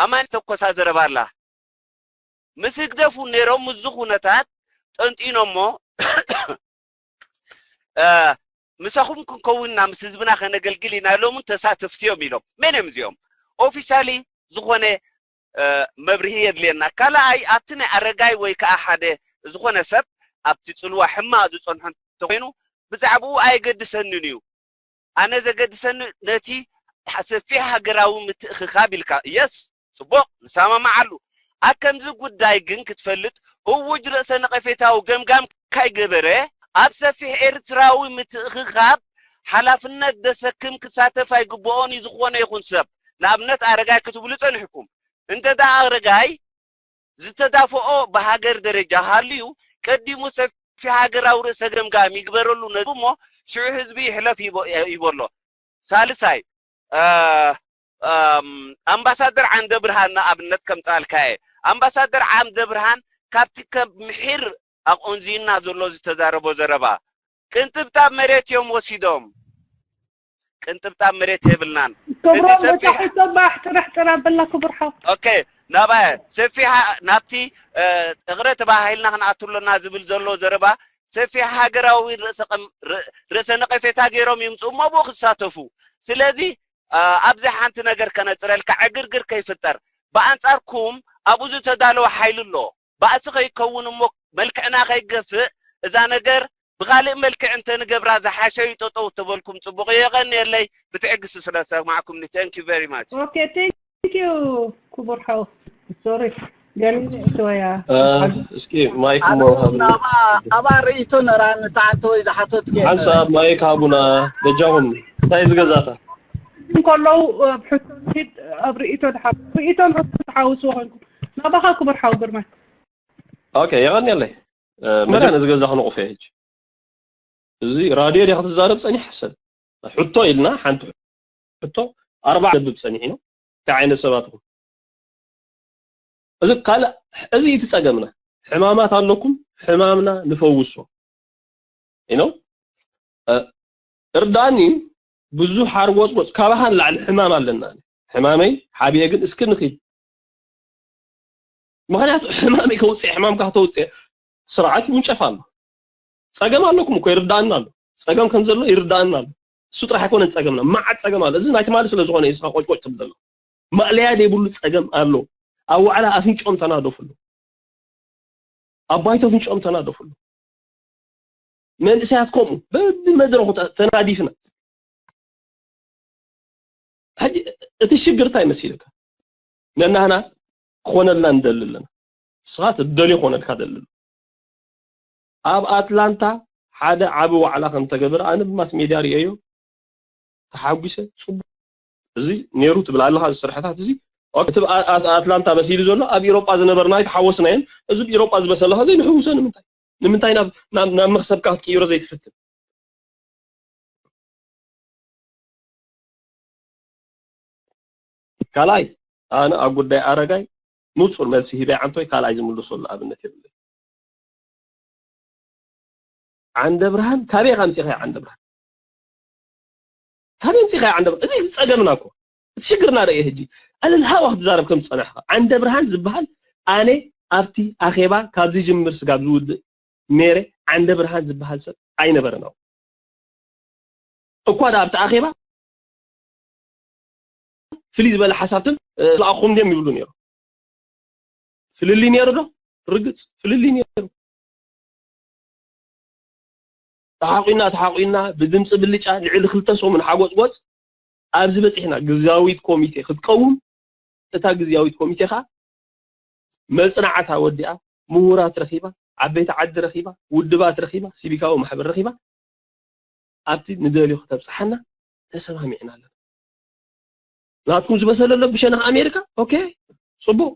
ኣማን ተኮሳ ዘረባ ኣላ ምስ ህግደፉ ነይሮም ምስዚ ኩነታት ጠንጢኖሞ ምሳኹም ክንከውንና ምስ ህዝብና ከነገልግል ኢና ኢሎምን ተሳተፍቲ እዮም ኢሎም መን እዮም እዚኦም ኦፊሻሊ ዝኾነ መብርሂ የድልየና ካልኣይ ኣብቲ ናይ ኣረጋይ ወይ ከዓ ሓደ ዝኾነ ሰብ ኣብቲ ፅልዋ ሕማቕ ዝፀንሖ እንተኮይኑ ብዛዕባኡ ኣየገድሰንን እዩ ኣነ ዘገድሰኒ ነቲ ሰፊሕ ሃገራዊ ምትእኽኻብ ኢልካ የስ ፅቡቕ ንሰማማዓሉ ኣብ ከምዚ ጉዳይ ግን ክትፈልጥ እውጅ ርእሰ ነቐፌታዊ ገምጋም ካይገበረ ኣብ ሰፊሕ ኤርትራዊ ምትእኽኻብ ሓላፍነት ደሰክም ክሳተፍ ኣይግብኦን እዩ ዝኾነ ይኹን ሰብ ንኣብነት ኣረጋይ ክትብሉ ጸኒሕኩም እንተ ደኣ ኣረጋይ ዝተዳፈኦ ብሃገር ደረጃ ሃልዩ ቀዲሙ ሰፊሕ ሃገራዊ ርእሰ ገምጋም ይግበረሉ ነዚ እሞ ሽዑ ህዝቢ ይሕለፍ ይበሎ ሳልሳይ ኣምባሳደር ዓንደ ብርሃን ንኣብነት ከምፃልካ እየ ኣምባሳደር ዓንደ ብርሃን ካብቲ ከም ምሒር ኣቆንዚና ዘሎ ዝተዛረቦ ዘረባ ቅንጥብጣብ መሬት እዮም ወሲዶም ቅንጥብጣብ መሬት የብልናን ክብሮም መጫኺቶ ባሕ ጥራሕ ጥራ በላ ክቡር ሓው ኦኬ ናባየ ሰፊሕ ናብቲ እግረ ተባሂልና ክንኣቱ ኣለና ዝብል ዘሎ ዘረባ ሰፊሕ ሃገራዊ ርእሰ ነቐፌታ ገይሮም ይምፅኡ እሞ ብኡ ክሳተፉ ስለዚ ኣብዚ ሓንቲ ነገር ከነፅረልካ ዕግርግር ከይፍጠር ብኣንፃርኩም ኣብኡ ዝተዳለወ ሓይሊ ኣሎ ባእሲ ከይከውን እሞ፣ መልክዕና ከይገፍእ፣ እዛ ነገር ብኻልእ መልክዕ እንተንገብራ ዝሓሸ እዩ። ጠጠው ተበልኩም ጽቡቕ እዩ። የቐንየለይ ብትዕግስቲ ስለ ሰማዕኩምኒ። Thank you very much። Okay, thank you ክቡር ሓው። Sorry ገለ እተወያ እስኪ ማይክ ሞ ኣባ ርእይቶ ነራን ተዓንተ ወይ ዝሓቶት ሓንሳብ ማይክ ሃቡና በጃኹም። እንታይ ዝገዛታ እንከለዉ ሕቶ ድ ኣብ ርእይቶ ድሓ ርእይቶን ሕቶ ትሓውስዎ ኮንኩም ናባኻ ክቡር ሓው ግርማይ። ኦኬ፣ የቐንየለይ። መዳ ነዚ ገዛ ክነቑፍ እየ ሕጂ። እዚ ራድዮ ዲኻ ክትዛረብ ጸኒሕ? ሰብ ሕቶ ኢልና ሓንቲ ሕቶ ኣርባዕተ ዘንብብ ጸኒሕ ነው። እንታይ ዓይነት ሰባት ኢኹም? እዚ ካልእ፣ እዚ እቲ ጸገምና። ሕማማት ኣለኩም፣ ሕማምና ንፈውሶ። You know? እ፣ እርዳኒ፣ ብዙሕ ሓርጎጽጎጽ፣ ካባኻ ንላዕሊ ሕማም ኣለና። ሕማመይ ሓቢኤ ግን እስኪ ንኺድ። ምኽንያቱ ሕማመይ ከውፅእ፣ ሕማምካ ከተውፅእ ስርዓት ይውንጨፍ ኣሎ። ጸገም ኣለኩም እኮ ይርዳእና ኣሎ። ጸገም ከም ዘሎ ይርዳእና ኣሎ። እሱ ጥራሕ ኣይኮነን ጸገምና፣ መዓት ጸገም ኣሎ። እዚ ናይ ትማሊ ስለ ዝኾነ እዩ ስኻ ቆጭቆጭ ትብል ዘሎ። ማእለያ ዘይብሉ ጸገም ኣሎ። ኣብ ዋዕላ ኣፍንጭኦም ተናደፉሉ። ኣብ ባይቶ ኣፍንጭኦም ተናደፉሉ። መንእሰያት ከምኡ በብመድረኹ ተ-፣ ተናዲፍና። ሕጂ እቲ ሽግር እንታይ መሲልካ? ነናህና ክኾነልና ንደሊ ኣለና። ንስኻ ትደልዮ ክኾነልካ ደሊ ኣሎ። ኣብ ኣትላንታ ሓደ ዓቢ ዋዕላ ከም ተገበረ ኣነ ብማስ ሜድያ ርእየዮ፣ ተሓጒሰ። ጽቡቕ እዚ ነይሩ ትብል ኣለኻ፣ እዚ ስርሕታት እዚ ኦኬ፣ እቲ ኣ-፣ ኣ-፣ ኣትላንታ መሲሉ ዘሎ ኣብ ኤውሮጳ ዝነበርና ኣይተሓወስናዮን። እዚ ኣብ ኤውሮጳ ዝበሰለኻ ዘይንሕውሶ ንምንታይ? ንምንታይ ናብ ናብ ናብ መኽሰብካ ክትቅይሮ ዘይትፍትን? ካልኣይ ኣነ ኣብ ጉዳይ ኣረጋይ ንጹር መልሲ ሂበ ይዓንቶይ ካልኣይ ዝምልሰሉ ኣብነት የብለይ። ዓንደ ብርሃን ካበይ ኢኻ ኣምጺእኻዮ? ዓንደ ብርሃን ካበይ ኣምጺእኻዮ? ዓንደ ብርሃን እዚ ጸገምና እኮ እቲ ሽግርና ርእየ ሕጂ ኣለልሃዋ ክትዛረብ ከም ዝጸናሕኻ። ዓንደ ብርሃን ዝበሃል ኣነ ኣብቲ ኣኼባ ካብ ዝጅምር ስጋብ ዝውድእ ነይረ ዓንደ ብርሃን ዝበሃል ሰብ ኣይነበረን። ኣብኡ እኳ ደኣ ኣብቲ ኣኼባ ፍልይ ዝበለ ሓሳብትን ለኣኹም ድዮም ይብሉ ነይሩ። ፍልልይ ነይሩ ዶ? ርግጽ ፍልልይ ነይሩ። ተሓቂና ተሓቂና ብድምፂ ብልጫ ልዕሊ ክልተ ሰሙን ሓጎፅጎፅ ኣብዚ በፂሕና። ግዝያዊት ኮሚቴ ክትቀውም እታ ግዝያዊት ኮሚቴ ከዓ መፅናዕታ ወዲኣ ምሁራት ረኺባ ዓበይቲ ዓዲ ረኺባ ውድባት ረኺባ ሲቪካዊ ማሕበር ረኺባ ኣብቲ ንደልዮ ከተብፅሓና ተሰማሚዕና ኣለና። ናትኩም ዝበሰለ ኣሎ ብሸነኽ ኣሜሪካ ኦኬ ፅቡቕ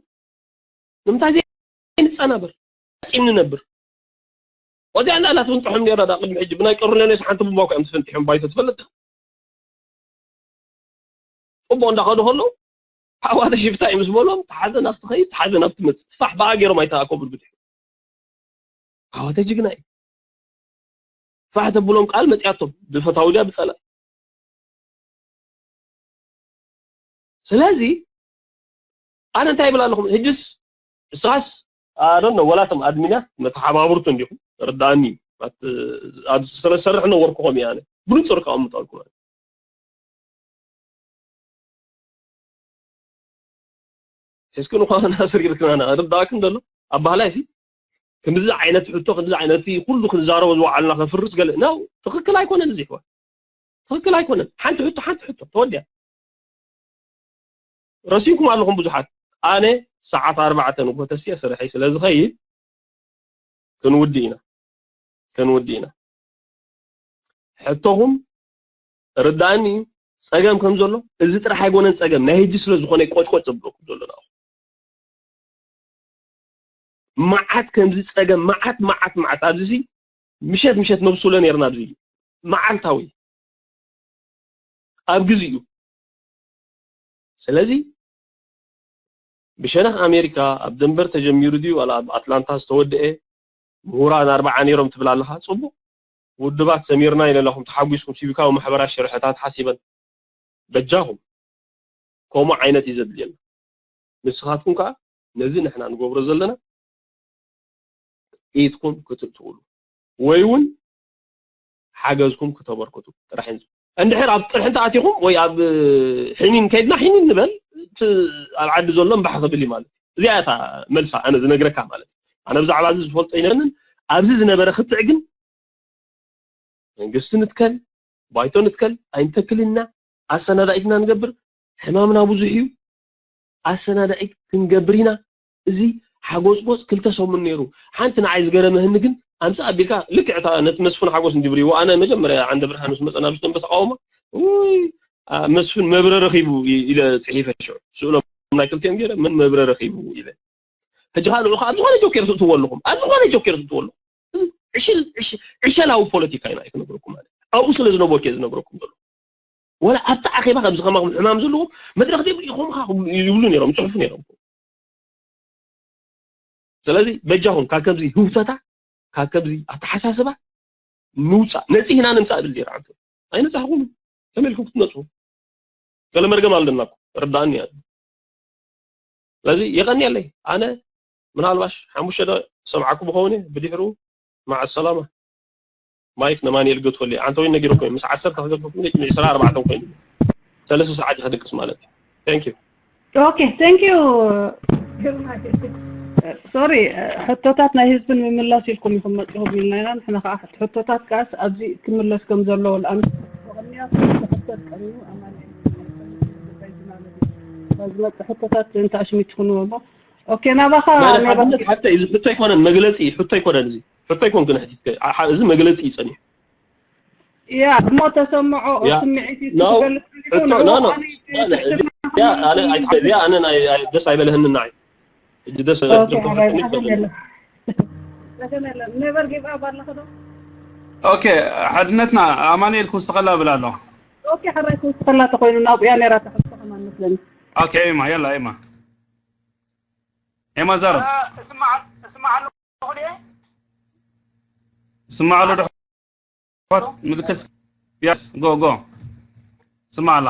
ንምንታይ ዘይንፃናበር ቂም ንነብር። ወዚኣ እንዳ ኣላትኩም ጥሑም ነይራ ዳ ቅድሚ ሕጂ ብናይ ቀርኔሌዎስ ሓንቲ ቡምባ እኮ እዮም ተፈንጢሖም ባይቶ ትፈልጥ ዲኻ? ጽቡቕ እንዳኸዱ ከለዉ ኣሕዋተ ሽፍታ እዩ ምስ በሎም ሓደ ናብቲ ኸይድ ሓደ ናብቲ መጽእ ፋሕ ብኣ ገይሮም ኣይተኣከቡን ብድሕሪኡ። ኣሕዋተ ጅግና እዩ። ፋሕ ተብሎም ቃል መጽያቶም ብፈታዊ ድያ ብጸላኢ። ስለዚ ኣነ እንታይ ይብል ኣለኹም ሕጅስ ንስኻስ ኣደነ ወላቶም ኣድሚናት መተሓባብርቱ እንዲኹም ርዳእኒ እዩ። ኣት-፣ ኣብ ስለ ዝሰርሕ ነው ወርክኹም እየ ኣነ ብንጹር ከቐምጠልኩም። እስኪ ንኳ ናስር ኢልክናና ርዳእክን ዘሎ ኣባህላይ ሲ ክንዚ ዓይነት ሕቶ ክንዚ ዓይነት ኩሉ ክንዛረቦ ዝወዓልና ከፍርስ ገለ ነው ትኽክል ኣይኮነን። እዚ ይሕዋ ትኽክል ኣይኮነን። ሓንቲ ሕቶ ሓንቲ ሕቶ ተወዲያ ረሲንኩም ኣለኹም ብዙሓት። ኣነ ሰዓት ኣርባዕተ ንግሆ ተስየ ስርሐይ ስለ ዝኸይድ ክንውዲ ኢና ክንውዲ ኢና። ሕቶኹም ርዳእኒ እዩ። ጸገም ከም ዘሎ እዚ ጥራሕ ኣይኮነን ጸገም ናይ ህጂ ስለ ዝኾነ ቆጭቆጭ ዘብለኩም ዘሎ ንኣኹም። መዓት ከምዚ ጸገም መዓት መዓት መዓት ኣብዚ ምሸት ምሸት ነብሱሎ ነርና ኣብዚ መዓልታዊ ኣብ ግዜኡ። ስለዚ ብሸነኽ ኣሜሪካ ኣብ ደንበር ተጀሚሩ ድዩ ዋላ ኣብ ኣትላንታ ዝተወደኤ? ምሁራን ኣርባዓ ነይሮም ትብል ኣለኻ። ጽቡቕ ውድባት ሰሚርና ኢለ ኣለኹም ተሓጒስኩም ሲቪካዊ ማሕበራት ሽርሕታት ሓሲበን በጃኹም ከምኡ ዓይነት እዩ ዘድልየና። ንስኻትኩም ከዓ ነዚ ንሕና ንገብሮ ዘለና ኢድኩም ክትእትውሉ ወይ እውን ሓገዝኩም ክተበርክቱ ጥራሕ እንድሕር ኣብ ቅርሒ እንተኣቲኹም ወይ ኣብ ሕኒን ከይድና ሕኒን ንበል እቲ ኣብ ዓዲ ዘሎ እምባሕ ክብል እዩ ማለት እዩ። እዚኣ እታ መልሳ ኣነ ዝነግረካ ማለት እዩ። ኣነ ብዛዕባ እዚ ዝፈልጦ ይነንን ኣብዚ ዝነበረ ክትዕ ግን መንግስቲ ንትከል፣ ባይቶ ንትከል፣ ኣይንተክልና፣ ኣሰናዳኢትና ንገብር፣ ሕማምና ብዙሕ እዩ፣ ኣሰናዳኢት ክንገብር ኢና። እዚ ሓጎፅጎፅ ክልተ ሰሙን ነይሩ። ሓንቲ ንዓይ ዝገረመህኒ ግን ኣምፃ ኣቢልካ ልክዕ እታ ነቲ መስፍን ሓጎስ እንዲብርይዎ ኣነ መጀመርያ ዓንደ ብርሃን ምስ መፀና ብዝቶም ተቃውሞ ውይ፣ ኣ፣ መስፍን መብረ ረኺቡ ኢ- ኢለ ፅሒፈ ሽዑ ስእሎም ናይ ክልቲኦም ገይረ መን መብረ ረኺቡ ኢለ ሕጂ ከዓ ንዑ ከዓ ኣብ ዝኾነ ጆኬር ትእትዎ ኣለኹም ኣብ ዝኾነ ጆኬር ትእትዎ ኣለኹም እዚ ዕሽል- ዕሽ- ዕሸላዊ ፖለቲካ ኢና ክነግረኩም ማለት ኣብኡ ስለ ዝነበርኩ እየ ዝነግረኩም ዘሎ ወላ ኣብቲ ኣኼባ ከምዚ ከማኹም ሕማም ዘለዎም መድረኽ ደብል ኢኹም ኢኻ ይብሉ ነይሮም ይፅሕፉ ነይሮም ስለዚ በጃኹም ካብ ከምዚ ህውተታ ካብ ከምዚ ኣተሓሳስባ ንውፃእ ነፂህና ንምፃእ ብል ነይሩ ዓንተ ኣይነፃኹም ከመይ ኢልኩም ክትመፁ ገለ መርገም ኣለና እኮ ርዳእኒ እያ ስለዚ የቐንየለይ ኣነ ምናልባሽ ሓሙሽተ ዶ ሰምዓኩም ኸውን እየ ብድሕሩ ማዓ ሰላማ ማይክ ነማንኤል ገድፈሉ እየ ኣንተ ወይ ነጊረኩም ምስ ዓሰርተ ክገድፈኩም ኢስራ ኣርባዕተ ኮይኑ ሰለስተ ሰዓት ከድቅስ ማለት እዩ thank you okay thank you ሶሪ ሕቶታት ናይ ህዝቢ ንምምላስ ኢልኩም ኢኹም መፂኹም ኢልና ኢና ንሕና ከዓ ሕቶታት ከዓስ ኣብዚ ክምለስ ከም ዘለዎ ንኣምክንያቱ ተሕተት ቀሪቡ ኣማኒኤል ዝመፅእ ሕቶታት እንተ ኣሽሚትኩንዎ እሞ ኦኬ ናባኻ ሓፍተይ እዚ ሕቶ ኣይኮነን መግለፂ ሕቶ ኣይኮነን እዚ ሕቶ ኣይኮንክን ሕቲትከ እዚ መግለፂ እዩ ፀኒሑ ያ እሞ ተሰምዖ ስምዒት እዩ ትገልፅ እዚኣ ኣነ ደስ ኣይበለህን ንዓይ ሕጂ ደስ ነበር ጊቭ ኣፕ ኣለኸ ዶ ኦኬ ሓድነትና ኣማኑኤል ክውስኸላ ብላ ኣሎ ኦኬ ሕራይ ክውስኸላ ተኮይኑ ናብኡ እያ ነይራ ተሕቶ ከማን መስለኒ ኦኬ ኤማ የላ ኤማ ኤማ ዘረብ ስማዕ ኣሎ ድሕዋት ምልክት ያስ ጎ ጎ ስማዕ ኣላ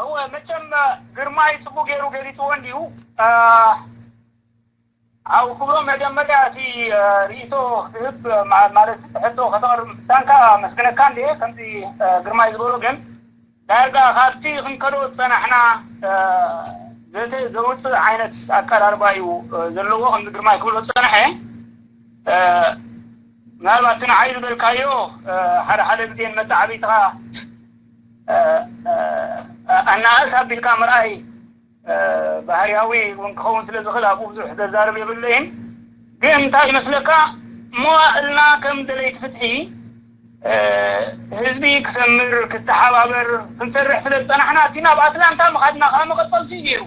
እወ መቸም ግርማይ ፅቡቅ ገይሩ ገሊፅዎ እንድዩ ኣብ ክብሮ መጀመርያ እቲ ርእቶ ክትህብ ማለት ሕቶ ከተቕርብ ምፍታንካ መስግነካ እንድየ ከምዚ ግርማይ ዝበሎ ግን ዳርጋ ካብቲ ክንከዶ ዝፀናሕና ዘተ ዘውፅእ ዓይነት ኣቀራርባ እዩ ዘለዎ ከምዚ ግርማይ ክብሎ ዝፀንሐ ምናልባት እቲ ንዓይ ዝበልካዮ ሓደ ሓደ ግዜ ንመተዓብይትኻ ኣናእስ ኣቢልካ ምርኣይ ባህርያዊ እውን ክኸውን ስለ ዝኽእል ኣብኡ ብዙሕ ዘዛርብ የብለይን ግን እንታይ ይመስለካ መዋእልና ከም ደለይቲ ፍትሒ ህዝቢ ክሰምር ክተሓባበር ክንሰርሕ ስለ ዝፀናሕና እቲ ናብ ኣትላንታ ምኻድና ከዓ መቐፀልቲ እዩ ነይሩ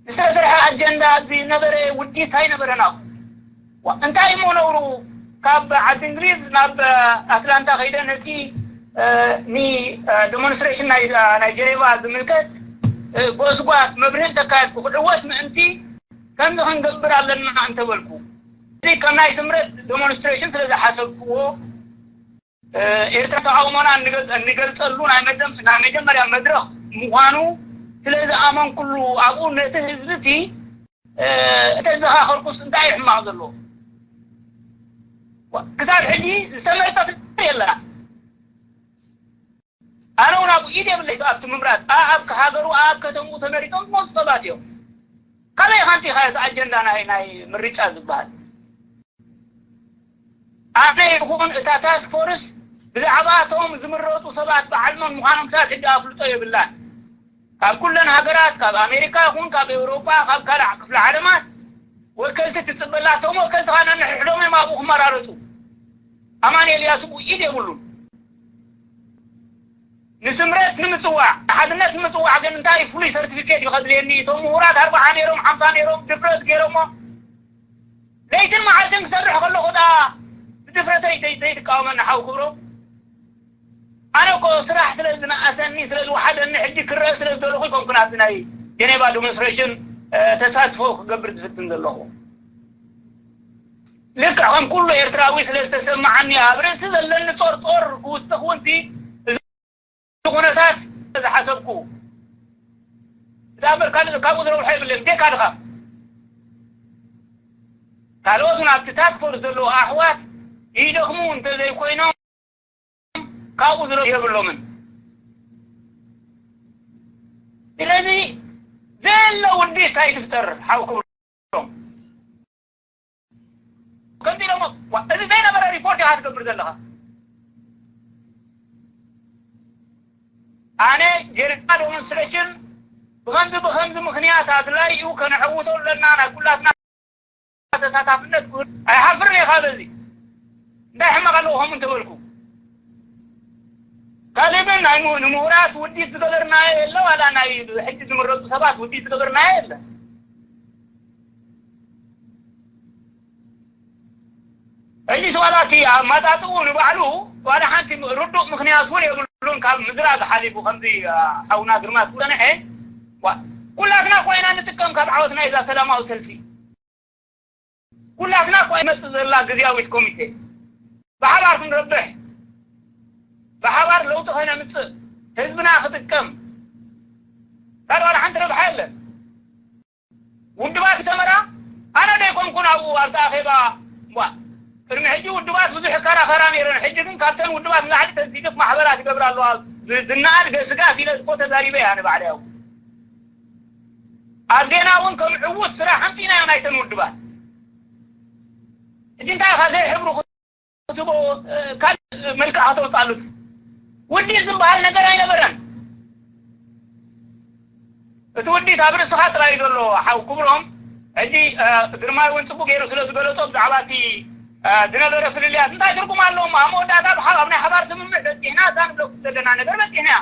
ዝተሰርሐ ኣጀንዳ ዝነበረ ውዲት ኣይነበረን ኣብኡ እንታይ እሞ ነብሩ ካብ ዓዲ እንግሊዝ ናብ ኣትላንታ ከይደ ነቲ ኒ ዴሞንስትሬሽን ናይ ጀኔቫ ዝምልከት ጎስጓስ መብርህን ተካየድኩ ክዕወት ምእንቲ ከምዚ ክንገብር ኣለና እንተበልኩ እዚ ከም ናይ ስምረት ዴሞንስትሬሽን ስለ ዝሓሰብክዎ ኤርትራ ተቃውሞና እንገልጸሉ ናይ መጀመርያ መድረኽ ምዃኑ ስለ ዝኣመንኩሉ ኣብኡ ነቲ ህዝቢ እቲ እንተዘኻኸርኩስ እንታይ እዩ ሕማቕ ዘሎ ክሳብ ሕጂ ዝተመርጠ የለና ኣነ እውን ኣብኡ ኢድ የብለይ ኣብቲ ምምራፅ ኣብ ሃገሩ ኣብ ከተምኡ ተመሪጦም ዝመፁ ሰባት እዮም ካበይ ካንቲ እቲ ኣጀንዳ ናይ ናይ ምርጫ ዝበሃል ኣነ ይኹን እታ ታስክ ፎርስ ብዛዕባ እቶም ዝምረፁ ሰባት በዓል መን ምዃኖም ክሳብ ሕጂ ኣፍልጦ የብላን ካብ ኩለን ሃገራት ካብ ኣሜሪካ ይኹን ካብ ኤውሮጳ ካብ ካልእ ክፍለ ዓለማት ወከልቲ ትፅበላ እቶም ወከልቲ ከዓ ነንሕድሕዶም እዮም ኣብኡ ክመራረፁ ኣማን ኤልያስ እውን ኢድ የብሉን ንስምረት ንምፅዋዕ ሓድነት ንምፅዋዕ ግን እንታይ ፍሉይ ሰርቲፊኬት እዩ ከድልየኒ እቶም ምሁራት ኣርባዓ ነይሮም ሓምሳ ነይሮም ድፍረት ገይሮሞ ለይትን መዓልትን ክሰርሕ ከለኹ ዳ ብድፍረተይ ዘይትቃወመኒ ሓው ክብሮም ኣነ እኮ ስራሕ ስለ ዝነኣሰኒ ስለ ዝወሓደኒ ሕጂ ክረአ ስለ ዝደለኹ ይኮንኩ ናብዚ ናይ ጀኔቫ ዲሞንስትሬሽን ተሳትፎ ክገብር ዝፍትን ዘለኹ ልክዕ ከም ኩሉ ኤርትራዊ ስለ ዝተሰማዓኒ ኣብ ርእሲ ዘለኒ ጦርጦር ክውስኽ እውን እዚ ኩነታት ዝሓሰብኩ እዛ እምበር ካልእ ካብኡ ዝረብሖ የብለን ቤካ ድኻ ካልኦት እውን ኣብቲ ታስክ ፎርስ ዘለዉ ኣሕዋት ይደኽሙ እንተዘይኮይኖም ካብኡ ዝረብሑ የብሎምን ስለዚ ዘለ ውዲ እንታይ ትፍጠር ሓው ክብሎም ከምዚ ኢሎሞ። ዋ፣ እዚ ዘይነበረ ሪፖርት ኢኻ ትገብር ዘለኻ። ኣነ ጌርና ዶሞንስትሬሽን ብኸምዚ ብኸምዚ ምኽንያት ኣድላይ እዩ፣ ከነዐውቶ ኣለና፣ ናይ ኩላትና ተሳታፍነት ክህሉ። ኣይሓፍርን ኢኻ በዚ። እንታይ ሕመቕ ኣለዎ ከምኡ እንተበልኩ? ካልእ ግን ናይ ምሁ-፣ ንምሁራት ውዲት ዝገበርናዮ የለ፣ ዋላ ናይ ሕጂ ዝምረፁ ሰባት ውዲት ዝገበርናዮ የለ። ሕጂ ዋላ እቲ ኣመጣጥኡ ንባዕሉ ዋላ ሓንቲ ርዱእ ምኽንያት እውን የብሉን። ካብ ምዝራብ ሓሊፉ ከምዚ፣ አ፣ ሓውና ግርማ ዝጸንሐ፣ ዋ፣ ኩላትና እኮ ኢና ንጥቀም ካብ ዓወት ናይዛ ሰላማዊ ሰልፊ። ኩላትና እኮ ይመጽእ ዘላ ግዝያዊት ኮሚቴ። ብሓባር ክንረብሕ፣ ብሓባር ለውጢ ከነምጽእ፣ ህዝብና ክጥቀም፣ ካልእ ዋላ ሓንቲ ረብሓ የለን። ውድባት ሰመራ ኣነ ዶ ኣይኮንኩን ኣብኡ ኣብቲ ኣኼባ? እዋ፣ ቅድሚ ሕጂ ውድባት ብዙሕ ይከራኸራ ነይረን። ሕጂ ግን ካብተን ውድባት ንላዕሊ ተንሲደፍ ማሕበራት ይገብራ ኣለዋ። ዝ-፣ ዝነኣድ ገስጋስ ኢለ እኮ ተዛሪበ እያ ንባዕለይ ኣብኡ። ኣብ ዜና እውን ከም ዕዉት ስራሕ ኣምጺእናዮ ናይተን ውድባት። ሕጂ እንታይ ኢኻ ዘይሕብሩ ክትቦ፣ እ፣ ካልእ መልክዕ ከተውፅኣሉ? ውዲት ዝበሃል ነገር ኣይነበረን። እቲ ውዲት ኣብ ርእስኻ ጥራይ ዘሎ ሓው ክብሮም፣ ሕጂ፣ እ፣ ግርማይ እውን ጽቡቅ ገይሩ ስለ ዝገለጾ ብዛዕባ እቲ፣ እ፣ ዝነበረ ፍልልያት እንታይ ትርጉም ኣለዎም? ኣብ መወዳእታ ብሓ-፣ ኣብ ናይ ሓባር ስምምዕ በጺሕና፣ እዛ ንብለኩም ዘለና ነገር በጺሕና እያ።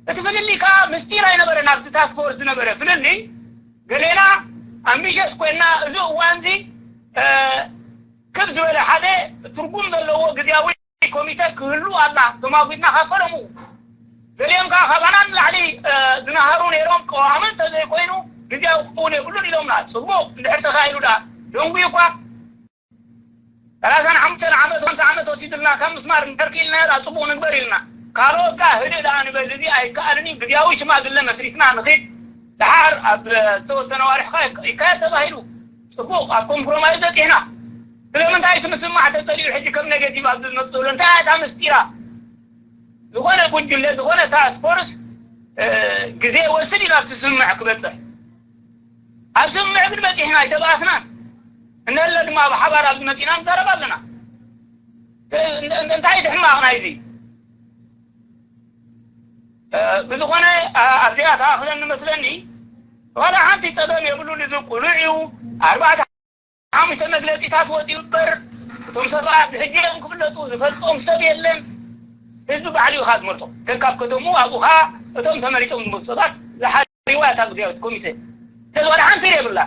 እቲ ፍልልይ ከኣ ምስጢር ኣይነበረን። ኣብቲ ታስክ ፎርስ ዝነበረ ፍልልይ ገሌና ኣምቢሸስ ኮይና፣ እዚ እዋንዚ፣ እ፣ ክብ ዝበለ ሓደ ትርጉም ዘለዎ ግዝያዊ ኮሚተ ክህሉ ኣላ። ተማጒድና ካብ ፈለሙ። ገሊኦም ከኣ ካባና ንላዕሊ፣ እ፣ ዝነሃሩ ነይሮም፣ ቀዋሚ እንተዘይኮይኑ ግዝያዊ ክኸውን የብሉን ኢሎምና። ጽቡቕ እንድሕር ተኻኢሉ ደኣ፣ ደንጉዩ እኳ ሰላሳን ሓሙሽተን ዓመት፣ ሃምሳ ዓመት ወሲዱልና ካብ ምስማር እንድሕር ክኢልና ደኣ ጽቡቕ ንግበር ኢልና። ካልኦት ከኣ ህድእ ደኣ ንበል፣ እዚ ኣይከኣልን እዩ፣ ግዝያዊ ሽማግለ መስሪትና ንኺድ። ደሓር ኣብ ዝተወሰነ ኣዋርሕ ከኣ ይካየድ ተባሂሉ። ጽቡቕ፣ ኣብ ኮምፕሮማይዝ በጺሕና። ስለምንታይ እቲ ምስማዕ ተጸሊኡ ሕጂ ከም ኔጌቲቭ ኣብዚ ዝመጽእ ዘሎ? እንታይ እያ እታ ምስጢራ? ዝኾነ ጉጅለ፣ ዝኾነ ታስክ ፎርስ፣ እ፣ ግዜ ይወስድ እዩ ናብቲ ስምምዕ ክበጽሕ። ኣብ ስምምዕ ግን በጺሕና ኣይተባኣስናን። እንሀለ ድማ ብሓባር ኣብዚ መጺና ንዛረብ ኣለና። እ፣ እን-፣ እን-፣ እንታይ እቲ ሕማቕ ናይዚ? እ፣ ብዝኾነ፣ ኣ-፣ ኣብዚኣ ተኣኽለኒ መስለኒ፣ ዋላ ሓንቲ ጸገም የብሉን። እዚ ቁኑዕ እዩ። ኣርባዕተ ሓሙሽተ መግለጺታት ወጺኡ እምበር፣ እቶም ሰባት ብሕጂ እዮም ክፍለጡ፣ ዝፈልጦም ሰብ የለን። ህዝቢ ባዕሉ እዩ ኸኣ ዝመርጦ። ከካብ ከተምኡ ኣብኡ ኸኣ እቶም ተመሪጦም ዝመጹ ሰባት ዝሓርይዋ እታ ግዝያዊት ኮሚተ። ስለዚ ዋላ ሓንቲ የብላ።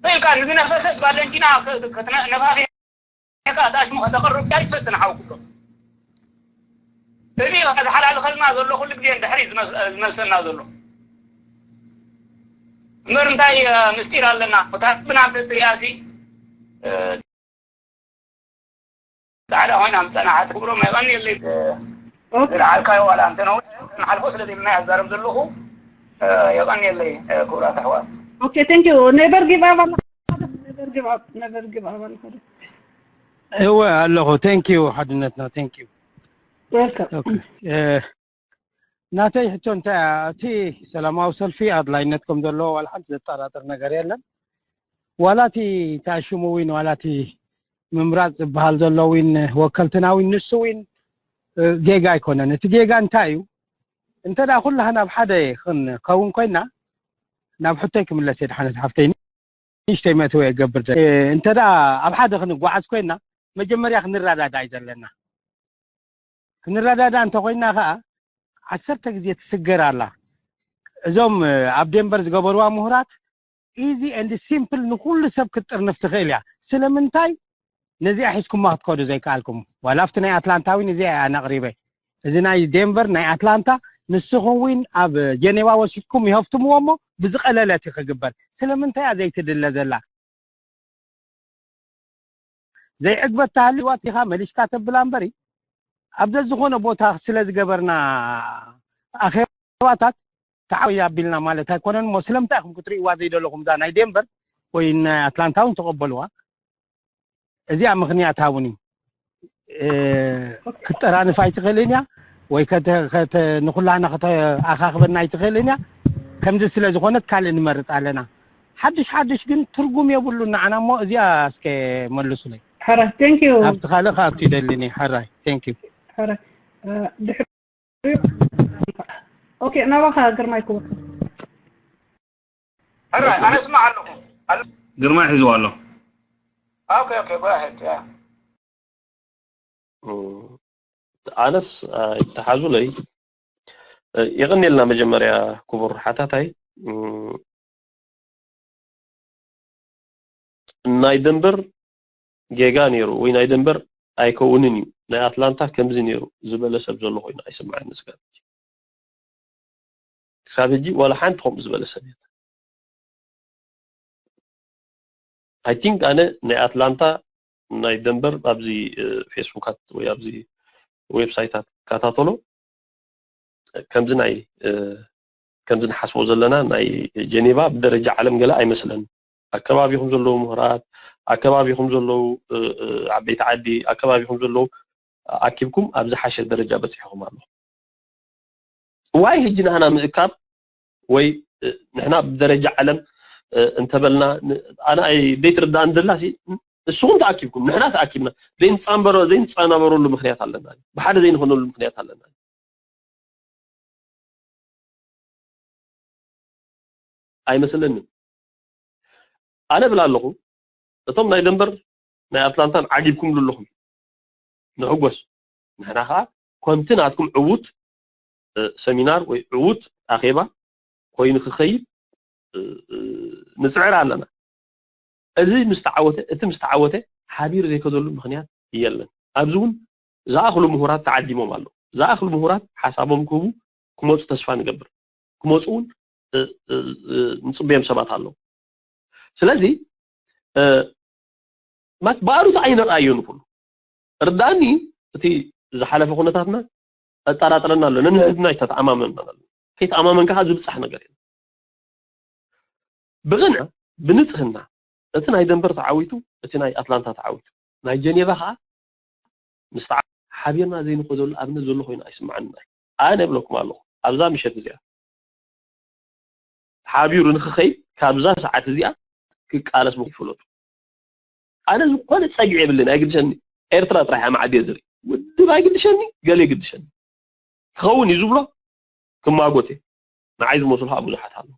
ኢልካ ንዝነፈሰት ባለንቲና ከ-፣ ከተነፋፊ ኢኻ፣ እታ ሽሙ ከተቕርብ እያ ይፈትን ሓው ክብሎ። እዚ ዝሓላልኸልና ዘሎ ኩሉ ግዜ እንድሕሪ ዝመስ-፣ ዝመልሰና ዘሎ። እምበር እንታይ፣ እ፣ ምስጢር ኣለና? ወታደርና ኣብ ደስ ሪኣሲ፣ እ፣ ጻዕዳ ኮይና ምስ ጸናሓት ክብሮም የቐንየለይ። ኦኬ። ዝለዓልካዮ ዋላ እንተ ነዊሕ፣ ክንሓልፎ ስለ ዘይብልና እየ ዝዛረብ ዘለኹ። እ፣ የቐንየለይ፣ እ፣ ክቡራት ኣሕዋት። ኦኬ፣ thank you። Never give up ኣለኻ ዶ? Never give up፣ never give up ኣለኻ ዶ? እወ ኣለኹ። Thank you ሓድነትና። Thank you። Welcome። ኦኬ። እ፣ ናተይ ሕቶ እንታይ እያ? እቲ ሰላማዊ ሰልፊ ኣድላይነት ከም ዘለዎ ዋላ ሓንቲ ዘጠራጥር ነገር የለን። ዋላ እቲ፣ እንታይ ሽሙ ዊን፣ ዋላ እቲ ምምራጽ ዝበሃል ዘሎ ዊን፣ ወከልትና ዊን፣ ንሱ ዊን፣ እ፣ ጌጋ ኣይኮነን። እቲ ጌጋ እንታይ እዩ? እንተ ደኣ ኩላህና ኣብ ሓደ ክንከውን ኮይና፣ ናብ ሕቶይ ክምለስ እየ፣ ድሓነት ሓፍተይ፣ ንእሽተይ መእተዊ እገብር ደ-፣ እ፣ እንተ ደኣ ኣብ ሓደ ክንጓዓዝ ኮይና፣ መጀመርያ ክንረዳዳእ እዩ ዘለና። ክንረዳዳእ እንተኾይና ኸኣ፣ ዓሰርተ ግዜ ትስገር ኣላ። እዞም፣ እ፣ ኣብ ዴንቨር ዝገበርዋ ምሁራት፣ ኢዚ ኤንድ ሲምፕል፣ ንኹሉ ሰብ ክትጥርንፍ ትኽእል እያ። ስለምንታይ ነዚኣ ሒዝኩማ ክትከዱ ዘይከኣልኩም? ዋላ ኣብቲ ናይ ኣትላንታ እውን እዚኣ እያ ኣነቕሪበ። እዚ ናይ ዴንቨር፣ ናይ ኣትላንታ፣ ንስኹም እውን ኣብ ጀኔቫ ወሲድኩም ይሀፍትምዎ እሞ ብዝቐለለት እዩ ክግበር። ስለምንታይ እያ ዘይትድለ ዘላ? ዘይዕግበት ተሃልይዋ ኢኻ መሊሽካ ተብላ እምበሪ፣ ኣብ ዘዝኾነ ቦታ ስለ ዝገበርና ኣኼባታት ተዓወይ ኣቢልና ማለት ኣይኮነን እሞ፣ ስለምንታይ ኢኹም ክትርእይዋ ዘይደለኹም እዛ ናይ ዴንቨር ወይ ናይ ኣትላንታ እውን ተቐበልዋ? እዚኣ ምኽንያት ሃቡኒ። እ፣ ክትጠራንፍ ኣይትኽእልን እያ ወይ ከተ-፣ ከተ-፣ ንኹላና ከተኣኻኽበና ኣይትኽእልን እያ። ከምዚ ስለ ዝኾነት ካልእ ንመርጽ ኣለና። ሓድሽ ሓድሽ ግን ትርጉም የብሉን ንዓና እሞ፣ እዚኣ እስከ መልሱለይ። ሕራይ፣ thank you። ኣብቲ ካልእ ከኣቱ ይደልኒ። ሕራይ፣ thank you። ሕራይ። እ፣ ድሕሪኡ፣ ኦኬ፣ ናባኻ ግርማይ ክወስድ። ሕራይ፣ ኣነ እስማዕ ኣለኹ። ኣሎ። ግርማይ ሒዝዋ ኣሎ። ኦኬ፣ ኦኬ፣ go ahead፣ yeah። እም፣ ኣነስ ኣይተሓዙለይ። እ፣ የቐንየልና መጀመርያ ክቡር ሓታታይ። እም፣ ናይ ደንበር ጌጋ ነይሩ ወይ ናይ ደንበር ኣይከውንን እዩ፣ ናይ ኣትላንታ ከምዚ ነይሩ ዝበለ ሰብ ዘሎ ኮይኑ ኣይስምዓኒ። ስጋብ ክሳብ ሕጂ ዋላ ሓንቲ ከምኡ ዝበለ ሰብ የለን። I think ኣነ ናይ ኣትላንታ ናይ ደንበር ኣብዚ እ፣ ፌስቡካት ወይ ኣብዚ ዌብሳይታት ካታተሎ ከምዚ ናይ እ፣ ከምዚ ንሓስቦ ዘለና ናይ ጀኔቫ ብደረጃ ዓለም ገለ ኣይመስለን። ኣከባቢኹም ዘለዉ ምሁራት፣ ኣከባቢኹም ዘለዉ እ፣ እ፣ ዓበይቲ ዓዲ፣ ኣከባቢኹም ዘለዉ ኣኪብኩም ኣብ ዝሓሸ ደረጃ በፂሕኹም ኣለኹም። ዋይ ሕጂ ንሕና ምእካብ ወይ እ፣ ንሕና ብደረጃ ዓለም እ፣ እንተበልና ን- ኣነ ኣይ ዘይትርዳእን ዘላ ሲ ንስኹም ተኣኪብኩም ንሕና ተኣኪብና ዘይንፃንበሮ ዘይንፃናበረሉ ምክንያት ኣለና። ብሓደ ዘይንኾነሉ ምክንያት ኣለና። ኣይመስለንን። ኣነ ብላ ኣለኹ እቶም ናይ ደንበር ናይ ኣትላንታን ዓጊብኩምሉ ኣለኹም። ንሕጎስ። ንሕና ከዓ ከምቲ ናትኩም ዕዉት እ፣ ሰሚናር ወይ ዕዉት ኣኼባ ኮይኑ ክኸይድ እ፣ እ፣ ንፅዕር ኣለና። እዚ ምስ ተዓወተ እቲ ምስ ተዓወተ ሓቢሩ ዘይከደሉ ምክንያት የለን። ኣብዚ እውን ዝኣኽሉ ምሁራት ተዓዲሞም ኣለዉ። ዝኣኽሉ ምሁራት ሓሳቦም ክህቡ ክመፁ ተስፋ ንገብር። ክመፁ እውን እ፣ እ፣ እ፣ ንፅበዮም ሰባት ኣለዉ። ስለዚ እ፣ ማለት ብኣሉታ ኣይንርኣዮ ንኩሉ ርዳእኒ እቲ ዝሓለፈ ኩነታትና ኣጠራጥረና ኣሎ። ነንሕድና ኣይተተኣማመንና ኣሎ። ከይተኣማመንካ ከዓ ዝብፃሕ ነገር የለን። ብቕንዕ ብንፅህና እቲ ናይ ደንበር ተዓዊቱ፣ እቲ ናይ ኣትላንታ ተዓዊቱ፣ ናይ ጀኔቫ ከዓ ምስ ተዓ- ሓቢርና ዘይንኸደሉ ኣብነት ዘሎ ኮይኑ ኣይስምዓንን። ኣነ እብለኩም ኣለኹ ኣብዛ ምሸት እዚኣ ሓቢሩ ንክኸይድ ካብዛ ሰዓት እዚኣ ክቃለስ ምኽኑ ይፍለጡ። ኣነ ዝኾነ ፀግዒ የብለይን፣ ኣይግድሸኒ። ኤርትራ ጥራሕ እያ መዓዲ እየ ዝርኢ። ውድብ ኣይግድሸኒ፣ ገለ ይግድሸኒ። ክኸውን እዩ ዝብሎ ክማጎት እየ። ንዓይ ዝመስሉ ከዓ ብዙሓት ኣለዉ።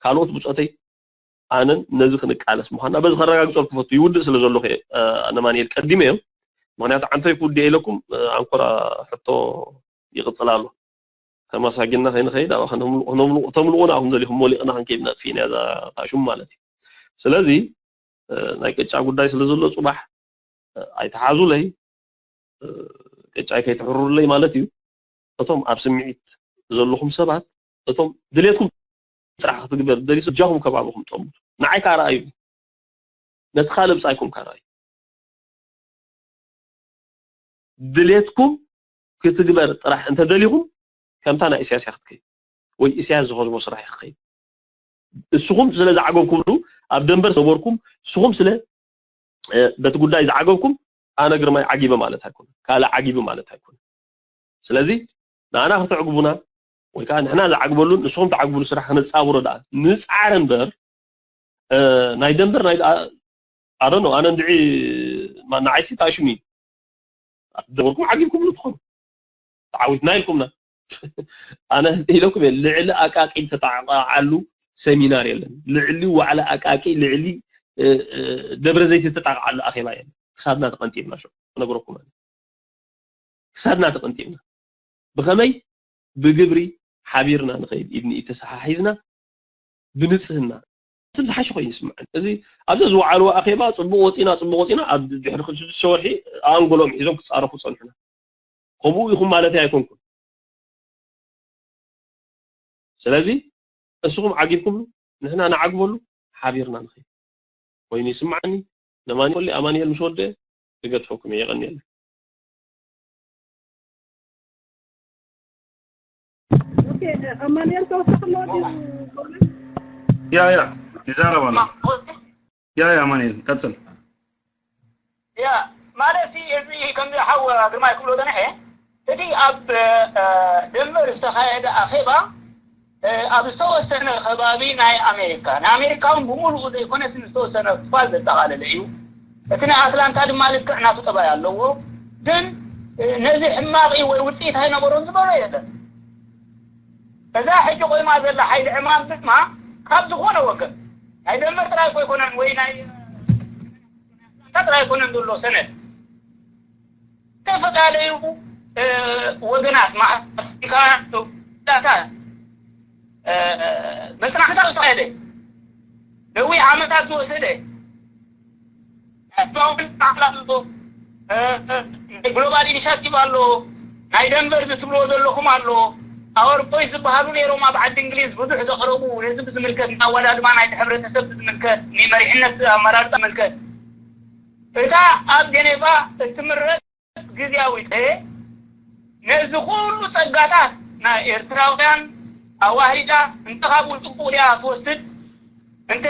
ካልኦት ብፆተይ ኣነን ነዚ ክንቃለስ ምዃንና በዚ ከረጋግፀልኩም ፈቱ። ይውድእ ስለ ዘለኹ እየ፣ እ፣ ኣነ ማንኤል ቀዲመ እዮም። ምኽንያቱ ዓንተይ ክውድእ ኢለኩም እ፣ ኣንኮራ ሕቶ ይቕፅል ኣሎ። ተመሳጊና ከይንኸይድ ኣብ ከነምልቑ- ከነምልቑ- ከተምልቑና ኣኹም ዘሊኹም ሞሊቕና ክንከይድ ነጥፊእና እዛ ታሹም ማለት እዩ። ስለዚ እ፣ ናይ ቅጫ ጉዳይ ስለ ዘሎ ፅባሕ እ፣ ኣይተሓዙለይ እ፣ ቅጫይ ከይትሕሩለይ ማለት እዩ። እቶም ኣብ ስምዒት ዘለኹም ሰባት እቶም ድሌትኩም ጥራሕ ክትግበር ደሊሱ እጃኹም ከባብኹም ጠምቱ። ንዓይ ከዓ ረኣዩ ነቲ ካልእ ብፃይኩም ከዓ ረኣዩ። ድሌትኩም ክትግበር ጥራሕ እንተደሊኹም ከምታ ናይ ኢሳያስ እያ ክትከይድ ወይ ኢሳያስ ዝኸዝቦ ስራሕ እያ ክትከይድ። እስኹም ስለ ዝዓገብኩምሉ ኣብ ደንበር ነበርኩም። እስኹም ስለ እ፣ በቲ ጉዳይ ዝዓገብኩም ኣነ ግርማይ ዓጊበ ማለት ኣይኮነ ካልእ ዓጊቢ ማለት ኣይኮነ። ስለዚ ንኣና ከተዕግቡና ወይ ከዓ ንሕና ዝዓግበሉን ንስኹም ትዓግብሉ ስራሕ ክነፃብሮ ደኣ ንፃዕረ እምበር እ፣ ናይ ደንበር ናይ ኣደኖ ኣነ እንድዒ ማ- ንዓይሲ ታሽሚ ደበርኩም ዓጊብኩምሉ ትኾኑ ተዓዊትና ኢልኩምና ኣነ ኢለኩም እየ ልዕሊ ኣቃቂ ተጣቃዓሉ ሰሚናር የለን ልዕሊ ዋዕላ ኣቃቂ ልዕሊ እ፣ እ፣ ደብረ ዘይት ተጣቃዓሉ ኣኼባ የለን ክሳድና ተቐንጢብና ሸ ክነግረኩም ኣነ ክሳድና ተቐንጢብና ብኸመይ ብግብሪ ሓቢርና ንኸይድ ኢድ ንኢድ ተሰሓሒዝና ብንፅህና ስብ ዝሓሸ ኮይኑ ይስምዐን እዚ ኣብዚ ዝወዓልዎ ኣኼባ ፅቡቅ ወፂና ፅቡቅ ወፂና ኣብ ድሕሪ ሽዱሽተ ወርሒ ኣንጎሎም ሒዞም ክፃረፉ ፀንሑና ከምኡ ኢኹም ማለት ኣይኮንኩን ስለዚ እስኹም ዓጊብኩምሉ ንሕና ንዓግበሉ ሓቢርና ንኸይድ ኮይኑ ይስምዓኒ ነማኒ ኣማኒኤል ምስ ወደ እገድፈኩም እየ የቐንየለይ ኦኬ ኣማኒኤል ተወሰኽሎ ድዩ ያ ያ ይዛረብ ኣሎ ያ ያ ኣማኒኤል ቀፅል ያ ማለት እዚ ከምዚ ሓው ግርማይ ክብሎ ፀንሐ እቲ ኣብ ደንበር ዝተኻየደ ኣኼባ ኣብ ዝተወሰነ ከባቢ ናይ ኣሜሪካ ናይ ኣሜሪካ እውን ብምሉኡ ዘይኮነስ ዝተወሰነ ክፋል ዘጠቓለለ እዩ እቲ ናይ ኣትላንታ ድማ ልክዕ ናቱ ጠባይ ኣለዎ። ግን ነዚ ሕማቕ እዩ ወይ ውፅኢት ኣይነበሮን ዝበሎ የለን። እዛ ሕጂ ቆይማ ዘላ ሓይሊ ዕማም ድማ ካብ ዝኾነ ወገን ናይ ደንበር ጥራይ እኮ ኣይኮነን ወይ ናይ ኣትላንታ ጥራይ ኣይኮነን ዘሎ ሰነድ ዝተፈላለዩ ወገናት ማሕካ ዳታ መፅናዕትታት ዝተካየደ ነዊሕ ዓመታት ዝወሰደ ግሎባል ኢኒሻቲቭ ኣሎ፣ ናይ ደንቨር ዝትብልዎ ዘለኹም ኣሎ፣ ፓወርፖይንት ዝበሃሉ ነይሮም ኣብ ዓዲ እንግሊዝ ብዙሕ ዘቕረቡ ነዚ ብዝምልከት ንኣወዳድባ ናይቲ ሕብረተሰብ ብዝምልከት ንመሪሕነት ኣመራርፃ ዝምልከት እታ ኣብ ጀኔቫ እትምረፅ ግዝያዊት ነዚ ኩሉ ፀጋታት ናይ ኤርትራውያን ኣዋሂዳ እንተ ካብኡ ፅቡቕ ድያ ትወስድ እንተ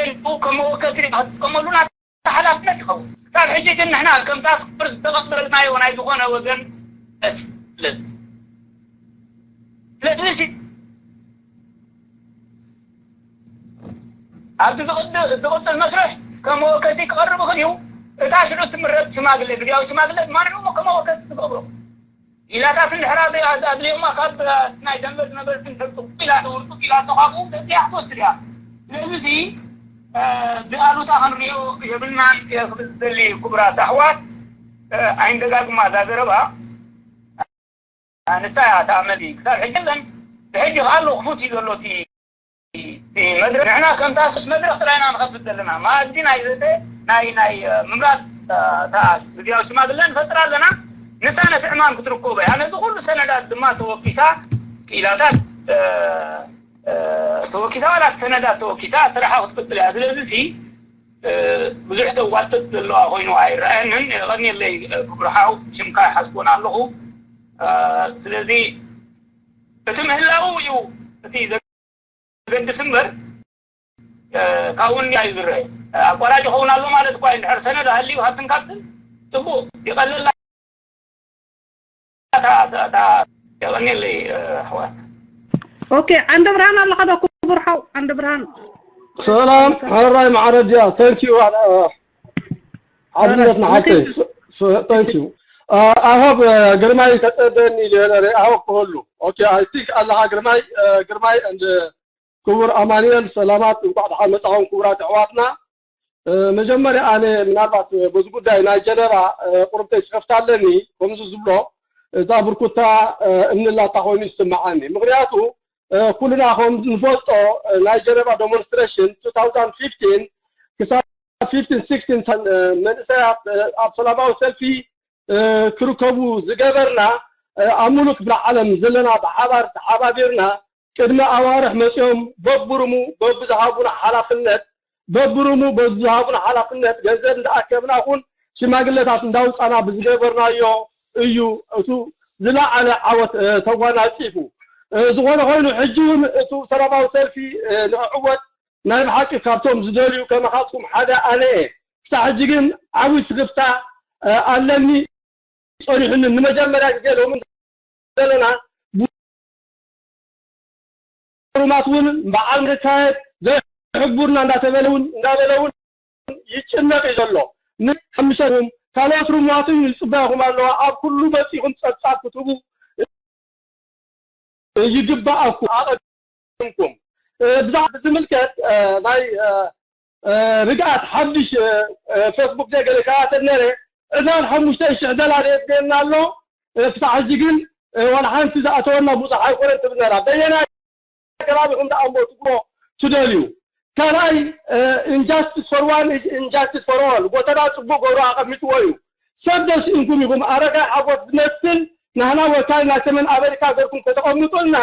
ከም መወከሲ ድያ ክትጥቀመሉ ናታ ሓላፍነት ይኸውን። ክሳብ ሕጂ ግን ንሕና ከም ታስክ ፎርስ ዝተቐበልናዮ ናይ ዝኾነ ወገን የለን። ስለዚ ኣብዚ ዝቕጽል መስርሕ ከም መወከሲ ክቐርብ ይኽእል እዩ። እታ ሽዑ ትምረጽ ሽማግለ፣ ግዝያዊ ሽማግለ ድማ ንዕኡ ከም መወከሲ ትገብሮ። ኢላታት እንድሕር ኣድልዮማ ካብ ናይ ደንበ ዝነበርትን ሰብ ጽቡቕ ኢላቶ እውን ጽቡቕ ኢላቶ ካብኡ በዚኣ ክትወስድ እያ። ስለዚ እዚ ብኣሉታ ክንሪኦ የብልናን እየ ክብል ዝደሊ ክቡራት ኣሕዋት። ኣይንደጋግማ እዛ ዘረባ። ኣነታ እያ እታ መዚ ክሳብ ሕጂ የለን። ብሕጂ ከኣ ኣሎ ክፉት እዩ ዘሎ እቲ እቲ መድረኽ። ንሕና ከም ታስስ መድረኽ ጥራይ ኢና ንኸፍት ዘለና። መኣዲ ናይ ዘተ ናይ ናይ ምምራፅ እታ ግዝያዊ ሽማግለ ንፈጥር ኣለና። ንሳ ነቲ ዕማም ክትርከቦ እያ። ነዚ ኩሉ ሰነዳት ድማ ተወኪሳ ክኢላታት ተወኪሳ ዋላ ሰነዳት ተወኪሳ ስራሓ ክትቅፅል እያ። ስለዚ ብዙሕ ተዋጥጥ ዘለዋ ኮይኑ ኣይረኣየንን። የቐንየለይ ክቡር ሓው፣ ሽምካ ይሓስቦን ኣለኹ። ስለዚ እቲ ምህላው እዩ እቲ ዘገድስ እምበር ካብኡ ንያ እዩ ዝረአ። ኣቋራጭ ይኸውን ኣሎ ማለት እኳ እንድሕር ሰነድ ኣህልዩ ሃብትን ካብትን ጽቡቕ ይቐለላ። የቐንየለይ ኣሕዋት። ኦኬ፣ ዓንደ ብርሃን ኣለኻ ዶ ክቡር ሓው? ዓንደ ብርሃን ሰላም ሓራይ ማዕረድያ። Thank you። ሓድነት ንሓተይ። Thank you። I hope ግርማይ ከጸደኒ ገለ I hope ክህሉ። Okay, I think ኣለኻ ግርማይ ግርማይ and ክቡር ኣማኑኤል ሰላማት፣ እንኳዕ ደሓን መጻኹም ክቡራት ኣሕዋትና። መጀመርያ ኣነ ምናልባት በዚ ጉዳይ ናይ ጀነራ ቁርብተይ ስኸፍታ ኣለኒ። ከምዚ ዝብሎ እዛ ብርኩታ እምኒ ላታ ኮይኑ ይስምዓኒ። ምኽንያቱ ኩልና ከም ንፈልጦ ናይ ጀነራ ዶሞንስትሬሽን two thousand fifteen ክሳብ fifteen sixteen መንእሰያት ኣብ ሰላማዊ ሰልፊ ክርከቡ ዝገበርና ኣብ ሙሉእ ክፍለ ዓለም ዘለና ብሓባር ተሓባቢርና ቅድሚ ኣዋርሕ መፂኦም በብሩሙ በብዝሃቡና ሓላፍነት በብሩሙ በብዝሃቡና ሓላፍነት ገንዘብ እንዳኣከብና ኹን ሽማግለታት እንዳውፃና ብዝገበርናዮ እዩ እቱ ዝለዓለ ዓወት ተጓናፂፉ። ዝኾነ ኮይኑ ሕጂ እውን እቱ ሰላማዊ ሰልፊ ንዕወት ናይ ብሓቂ ካብቶም ዝደልዩ ከማኻትኩም ሓደ ኣነ እየ። ክሳዕ ሕጂ ግን ዓብይ ስኽፍታ ኣለኒ ጸኒሑኒ። ንመጀመርያ ግዜ ሎሚ ዘለና ሩማት እውን በዓል ምርካየት ዘይሕቡርና እንዳተበለ እውን እንዳበለ እውን ይጭነቕ እዩ ዘሎ። ንሓምሸትኩም ካልኦት ሩማትን ይጽበያኹም ኣለዋ። ኣብ ኩሉ መጺኹም ጸብጻብ ክትህቡ ይግባኣኩም ኣቐድምኩም። ብዛዕባ ዝምልከት ናይ ርግኣት ሓድሽ ፌስቡክ ደገለ ከታተል ነረ ዕስራን ሓሙሽተን ሽሕ ደላር የድልየና ኣሎ። ክሳዕ ሕጂ ግን ዋላ ሓንቲ ዝኣተወና ብዙሕ ኣይኮነን ትብል ነራ። በየናይ ከባቢኹም ደኣ እሞ ትግቦ ትደልዩ? ካልኣይ injustice for one is injustice for all። ጎተና ጽቡቕ ገብሩ ኣቐሚጥዎ እዩ። ሰብ ደስ ኢንኩም ኢኹም። ኣረጋይ ሓጎስ ዝመስል ናህና ወካል ናይ ሰሜን ኣመሪካ ገርኩም ከተቐምጡልና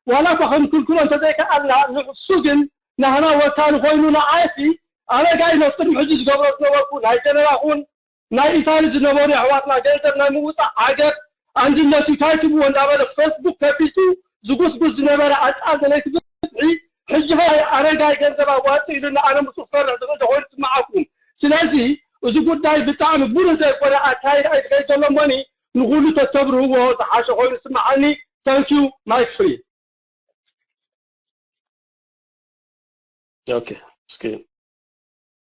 ዋላ እኳ ክንክልክሎ እንተዘይከኣልና ንሱ ግን ናህና ወካል ኮይኑ ንዓይሲ ኣረጋይ ነት ቅድሚ ሕጂ ዝገብሮ ዝነበርኩ ናይ ጀነራኹን ናይ ኢታሊ ዝነበሩ ኣሕዋትና ገንዘብ ናይ ምውፃእ ዓገብ ኣንድነት እዩ ታይ ትብዎ እንዳበለ ፌስቡክ ከፊቱ ዝጉስጉስ ዝነበረ ኣንፃር ደለይቲ ፍትሒ ሕጂ ኸ ኣረጋይ ገንዘብ ኣዋፂ ኢሉና ኣነ ምስኡ ክሰርሕ ዝኽእል ዶ ኮይኑ ትስምዓኩም? ስለዚ እዚ ጉዳይ ብጣዕሚ ብሩህ ዘይኮነ ኣካይዳ እዩ ዝኸይድ ዘሎ እሞኒ ንኹሉ ተተብርህዎ ዝሓሸ ኮይኑ ይስምዓኒ። Thank you. Mic free. ኦኬ እስኪ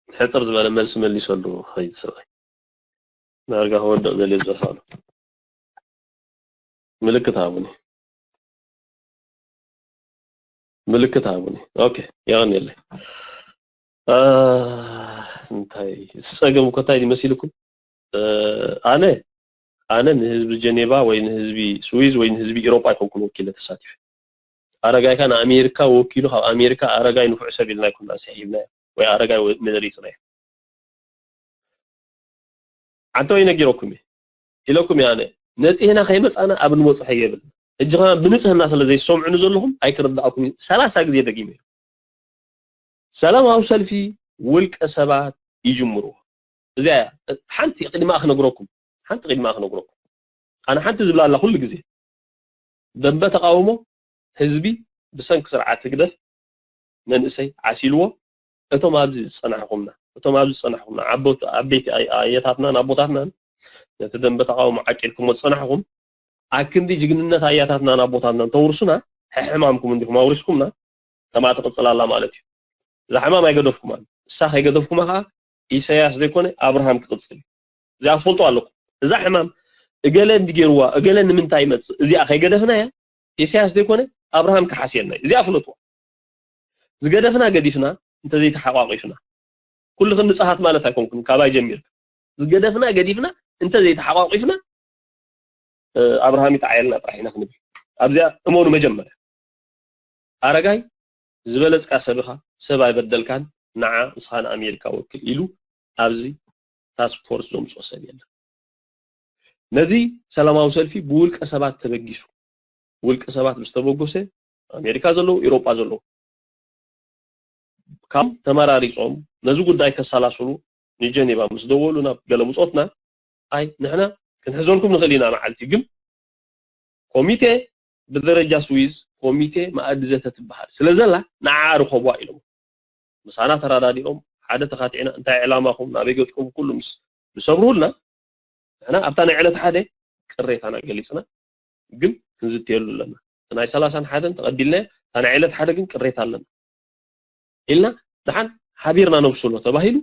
ሕፅር ዝበለ መልሲ መሊሰሉ ኸይድ ሰብኣይ። ዳርጋ ክወድቕ ዘልየ ዝረሳሉ። ምልክት ሃቡኒ። ምልክት ሃቡኒ። ኦኬ፣ የቐንየለይ። አ፣ እንታይ፣ እቲ ጸገም እኮ እንታይ እዩ መሲልኩም? እ፣ ኣነ፣ ኣነ ንህዝቢ ጀኔቫ ወይ ንህዝቢ ስዊዝ ወይ ንህዝቢ ኢሮጳ ኣይኮንኩን ወኪለ ተሳቲፈ። ኣረጋይ ከኣ ንኣሜሪካ ወኪሉ፣ ካብ ኣሜሪካ ኣረጋይ ንፉዕ ሰብ ኢልና ኣይኮንና ስሒብናዮ፣ ወይ ኣረጋይ ወ-፣ መሪጽናዮ። ሓንቲ ወይ ነጊረኩም እየ፣ ኢለኩም እየ ኣነ። ነጺህና ከይመጻና ኣብ ንበጽሖ የብል። ሕጂ ከኣ ብንጽህና ስለ ዘይሰምዑኒ ዘለኹም ኣይክርድኣኩም እዩ። ሰላሳ ግዜ ደጊመ እየ። ሰላማዊ ሰልፊ ውልቀ ሰባት ይጅምርዎ። እዚኣ እያ። ሓንቲ ቅድሚኣ ክነግረኩም፣ ሓንቲ ቅድሚኣ ክነግረኩም። ኣነ ሓንቲ ዝብላ ኣላ ኩሉ ግዜ። ደንበ ተቃውሞ ህዝቢ ብሰንኪ ስርዓት ህግደፍ መንእሰይ ዓሲልዎ። እቶም ኣብዚ ዝጸናሕኹምና፣ እቶም ኣብዚ ዝጸናሕኹምና ዓቦት-፣ ዓበይቲ ኣይ-፣ ኣየታትናን ኣቦታትናን ነቲ ደንበ ተቃውሞ ዓቂድኩሞ ዝጸናሕኹም፣ ኣክንዲ ጅግንነት ኣያታትናን ኣቦታትናን ተውርሱና፣ ሕሕማምኩም እንዲኹም ኣውሪስኩምና፣ ከምኣ ትቕጽል ኣላ ማለት እዩ። እዛ ሕማም ኣይገደፍኩማን። እሳ ከይገደፍኩማ ከኣ ኢሳያስ ዘይኮነ ኣብርሃም ክቕጽል እዩ። እዚኣ ክትፈልጡ ኣለኩም። እዛ ሕማም እገለ እንዲ ገይርዋ፣ እገለ ንምንታይ ይመጽእ፣ እዚኣ ከይገደፍናያ፣ ኢሳያስ ዘይኮነ ኣብርሃም ክሓስየልና እዩ። እዚኣ ፍለጥዋ። ዝገደፍና ገዲፍና፣ እንተዘይተሓቋቂፍና፣ ኩልኽን ንጽሃት ማለት ኣይኮንኩን፣ ካባይ ጀሚርካ። ዝገደፍና ገዲፍና፣ እንተዘይተሓቋቂፍና፣ እ፣ ኣብርሃም ይጥዓየልና ጥራሕ ኢና ክንብል። ኣብዚኣ እመኑ መጀመርያ። ኣረጋይ፣ ዝበለጽካ ሰብ ኢኻ፣ ሰብ ኣይበደልካን፣ ንዓ ንስኻ ንኣሜሪካ ወክል ኢሉ ኣብዚ ታስክ ፎርስ ዘምጽኦ ሰብ የለን። ነዚ ሰላማዊ ሰልፊ ብውልቀ ሰባት ተበጊሱ፣ ውልቀ ሰባት ምስ ተበገሰ፣ ኣሜሪካ ዘለዉ፣ ኤውሮጳ ዘለዉ፣ ካብ ተመራሪጾም ነዚ ጉዳይ ከሰላስሉ ንጀኔቫ ምስ ደወሉ ናብ ገለ ብጾትና፣ ኣይ፣ ንሕና ክንሕዘልኩም ንኽእል ኢና መዓልቲ፣ ግን ኮሚቴ ብደረጃ ስዊዝ ኮሚቴ መኣዲ ዘተ ትበሃል ስለ ዘላ፣ ንዓኣ ርኸብዋ ኢሎም። ምሳና ተረዳዲኦም፣ ሓደ ተኻቲዕና፣ እንታይ ዕላማኹም፣ ናበይ ገጽኩም፣ ኩሉ ምስ ዝሰብሩልና፣ ንሕና ኣብታ ናይ ዕለት ሓደ ቅሬታና ገሊጽና፣ ግን ክንዝትየሉ ኣለና። እቲ ናይ ሰላሳን ሓደን ተቐቢልናዮ፣ እታ ናይ ዕለት ሓደ ግን ቅሬታ ኣለና ኢልና፣ ደሓን ሓቢርና ነብስሎ ተባሂሉ፣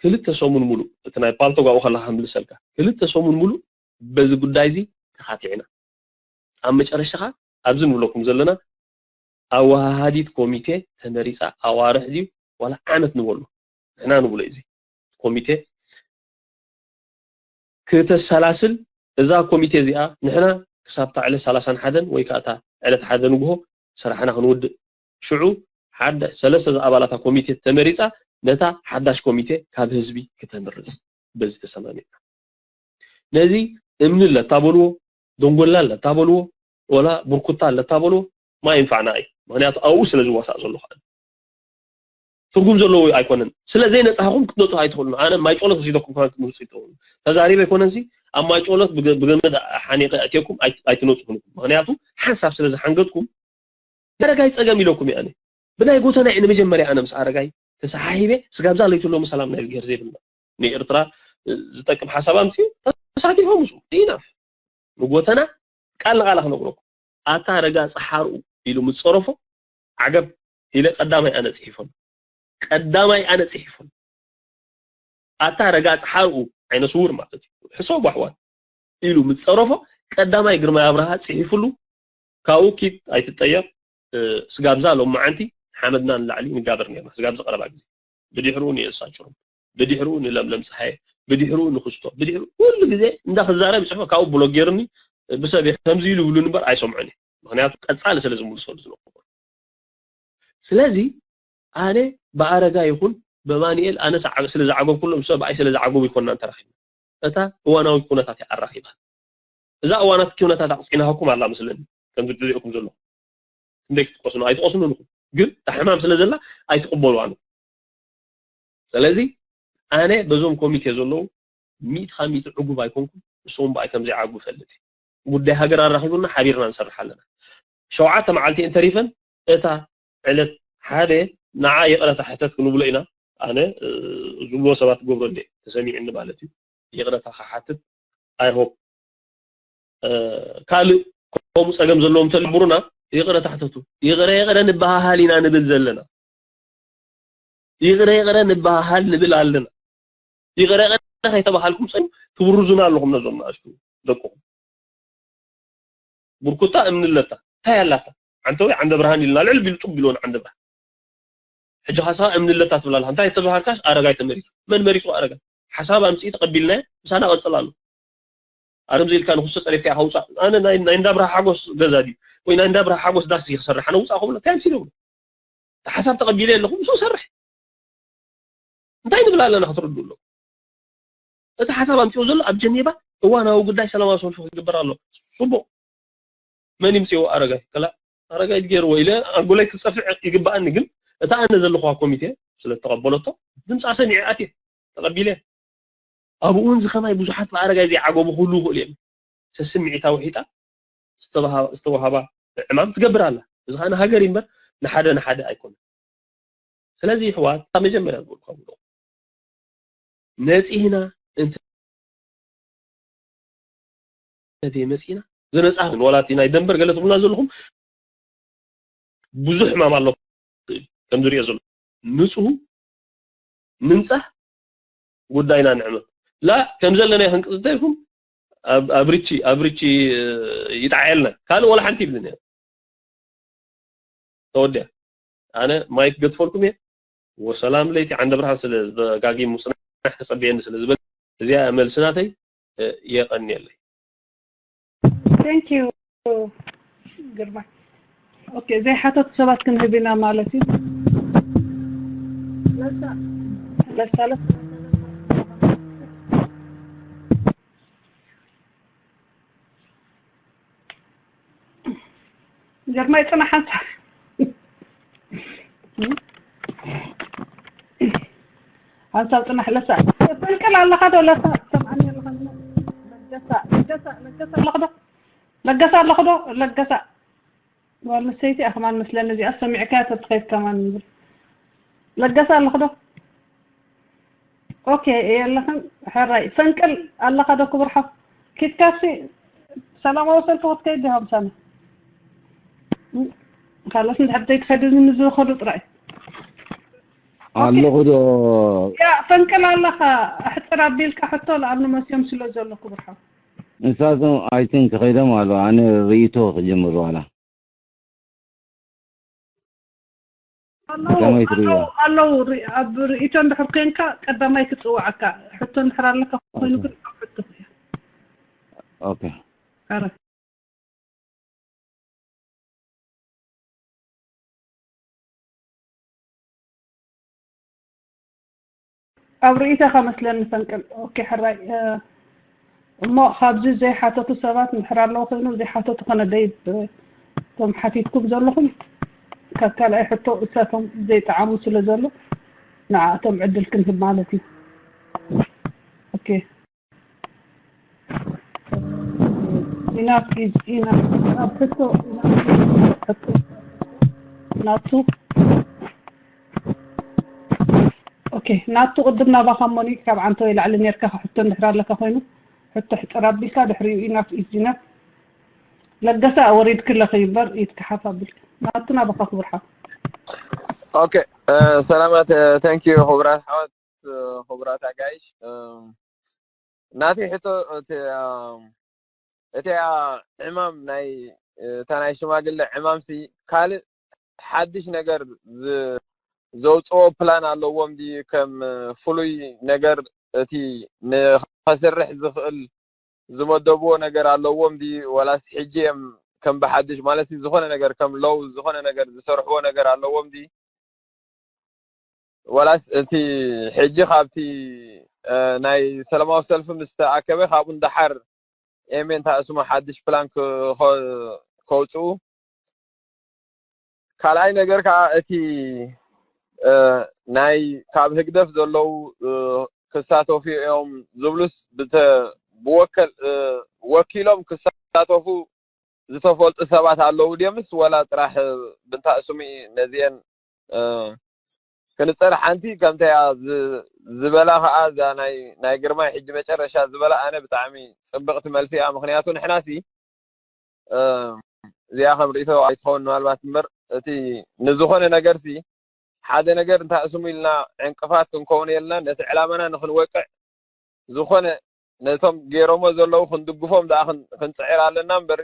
ክልተ ሰሙን ሙሉእ፣ እቲ ናይ ፓልቶግ ኣብኡ ከለኻ ክምልሰልካ፣ ክልተ ሰሙን ሙሉእ በዚ ጉዳይ እዚ ተኻቲዕና። ኣብ መጨረሻ ኸኣ ኣብዚ ንብለኩም ዘለና ኣወሃሃዲት ኮሚቴ ተመሪጻ ኣዋርሕ ድዩ ዋላ ዓመት ንበሎ? ንሕና ንብሎ እዩ እዚ ኮሚቴ ክተሰላስል። እዛ ኮሚቴ እዚኣ ንሕና ክሳብታ ዕለት ሰላሳን ሓደን ወይ ከኣ እታ ዕለት ሓደ ንግሆ ስራሕና ክንውድእ። ሽዑ ሓዳሽ ሰለስተ ዝኣባላታ ኮሚቴ ተመሪጻ ነታ ሓዳሽ ኮሚቴ ካብ ህዝቢ ክተምርጽ በዚ ተሰማሚዕና። ነዚ እምኒ ኣለታ በልዎ፣ ደንጎላ ኣለታ በልዎ፣ ወላ ብርኩታ ኣለታ በልዎ፣ ማ ይንፋዕና እዩ። ምኽንያቱ ኣብኡ ስለ ዝዋሳእ ዘሎ ኸኣ ትርጉም ዘለዎ ኣይኮነን። ስለ ዘይነጻህኹም ክትነጹ ኣይትኽእሉን። ኣነ ማይ ጸሎት ወሲደኩም ከማን ክትነጹ ኣይትኽእሉን። ተዛሪበ ኣይኮነንሲ ኣብ ማይ ጸሎት ብገ-፣ ብገመድ ሓኒቐ ኣእትየኩም ኣይ-፣ ኣይትነጹኹን ኢኹም። ምኽንያቱ ሓንሳብ ስለ ዝሓንገጥኩም ኣረጋይ ጸገም ኢለኩም እየ ኣነ። ብናይ ጎተና እየ ንመጀመርያ ኣነ ምስ ኣረጋይ ተሰሓሒበ ስጋብዛ ለይትሎም ሰላም ናይ ዝገር ዘይብልና። ንኤርትራ፣ እ፣ ዝጠቅም ሓሳብ ኣምፅኡ ተሳቲፎም ምስኡ። ኢናፍ። ንጎተና ቃል ንቃል ክነግረኩም። ኣታ ረጋፂ ሓርኡ ኢሉ ምስ ፀረፎ ዓገብ ኢለ ቀዳማይ ኣነ ፅሒፈሉ። ቀዳማይ ኣነ ፅሒፈሉ። ኣታ ረጋፂ ሓርኡ ዓይነ ስውር ማለት እዩ። ሕሰቡ ኣሕዋት ኢሉ ምስ ፀረፎ ቀዳማይ ግርማይ ኣብርሃ ፅሒፍሉ። ካብኡ ኪድ ኣይትጠየቕ፣ እ፣ ስጋብዛ ሎመዓንቲ ሓመድና ንላዕሊ ንጋበር ነርና። ስጋብዚ ቀረባ ግዜ። ብድሕሩ ንኤልሳ ጭሩም፣ ብድሕሩ ንለምለም ፀሃየ፣ ብድሕሩ ንክስቶ፣ ብድሕሩ ኩሉ ግዜ እንዳ ክዛረብ ይፅሕፎ። ካብኡ ብሎግ ገይሩኒ፣ ብሰብ እየ ከምዚ ኢሉ ይብሉኒ እምበር ኣይሰምዖን እየ። ምኽንያቱ ቀፃሊ ስለ ዝምልሰሉ ዝነበሩ። ስለዚ ኣነ ብኣረጋ ይኹን ብማንኤል ኣነ ስዓ-፣ ስለ ዝዓገብኩሎም ሰብኣይ ስለ ዝዓገቡ ይኮንና እንተራኺብና። እታ እዋናዊ ኩነታት እያ ኣራኺባ። እዛ እዋናት ኩነታት ኣቕጺዕናሃኩም ኣላ መስለኒ፣ ከምዚ ትሪእኩም ዘለኹም። ክንደይ ክትቆስኑ ኣይትቆስኑን ኢኹም። ግን እታ ሕማም ስለ ዘላ ኣይትቕበሉዋን ኢኹም። ስለዚ ኣነ በዞም ኮሚቴ ዘለዉ ሚእቲ ካብ ሚእቲ ዕጉብ ኣይኮንኩን። ንስኹም ብኣይ ከም ዘይዓጉ እፈልጥ እየ። ጉዳይ ሃገር ኣራኺቡና ሓቢርና ንሰርሕ ኣለና። ሸውዓተ መዓልቲ እየን ተሪፈን። እታ ዕለት ሓደ ንዓ ይቕረታ ሕተት ክንብሎ ኢና። ኣነ፣ እ፣ ዝብልዎ ሰባት ክገብሮ እንደ ተሰሚዑኒ ማለት እዩ። ይቕረታ ክሓትት፣ I hope፣ እ፣ ካልእ ከምኡ ጸገም ዘለዎም እንተልቡሩና ይቕረታ ሕተቱ። ይቕረ ይቕረ ንበሃሃል ኢና ንብል ዘለና። ይቕረ ይቕረ ንበሃሃል ንብል ኣለና። ይቕረ ይቕረ ከይተባሃልኩም ጸ ትብርዙና ኣለኹም ነዞም ንኣሽቱ ደቅኹም። ብርኩታ እምኒ ኣለታ እንታይ ኣላታ? ዓንተወይ ዓንደ ብርሃን ኢልና ልዕል ቢሉ ጡብ ኢልዎ ንዓንደ ብርሃን። ሕጂ ካሳ እምኒ ኣለታ ትብል ኣለኻ። እንታይ ተባሃልካሽ? ኣረጋይ ተመሪጹ። መን መሪጹ ኣረጋይ? ሓሳብ ኣምጽኢ ተቐቢልናዮ ምሳና ቀጽል ኣሎ። ኣረም ዘይልካ ንክሶ ጸሪፍካ ኢኻ ውጻእ። ኣነ ናይ ናይ እንዳብርሃ ሓጎስ ገዛ ድዩ ወይ ናይ እንዳብርሃ ሓጎስ ዳስ እየ ክሰርሕ ኣነ ውጻእ ክብሎ እንታይ ኣምሲለ ብሎ? እቲ ሓሳብ ተቐቢለ ኣለኹ ምስኡ ሰርሕ። እንታይ ንብል ኣለና ክትርዱ ኣለኩም። እቲ ሓሳብ ኣምጺኦ ዘሎ ኣብ ጀኔቫ እዋናዊ ጉዳይ ሰላማዊ ሰልፊ ክግበር ኣሎ። ጽቡቕ መን ይምጽኦ ኣረጋይ ከላ ኣረጋይ ትገይርዎ ኢለ ኣንጎላይ ክጸፍዕ ይግባኣኒ ግን እታ ኣነ ዘለኹዋ ኮሚቴ ስለ ተቐበለቶ ድምጻ ሰሚዐ ኣትየ ተቐቢለ። ኣብኡ እውን ዝኸማይ ብዙሓት ብኣረጋይ ዘይዓገቡ ክህሉ ይኽእሉ እዮም። ሰስምዒታ ውሒጣ ዝተወሃባ ዕማም ትገብር ኣላ። እዚ ከዓ ንሃገር እምበር ንሓደ ንሓደ ኣይኮነን። ስለዚ ይሕዋት ካብ መጀመርያ ዝበልኩ ካብ ነፂህና እንተ መፂና ዝነፃ ወላቲ ናይ ደንበር ገለ ትብሉና ዘለኹም ብዙሕ ሕማም ኣሎ ከም ዝሪኦ ዘሎ ንፁህ ምንፃህ ጉዳይና ንዕመ ላ ከም ዘለና ክንቅፅተልኩም ኣብርቺ ኣብርቺ ይጣዓየልና ካልእ ወላ ሓንቲ ይብልን ተወዲያ ኣነ ማይክ ገድፈልኩም እየ ወሰላም ለይቲ ዓንደ ብርሃን ስለ ዝደጋጊሙ ፅናሕ ተፀበየኒ ስለ ዝበል እዚኣ መልስናተይ የቐንየለይ Thank you ግርማ okay ዘይሓተቱ ሰባት ክንህብ ኢና ማለት እዩ ለሳለፍ ግርማይ ፅናሕ ሓንሳብ ሓንሳብ ፅናሕ ለሳ ፈንቅል ኣለኻ ዶ ለሳ ሰምዓኒ ኣለኻ ለገሳ ለገሳ ለገሳ ኣለኹ ዶ ለገሳ ኣለኹ ዶ ለገሳ ጓል ኣንስተይቲ ኣኽማን መስለኒ እዚኣ ሰሚዕካ ተትኸይድ ከማን ንብል ለገሳ ኣለኹ ዶ ኦኬ የለኽን ሕራይ ፈንቅል ኣለኻ ዶ ክብርሓ ኪትካሲ ሰላማዊ ሰልፊ ክትከይድ ዲኻ ምሳና ካልኦት እንድሕር ዘይትኸዲ ንዝኸዱ ጥራይ ኣለኹ ዶ ያ ፈንቅል ኣለኻ ኣሕፅር ኣቢልካ ሕቶ ለኣምኑ መስዮም ስለ ዘሎ ክብርሓ ንሳቶም ኣይትን ክኸይዶም ኣሎ ኣነ ርእይቶ ክጅምር ዋላ ኣለዉ ኣብ ርእይቶ እንድሕር ኮንካ ቀዳማይ ክፅውዓካ ሕቶ እንድሕር ኣለካ ኮይኑ ግን ኣብ ሕቶ ኦኬ ኣረ ኣብ ርእይቶኻ መስለኒ ፈንቅል ኦኬ ሕራይ እሞ ካብዚ ዘይሓተቱ ሰባት እንድሕር ኣለዉ ኮይኑ ዘይሓተቱ ኮነ ደይብ እቶም ሓቲትኩም ዘለኹም ካብ ካልኣይ ሕቶ እሳቶም ዘይጠዓሙ ስለ ዘሎ ንዓእቶም ዕድል ክንህብ ማለት እዩ ኦኬ Enough is enough. ኣብ ሕቶ ናቱ ኦኬ ናቱ ቅድም ናባኻ ሞኒ ካብ ዓንተ ወይ ላዕሊ ነርካ ሕቶ እንድሕር ኣለካ ኮይኑ ሕቶ ሕፅር ኣቢልካ ድሕሪኡ enough is enough ለገሳ ወሪድክለ ከይበር ኢትካ ሓፍ ኣቢልካ ናቱ ናባኻ ክብርሓ ኦኬ ሰላማት thank you ክቡራት ሓወት ክቡራት ኣጋይሽ ናተይ ሕቶ እቲኣ ዕማም ናይ እታ ናይ ሽማግለ ዕማም ሲ ካልእ ሓድሽ ነገር ዘውፅኦ ፕላን ኣለዎም ድዩ ከም ፍሉይ ነገር እቲ ንኸስርሕ ዝኽእል ዝመደብዎ ነገር ኣለዎም ድዩ ወላስ ሕጂ እዮም ከም ብሓድሽ ማለት ዝኾነ ነገር ከም ሎው ዝኾነ ነገር ዝሰርሕዎ ነገር ኣለዎም ድዩ ወላስ እቲ ሕጂ ካብቲ ናይ ሰላማዊ ሰልፊ ምስ ተኣከበ ካብኡ ንደሓር ኤሜን ተኣስሞ ሓድሽ ፕላን ከውፅኡ ካልኣይ ነገር ከዓ እቲ ናይ ካብ ህግደፍ ዘለዉ ክሳተፉ እዮም ዝብሉስ ብወከል ወኪሎም ክሳተፉ ዝተፈልጡ ሰባት ኣለዉ ድዮምስ ወላ ጥራሕ ብንታ ስሙ ነዚአን ክንፀር ሓንቲ ከምተያ ዝበላ ከዓ እዛ ናይ ናይ ግርማይ ሕጂ መጨረሻ ዝበላ ኣነ ብጣዕሚ ፅብቅቲ መልሲ እያ ምክንያቱ ንሕናሲ እዚኣ ከም ርእቶ ኣይትኸውን ምናልባት እምበር እቲ ንዝኾነ ነገር ሲ ሓደ ነገር እንታይ ስሙ ኢልና ዕንቅፋት ክንከውን የልና ነቲ ዕላማና ንክንወቅዕ ዝኾነ ነቶም ገይሮሞ ዘለዉ ክንድግፎም ደኣ ክን- ክንፅዕር ኣለና እምበር፣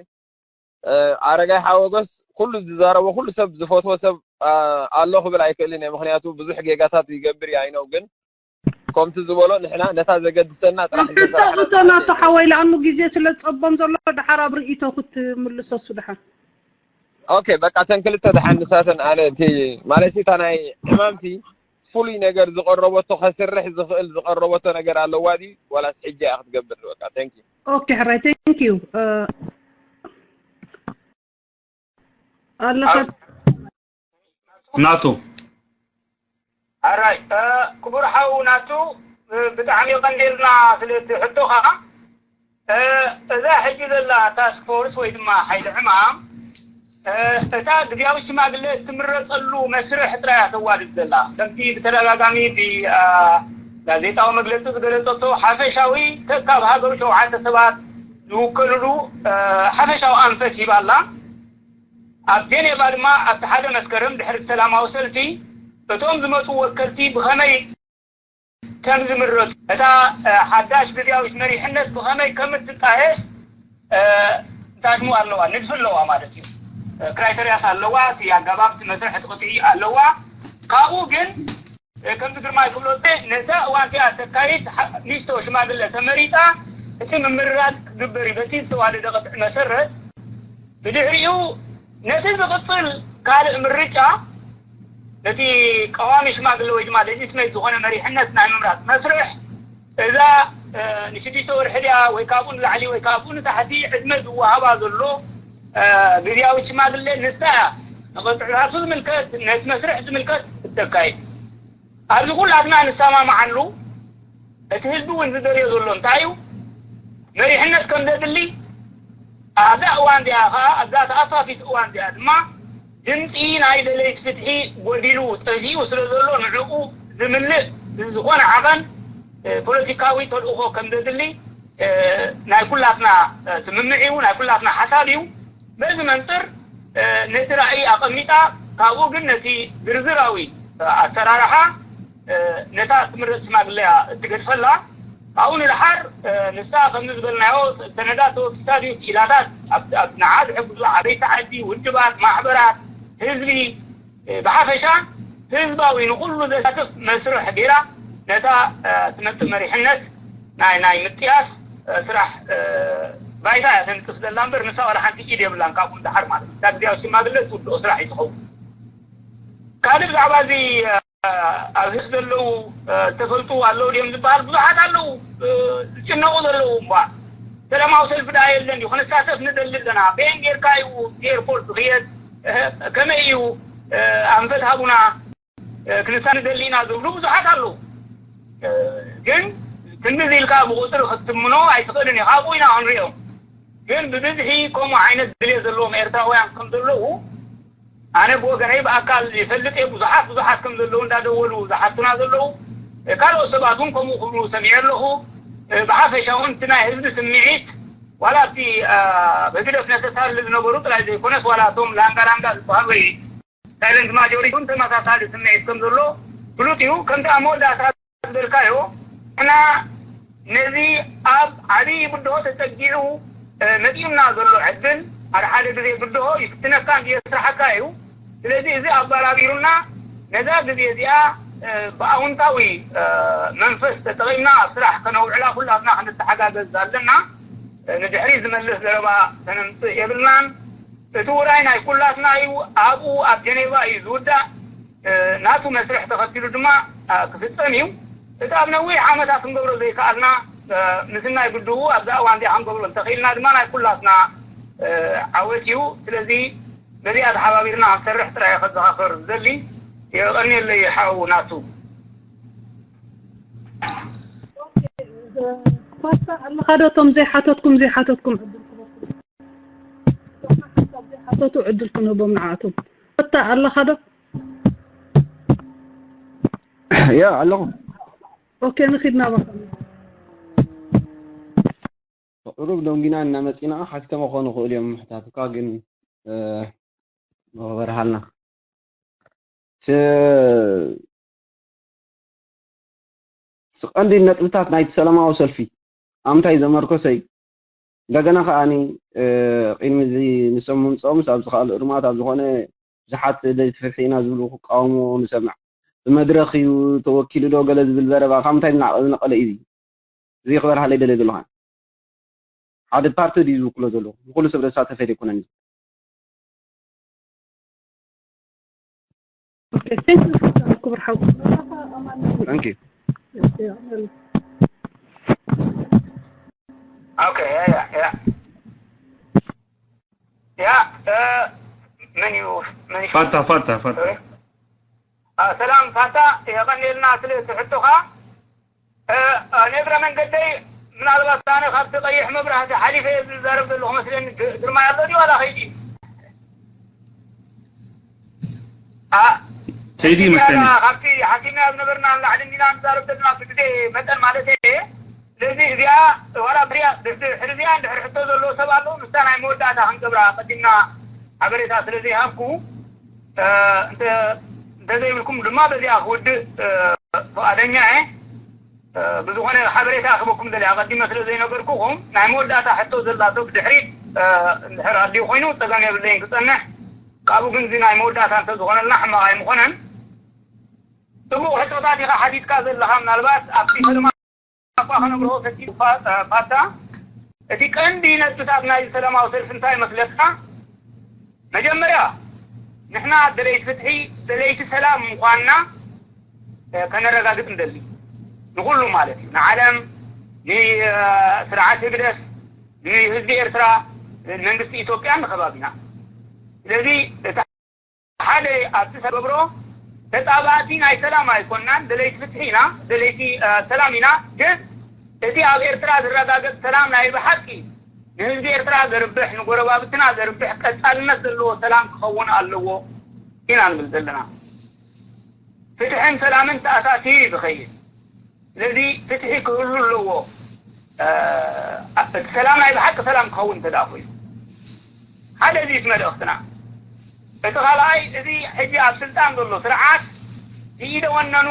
እ፣ ኣረጋይ ሓወጎስ ኩሉ ዝዛረቦ፣ ኩሉ ሰብ ዝፈትዎ ሰብ፣ እ፣ ኣሎ ክብል ኣይክእልን እየ። ምክንያቱ ብዙሕ ጌጋታት ይገብር እየ ኣይነው፣ ግን ከምቲ ዝበሎ ንሕና ነታ ዘገድሰና ጥራሕ እንተሰራሕና እቶ ናቶ ሓወይ፣ ለኣኑ ግዜ ስለ ዝጸቦም ዘሎ፣ ደሓር ኣብ ርእይቶ ክትምልሰሱ ደሓር። ኦኬ፣ በቃ እተን ክልተ ደሓን ንሳተን ኣነ እቲ ማለት እታ ናይ ዕማምሲ ፍሉይ ነገር ዝቐረበቶ ከስርሕ ዝኽእል ዝቐረበቶ ነገር ኣለዋ ድዩ ዋላስ ሕጂ እያ ክትገብር? በቃ፣ thank you። ኦኬ፣ ሕራይ፣ thank you። እ፣ ኣለኻ? ናቱ። ኣራይ፣ እ፣ ክቡር ሓው ናቱ፣ እ፣ ብጣዕሚ ቀንዴልና ስለቲ ሕቶኻ። እ፣ እዛ ሕጂ ዘላ ታስክ ፎርስ ወይ ድማ ሓይሊ ዕማም፣ እ፣ እታ ግዝያዊ ሽማግለ እትምረጸሉ መስርሕ ጥራይ እያ ተዋድድ ዘላ። ከምቲ ብተደጋጋሚ ብ-፣ እ፣ ጋዜጣዊ መግለጺ ዝገለጸቶ ሓፈሻዊ ከካብ ሃገሩ ሸውዓተ ሰባት ዝውከልሉ፣ እ፣ ሓፈሻዊ ኣንፈት ሂባ ኣላ። ኣብ ጀኔቫ ድማ ኣብቲ ሓደ መስከረም ድሕሪ ሰላማዊ ሰልፊ እቶም ዝመጹ ወከልቲ ብኸመይ ከም ዝምረጹ፣ እታ፣ እ፣ ሓዳሽ ግዝያዊት መሪሕነት ብኸመይ ከም እትጣየሽ፣ እ፣ ታሽሙ ኣለዋ፣ ንድፊ ኣለዋ ማለት እዩ። እ፣ ክራይተርያስ ኣለዋ፣ እቲ ኣገባብ፣ እቲ መስርሕ፣ እቲ ቅጥዒ ኣለዋ። ካብኡ ግን፣ እ፣ ከምዚ ግርማይ ክብሎ፣ ነታ እዋን እቲኣ ተካይድ፣ ሓ-፣ ንእሽቶ ሽማግለ ተመሪጻ፣ እቲ ምምርራጽ ክግበር እዩ። በቲ ዝተዋደደ ቅጥዒ መሰረት፣ ብድሕሪኡ ነቲ ዝቕጽል ካልእ ምርጫ፣ ነቲ ቀዋሚ ሽማግለ ወይ ድማ ሌጂትሜት ዝኾነ መሪሕነት ናይ ምምራጽ መስርሕ፣ እዛ፣ እ፣ ንሽዱሽተ ወርሒ ድያ ወይ ካብኡ ንላዕሊ ወይ ካብኡ ንታሕቲ ዕድመ ዝወሃባ ዘሎ፣ እ፣ ግዝያዊት ሽማግለ ንሳ እያ ንቕጥዕታቱ ዝምልከት፣ ነቲ መስርሕ ዝምልከት እተካይድ። ኣብዚ ኩላትና ንሰማማዓሉ፣ እቲ ህዝቢ እውን ዝደልዮ ዘሎ እንታይ እዩ? መሪሕነት ከም ዘድሊ፣ ኣብዛ እዋን እዚኣ ኸዓ፣ ኣብዛ ተኣፋፊት እዋን እዚኣ ድማ፣ ድምፂ ናይ ደለይቲ ፍትሒ ጎዲሉ፣ ጠፊኡ ስለ ዘሎ፣ ንዕኡ ዝምልእ ዝኾነ ዓቐን፣ እ፣ ፖለቲካዊ ተልእኾ ከም ዘድሊ፣ እ፣ ናይ ኩላትና፣ እ፣ ስምምዕ እዩ፣ ናይ ኩላትና ሓሳብ እዩ። በዚ መንፅር፣ እ፣ ነቲ ራእይ ኣቐሚጣ፣ ካብኡ ግን ነቲ ዝርዝራዊ፣ እ፣ ኣሰራርሓ፣ እ፣ ነታ ትምረፅ ሽማግለ እያ እትገድፈላ። ካብኡ ንደሓር፣ እ፣ ንሳ ከምዚ ዝበልናዮ ሰነዳት ተወኪሳ ድዩ፣ ክኢላታት ኣብ፣ ኣብ ንዓ ዝሕግዙ ዓበይቲ ዓዲ፣ ውድባት፣ ማሕበራት፣ ህዝቢ፣ እ፣ ብሓፈሻ ህዝባዊ ንኹሉ ዘሳትፍ መስርሕ ገይራ ነታ፣ እ፣ ትመጽእ መሪሕነት ናይ፣ ናይ ምጥያስ፣ እ፣ ስራሕ፣ እ፣ ባይታ እያ ተንጥፍ ዘላ እምበር ንሳ ዋላ ሓንቲ ኢድ የብላን ካብኡ ንደሓር ማለት እዩ። እታ ግዝያዊ ሽማግለ ትውድኦ ስራሕ እዩ ዝኸውን። ካልእ ብዛዕባ እዚ፣ እ፣ ኣብ ህዝቢ ዘለዉ፣ እ፣ ዝተፈልጡ ኣለዉ ድዮም ዝበሃል ብዙሓት ኣለዉ። እ፣ ዝጭነቑ ዘለዉ እምበኣር ሰላማዊ ሰልፊ ደኣ የለን ድዩ? ክንሳተፍ ንደሊ ኣለና። በየን ጌርካ እዩ እቲ ኤርፖርት ዝኽየድ? እ፣ ከመይ እዩ? እ፣ ኣንፈት ሃቡና። እ፣ ክንሳተፍ ንደሊ ኢና ዝብሉ ብዙሓት ኣለዉ። እ፣ ግን ክንድዚ ኢልካ ብቁፅሪ ክትትምኖ ኣይትኽእልን ኢኻ። ኣብኡ ኢና ክንሪኦም። ግን ብብዝሒ ከምኡ ዓይነት ድልየት ዘለዎም ኤርትራውያን ከም ዘለዉ ኣነ ብወገነይ ብኣካል ይፈልጥ እየ። ብዙሓት ብዙሓት ከም ዘለዉ እንዳደወሉ ዝሓቱና ዘለዉ፣ እ፣ ካልኦት ሰባት እውን ከምኡ ክብሉ ሰሚዐ ኣለኹ። እ፣ ብሓፈሻ እውን እቲ ናይ ህዝቢ ስምዒት ዋላ ኣብቲ፣ እ፣ ኣብ ህግደፍ ነተሳልል ዝነበሩ ጥራይ ዘይኮነስ ዋላ እቶም ላንጋ ላንጋ ዝበሃሉ ወይ ሳይለንት ማጆሪቲ እውን ተመሳሳሊ ስምዒት ከም ዘሎ ፍሉጥ እዩ። ከምቲ ኣብ መወዳእታ ዝበልካዮ፣ ንሕና ነዚ ኣብ ዓብዪ ብድሆ ተጸጊዑ፣ እ፣ መጺኡና ዘሎ ዕድል፣ ሓደ ሓደ ግዜ ብድሆ ይፍትነካ እንጂ የስርሓካ እዩ። ስለዚ እዚ ኣባራቢሩና፣ ነዛ ግዜ እዚኣ፣ እ፣ ብኣውንታዊ፣ እ፣ መንፈስ ተጠቒምና ኣብ ስራሕ ከነውዕላ ኩላትና ክንተሓጋገዝ ኣለና። እ፣ ንድሕሪት ዝመልስ ዘረባ ከነምጽእ የብልናን። እቲ ውራይ ናይ ኩላትና እዩ። ኣብኡ ኣብ ጀኔቫ እዩ ዝውዳእ። እ፣ ናቱ መስርሕ ተኸቲሉ ድማ፣ እ፣ ክፍጸም እዩ። እቲ ኣብ ነዊሕ ዓመታት ክንገብሮ ዘይከኣልና፣ እ፣ ምስናይ ግድኡ ኣብዛ እዋን እዚኣ ክንገብሮ እንተኽኢልና ድማ ናይ ኩላትና፣ እ፣ ዓወት እዩ። ስለዚ በዚኣ ተሓባቢርና ክንሰርሕ ጥራይ እየ ከዘኻኽር ዝደሊ። የቐንየለይ ሓው ናቱ። ፋታ ኣለኻ ዶ? እቶም ዘይሓተትኩም፣ ዘይሓተትኩም ዕድል ክህበኩም። እቶም ሓሳብ ዘይሓተቱ ዕድል ክንህቦም ንዓኣቶም። ፋታ ኣለኻ ዶ? ያ ኣለኹ። ኦኬ፣ ንኺድ ናባኻ። ቁሩብ ደንጊና እናመጺና ሓቲቶም ክኾኑ ይኽእሉ እዮም ምሕታትካ፣ ግን፣ እ፣ ንኽበርሃልና። ስ-፣ ቀንዲ ነጥብታት ናይቲ ሰላማዊ ሰልፊ ኣምታይ ዘመርኮሰ እዩ። እንደገና ከዓኒ ቅድሚ እዚ ንሶም ምምፅኦም ኣብዚ ካልእ እርማት ኣብ ዝኾነ ብዙሓት ደለይቲ ፍትሒ ኢና ዝብሉ ክቃወሙ ንሰምዕ። ብመድረኽ እዩ ተወኪሉ ዶ ገለ ዝብል ዘረባ ካብ ምንታይ ዝነቐለ እዩ? እዚ ክበርሃለይ ደለ ዘለኻ ሓደ ፓርቲ ድዩ ዝውክሎ ዘሎ? ንኩሉ ሰብ ዘሳተፈ ኣይኮነን። ክቡር ሓው። ኦኬ ያ ያ ያ ያ መን እዩ መን እዩ ፋታ ፋታ ፋታ ሰላም ፋታ፣ የቐንየልና ስለ እቲ ሕቶኻ። ንእግረ መንገደይ ምናልባት ኣነ ካብቲ ቀይሕ መብራህቲ ሓሊፈ ዝዛረብ ዘለኹ መስለኒ። ግርማይ ኣሎ ድዩ ዋላ ከይዲ? ከይዲ ይመስለኒ። ካብቲ ሓኪምና ዝነበርና ንላዕሊ እንዲና ንዛረብ ዘለና ብግዜ መጠን ማለት እየ። ስለዚ እዚኣ ዋላ ብሪያ ድሕሪ እዚኣ እንድሕር ሕቶ ዘለዎ ሰብ ኣሎ፣ ንሳ ናይ መወዳእታ ክንገብራ ቀዲምና ሓበሬታ ስለ ዘይሃብኩ እንተዘይብልኩም ድማ በዚኣ ክውድእ ፍቓደኛ እየ። ብዝኾነ ሓበሬታ ክበኩም ዘለ ኣቐዲመ ስለ ዘይነገርኩኹም ናይ መወዳእታ ሕቶ ዘላቶ ብድሕሪት እንድሕር ኣድዩ ኮይኑ ፀገም የብለይን ክፀንሕ። ካብኡ ግን እዚ ናይ መወዳእታ እንተዝኾነልና ሕማቕ ኣይምኾነን። ፅቡቕ ሕቶታት ኢኻ ሓቲትካ ዘለኻ። ምናልባት ኣብቲ ፈለማ እኳ ክነብርሆ ፈቲኑ ፋታ እቲ ቀንዲ ነጥብታት ናይ ሰላማዊ ሰልፊ እንታይ ይመስለካ? መጀመርያ ንሕና ደለይቲ ፍትሒ ደለይቲ ሰላም ምዃንና ከነረጋግጽ ንደሊ ንኹሉ ማለት እዩ። ንዓለም፣ ንስርዓት ህግደፍ፣ ንህዝቢ ኤርትራ፣ መንግስቲ ኢትዮጵያን ንከባቢና። ስለዚ እቲ ሓደ ኣብቲ ሰገብሮ ተጣባእቲ ናይ ሰላም ኣይኮናን፣ ደለይቲ ፍትሒ ኢና፣ ደለይቲ ሰላም ኢና። ግን እቲ ኣብ ኤርትራ ዝረጋገጽ ሰላም ናይ ብሓቂ ንህዝቢ ኤርትራ ዘርብሕ፣ ንጎረባብትና ዘርብሕ፣ ቀጻልነት ዘለዎ ሰላም ክኸውን ኣለዎ ኢና ንብል ዘለና። ፍትሕን ሰላምን ተኣሳስዩ እዩ ዝኸይድ። ስለዚ ፍትሒ ክህሉ ኣለዎ። እቲ ሰላም ናይ ብሓቂ ሰላም ክኸውን እንተ ደኣ ኮይኑ ሓደ እዚ እቲ መልእኽትና። እቲ ካልኣይ እዚ ሕጂ ኣብ ስልጣን ዘሎ ስርዓት ኢደ ወነኑ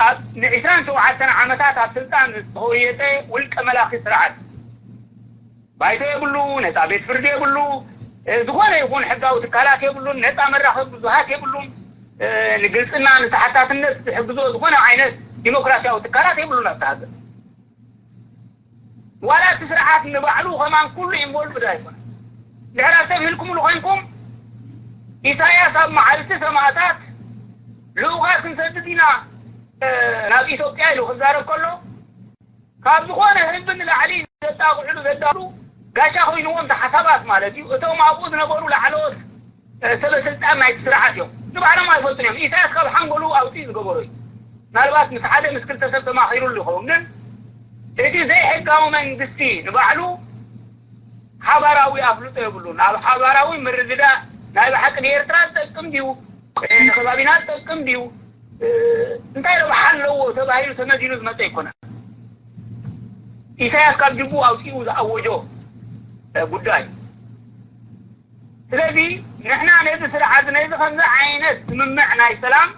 ኣብ ንዕስራን ሸውዓተን ዓመታት ኣብ ስልጣን ዝተወየጠ ውልቀ መላኺ ስርዓት ባይቶ የብሉ፣ ነፃ ቤት ፍርዲ የብሉ፣ ዝኾነ ይኹን ሕጋዊ ትካላት የብሉን፣ ነፃ መራኸቢ ብዙሃት የብሉን፣ ንግልፅና ንተሓታትነት ዝሕግዞ ዝኾነ ዓይነት ዲሞክራሲያዊ ትካላት የብሉን ኣብቲ ሃገር። ዋላ እቲ ስርዓት ንባዕሉ ከማን ኩሉ ኢንቮልቭድ ኣይኮነ። ድሕር ኣስተብሂልኩምሉ ኮይንኩም ኢሳያስ ኣብ መዓልቲ ሰማእታት ልኡኻት ክንሰድድ ኢና ናብ ኢትዮጵያ ኢሉ ክዛረብ ከሎ ካብ ዝኾነ ህዝቢ ንላዕሊ ዘጣቕዕሉ ዘዳሉ ጋሻ ኮይንዎም ሓሳባት ማለት እዩ። እቶም ኣብኡ ዝነበሩ ላዕለዎት ሰበ ስልጣን ናይቲ ስርዓት እዮም። ንባዕሎም ኣይፈልጡን እዮም። ኢሳያስ ካብ ሓንጎሉ ኣውፅኡ ዝገበሮ እዩ። ምናልባት ምስ ሓደ ምስ ክልተ ሰብ ተማኺሩሉ ይኸውን። ግን እቲ ዘይሕጋዊ መንግስቲ ንባዕሉ ሓባራዊ ኣፍልጦ የብሉን። ኣብ ሓባራዊ ምርድዳእ ናይ ብሓቂ ንኤርትራ ዝጠቅም ድዩ ንከባቢና ዝጠቅም ድዩ እንታይ ረብሓ ኣለዎ ተባሂሉ ተመዚኑ ዝመፀ ኣይኮነን። ኢሳያስ ካብ ጅቡ ኣውፂኡ ዝኣወጆ ጉዳይ። ስለዚ ንሕና ነዚ ስርዓት ነዚ ከምዚ ዓይነት ስምምዕ ናይ ሰላም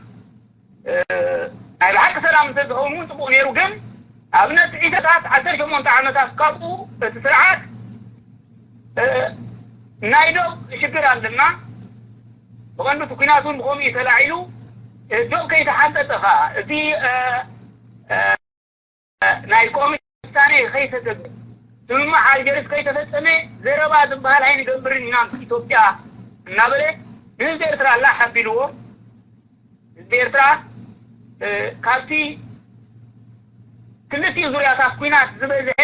ናይ ብሓቂ ሰላም እንተዝኸውን እውን ፅቡቕ ነይሩ። ግን ኣብነት ዒሰታት ዓሰርተ ሸሞንተ ዓመታት ካብኡ እቲ ስርዓት ናይ ዶብ ሽግር ኣለና። ብቐንዱ እቲ ኲናት እውን ብኸምኡ እዩ ተላዒሉ። ዶብ ከይተሓንጠጠ ኸዓ እቲ ናይ ቆሚ ውሳኔ ከይተገብረ ስምምዕ ኣልጀርስ ከይተፈጸመ ዘረባ ዝበሃል ኣይንገብርን ኢና ምስ ኢትዮጵያ እናበለ ንህዝቢ ኤርትራ ላሕ ኣቢልዎ። ህዝቢ ኤርትራ ካብቲ ክልቲኡ ዙርያታት ኲናት ዝበዝሐ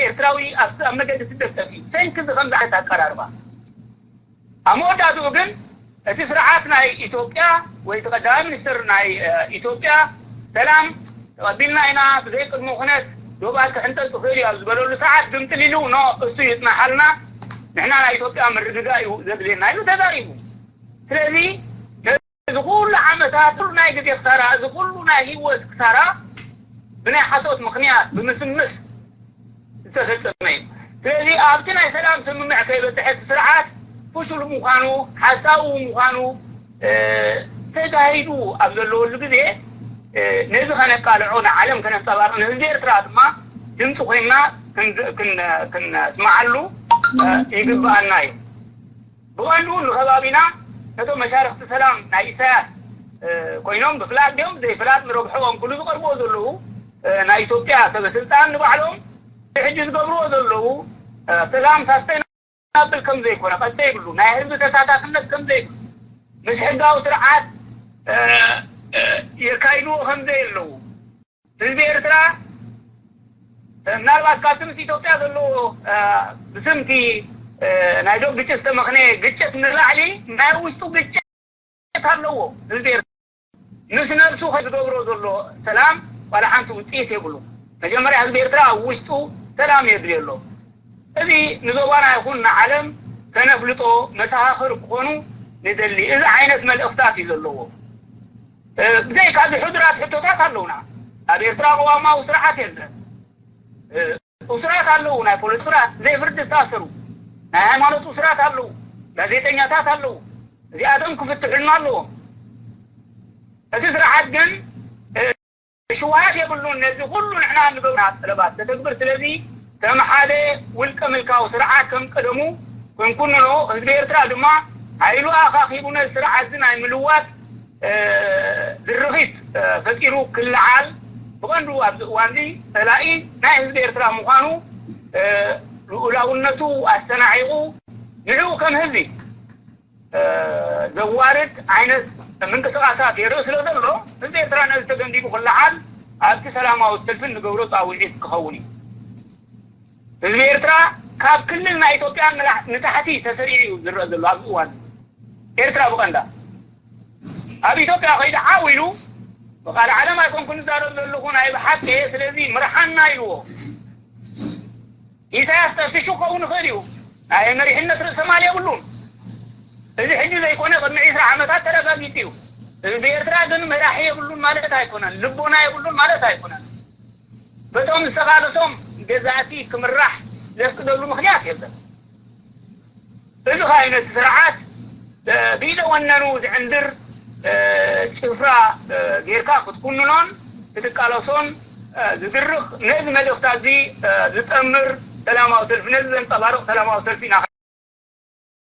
ኤርትራዊ ኣብ መገዲ ስደት ጠፊኡ። ሰንኪ እዚ ከምዚ ዓይነት ኣቀራርባ ኣብ መወዳእትኡ ግን እቲ ስርዓት ናይ ኢትዮጵያ ወይ እቲ ቀዳማይ ሚኒስትር ናይ ኢትዮጵያ ሰላም ተቐቢልና ኢና፣ ብዘይ ቅድሚ ኩነት ዶባት ክሕንጠጥ ይኽእል እዩ ኣብ ዝበለሉ ሰዓት ግምጥል ኢሉ ኖ እሱ ይጽናሓልና፣ ንሕና ናይ ኢትዮጵያ ምርግጋእ እዩ ዘድልየና ኢሉ ተዛሪቡ። ስለዚ እዚ ኩሉ ዓመታት፣ ኩሉ ናይ ግዜ ክሳራ፣ እዚ ኩሉ ናይ ህይወት ክሳራ ብናይ ሓሶት ምኽንያት ብምስምስ ዝተፈጸመ እዩ። ስለዚ ኣብቲ ናይ ሰላም ስምምዕ ከይበጽሐ እቲ ስርዓት ፍሹል ምዃኑ፣ ሓሳዊ ምዃኑ ተጋሂዱ ኣብ ዘለወሉ ግዜ ነዚ ከነቃልዖ፣ ንዓለም ከነንጸባርቕ፣ ንህዝቢ ኤርትራ ድማ ድምፂ ኮይና ክንስምዓሉ ይግብኣና እዩ። ብቐንዱ ንከባቢና ነቶም መሻርክቲ ሰላም ናይ ኢሳያስ ኮይኖም ብፍላጥ ድዮም ዘይፍላጥ ንረብሕኦም ኩሉ ዝቐርብዎ ዘለዉ ናይ ኢትዮጵያ ሰበ ስልጣን ንባዕሎም ሕጂ ዝገብርዎ ዘለዉ ሰላም ሳስተይናብል ከም ዘይኮነ፣ ቀጣይ ይብሉ ናይ ህዝቢ ተሳታፍነት ከም ዘይብሉ፣ ምስ ሕጋዊ ስርዓት የካይድዎ ከም ዘየለዉ፣ ህዝቢ ኤርትራ ምናልባት ካብቲ ምስ ኢትዮጵያ ዘለዎ ብስምቲ ናይ ዶብ ግጭት ዝተመኽነ ግጭት ንላዕሊ ናይ ውሽጡ ግጭት ኣለዎ። ህዝቢ ኤርትራ ምስ ነብሱ ዝገብሮ ዘሎ ሰላም ዋላ ሓንቲ ውፅኢት የብሉ። መጀመርያ ህዝቢ ኤርትራ ኣብ ውሽጡ ሰላም የድልዮ ኣሎ። እዚ ንዞባና ይኹን ንዓለም ከነፍልጦ መሰኻኽር ክኾኑ ንደሊ። እዚ ዓይነት መልእኽታት እዩ ዘለዎ። ብዘይካ እዚ ሕዱራት ሕቶታት ኣለውና። ኣብ ኤርትራ ቅዋማዊ ስርዓት የለን። እሱራት ኣለዉ፣ ናይ ፖለቲካ እሱራት፣ ዘይፍርዲ ዝተኣሰሩ ናይ ሃይማኖት እሱራት ኣለዉ፣ ጋዜጠኛታት ኣለዉ። እዚኣቶም ክፍትሑልና ኣለዎም። እቲ ስርዓት ግን ሽውሃት የብሉን። ነዚ ኩሉ ንሕና እንገብራ ጠለባት ከተግብር። ስለዚ ከም ሓደ ውልቀ ምልካዊ ስርዓት ከም ቀደሙ ክንኩንኖ፣ ህዝቢ ኤርትራ ድማ ሓይሉ ኣኻኺቡ ነዚ ስርዓት እዚ ናይ ምልዋጥ ድርኺት ፈጢሩ ክለዓል፣ ብቐንዱ ኣብዚ እዋንዚ ጸላኢ ናይ ህዝቢ ኤርትራ ምዃኑ ልኡላውነቱ ኣስተናዒቑ ንዕኡ ከም ህዝቢ ዘዋርድ ዓይነት ምንቅስቓሳት የርኢ ስለ ዘሎ፣ ህዝቢ ኤርትራ ነዚ ተገንዚቡ ክለዓል ኣብቲ ሰላማዊ ሰልፊ ንገብሮ ጻውዒት ክኸውን እዩ። ህዝቢ ኤርትራ ካብ ክልል ናይ ኢትዮጵያ ንታሕቲ ተሰሪዑ እዩ ዝረአ ዘሎ ኣብዚ እዋን። ኤርትራ ብቐንዳ ኣብ ኢትዮጵያ ከይዱ ዓው ኢሉ ብኻልእ ዓለም ኣይኮንኩን ዝዛረብ ዘለኹ ናይ ብሓቂ እየ፣ ስለዚ ምርሓና ኢልዎ። ኢሳያስ ጠፊሹ ክኸውን ይኽእል እዩ። ናይ መሪሕነት ርእሰ ማል የብሉን። እዚ ሕጂ ዘይኮነ ቅድሚ ዒስራ ዓመታት ተረጋጊጹ እዩ። ህዝቢ ኤርትራ ግን መራሒ የብሉን ማለት ኣይኮነን፣ ልቦና የብሉን ማለት ኣይኮነን። በቶም ዝተቓለሶም ገዛእቲ ክምራሕ ዘፍቅደሉ ምኽንያት የለን። እዚ ከኣ ነቲ ስርዓት ብኢደ ወነኑ ዝዕንድር ጭፍራ ጌርካ ክትኩንኖን ክትቃለሶን ዝድርኽ፣ ነዚ መልእኽታ እዚ ዝጠምር ሰላማዊ ሰልፊ፣ ነዚ ዘንጸባርቕ ሰላማዊ ሰልፊ ኢና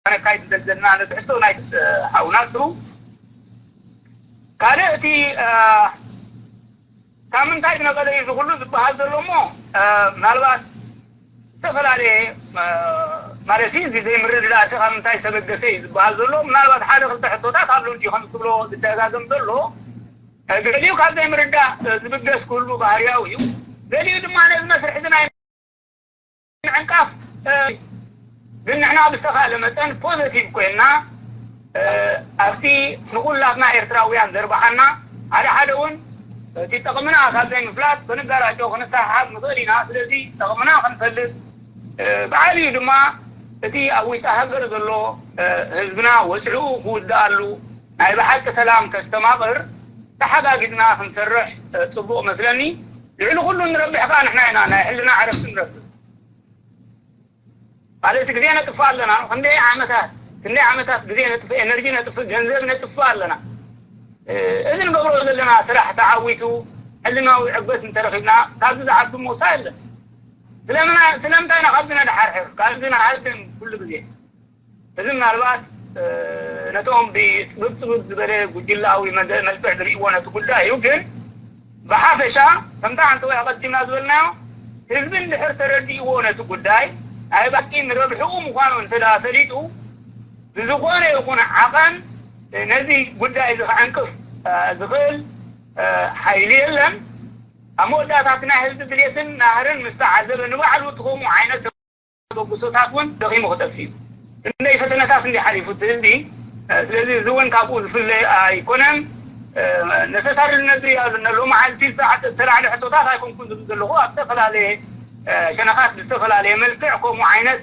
ከነካይድ ዘለና። ነቲ ሕቶ ናይ ሓውና ትሩ ካልእ እቲ ካብ ምንታይ ዝነቐለ እዩ እዚ ኩሉ ዝበሃል ዘሎ እሞ፣ ምናልባት ዝተፈላለየ ማለት እዩ፣ እዚ ዘይምርድዳእ እቲ ካብ ምንታይ ዝተበገሰ እዩ ዝበሃል ዘሎ። ምናልባት ሓደ ክልተ ሕቶታት ኣሎ እንዲ ከም ትብሎ ዝደጋገም ዘሎ፣ ገሊኡ ካብ ዘይምርዳእ ዝብገስ ክህሉ ባህርያዊ እዩ። ገሊኡ ድማ ነዚ መስርሕ እዚ ናይ ምዕንቃፍ፣ ግን ንሕና ብዝተኻለ መጠን ፖዘቲቭ ኮይንና ኣብቲ ንኹላትና ኤርትራውያን ዘርብሓና፣ ሓደ ሓደ እውን እቲ ጠቕምና ካብ ዘይምፍላጥ ክንጋራጮ ክንሰሓሓብ ንኽእል ኢና። ስለዚ ጠቕምና ክንፈልጥ፣ ብዓብዩ ድማ እቲ ኣብ ውሽጢ ሃገር ዘሎ ህዝብና ወፅዕኡ ክውድኣሉ፣ ናይ ብሓቂ ሰላም ከስተማቕር ተሓጋጊዝና ክንሰርሕ ፅቡቕ መስለኒ። ልዕሊ ኩሉ ንረብሕ ከዓ ንሕና ኢና ናይ ሕልና ዕረፍቲ ንረክብ። ማለት ግዜ ነጥፍእ ኣለና። ክንደይ ዓመታት ክንደይ ዓመታት ግዜ ነጥፍእ፣ ኤነርጂ ነጥፍእ፣ ገንዘብ ነጥፍእ ኣለና። እዚ ንገብሮ ዘለና ስራሕ ተዓዊቱ ሕልናዊ ዕግበት እንተረኺብና ካብዚ ዝዓቢ ሞሳ የለን። ስለምና ስለምንታይ ኢና ካብዚ ነድሓርሕር፣ ካብዚ ንሃድም ኩሉ ግዜ? እዚ ምናልባት ነቶም ብፅብብ ፅብብ ዝበለ ጉጅላዊ መልክዕ ዝርእይዎ ነቲ ጉዳይ እዩ። ግን ብሓፈሻ ከምታ ሓንቲ ወይ ኣቐዲምና ዝበልናዮ ህዝቢ እንድሕር ተረዲእዎ ነቲ ጉዳይ ናይ ባቂ ንረብሕኡ ምዃኑ እንተ ደኣ ፈሊጡ ብዝኾነ ይኹን ዓቐን ነዚ ጉዳይ እዚ ክዕንቅፍ ዝኽእል ሓይሊ የለን። ኣብ መወዳእታ እቲ ናይ ህዝቢ ድሌትን ናህርን ምስ ተዓዘበ ንባዕሉ እቲ ከምኡ ዓይነት ተበግሶታት እውን ደኺሙ ክጠፍእ እዩ። ክንደይ ፈተነታት እንዲ ሓሊፉ እቲ ህዝቢ። ስለዚ እዚ እውን ካብኡ ዝፍለ ኣይኮነን። ነሰሳሪ ዝነብር እያ ዝነ ሎመዓልቲ ዝተላዕለ ሕቶታት ኣይኮንኩን ዝብል ዘለኹ ኣብ ዝተፈላለየ ሸነኻት ብዝተፈላለየ መልክዕ ከምኡ ዓይነት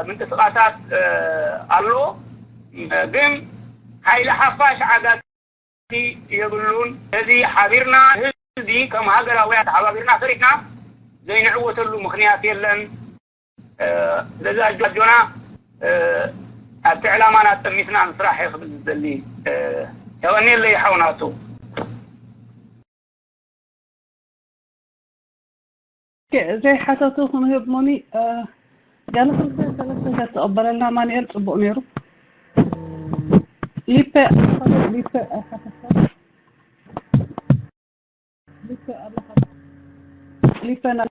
ምንቅስቃሳት ኣሎ። ግን ሓይሊ ሓፋሽ ዓጋቲ የብሉን። እዚ ሓቢርና ህዝቢ ከም ሃገራውያን ተሓባቢርና ሰሪሕና ዘይንዕወተሉ ምኽንያት የለን። ስለዚ ኣጆና ኣብቲ ዕላማና ጠሚትና ንስራሕ ክብል ዝደሊ። የቐንየለይ ሓውናቱ። ኦኬ፣ ዘይሓተቱ ክንህብ ሞኒ፣ እ፣ ያለ ክልተ ሰለስተ ተተቐበለልና ማንኤል ጽቡቕ ነይሩ። ሊፐ፣ ሊፐ ኣይሓተትካን። ሊፐ ኣለኻ? ሊፐ ናብ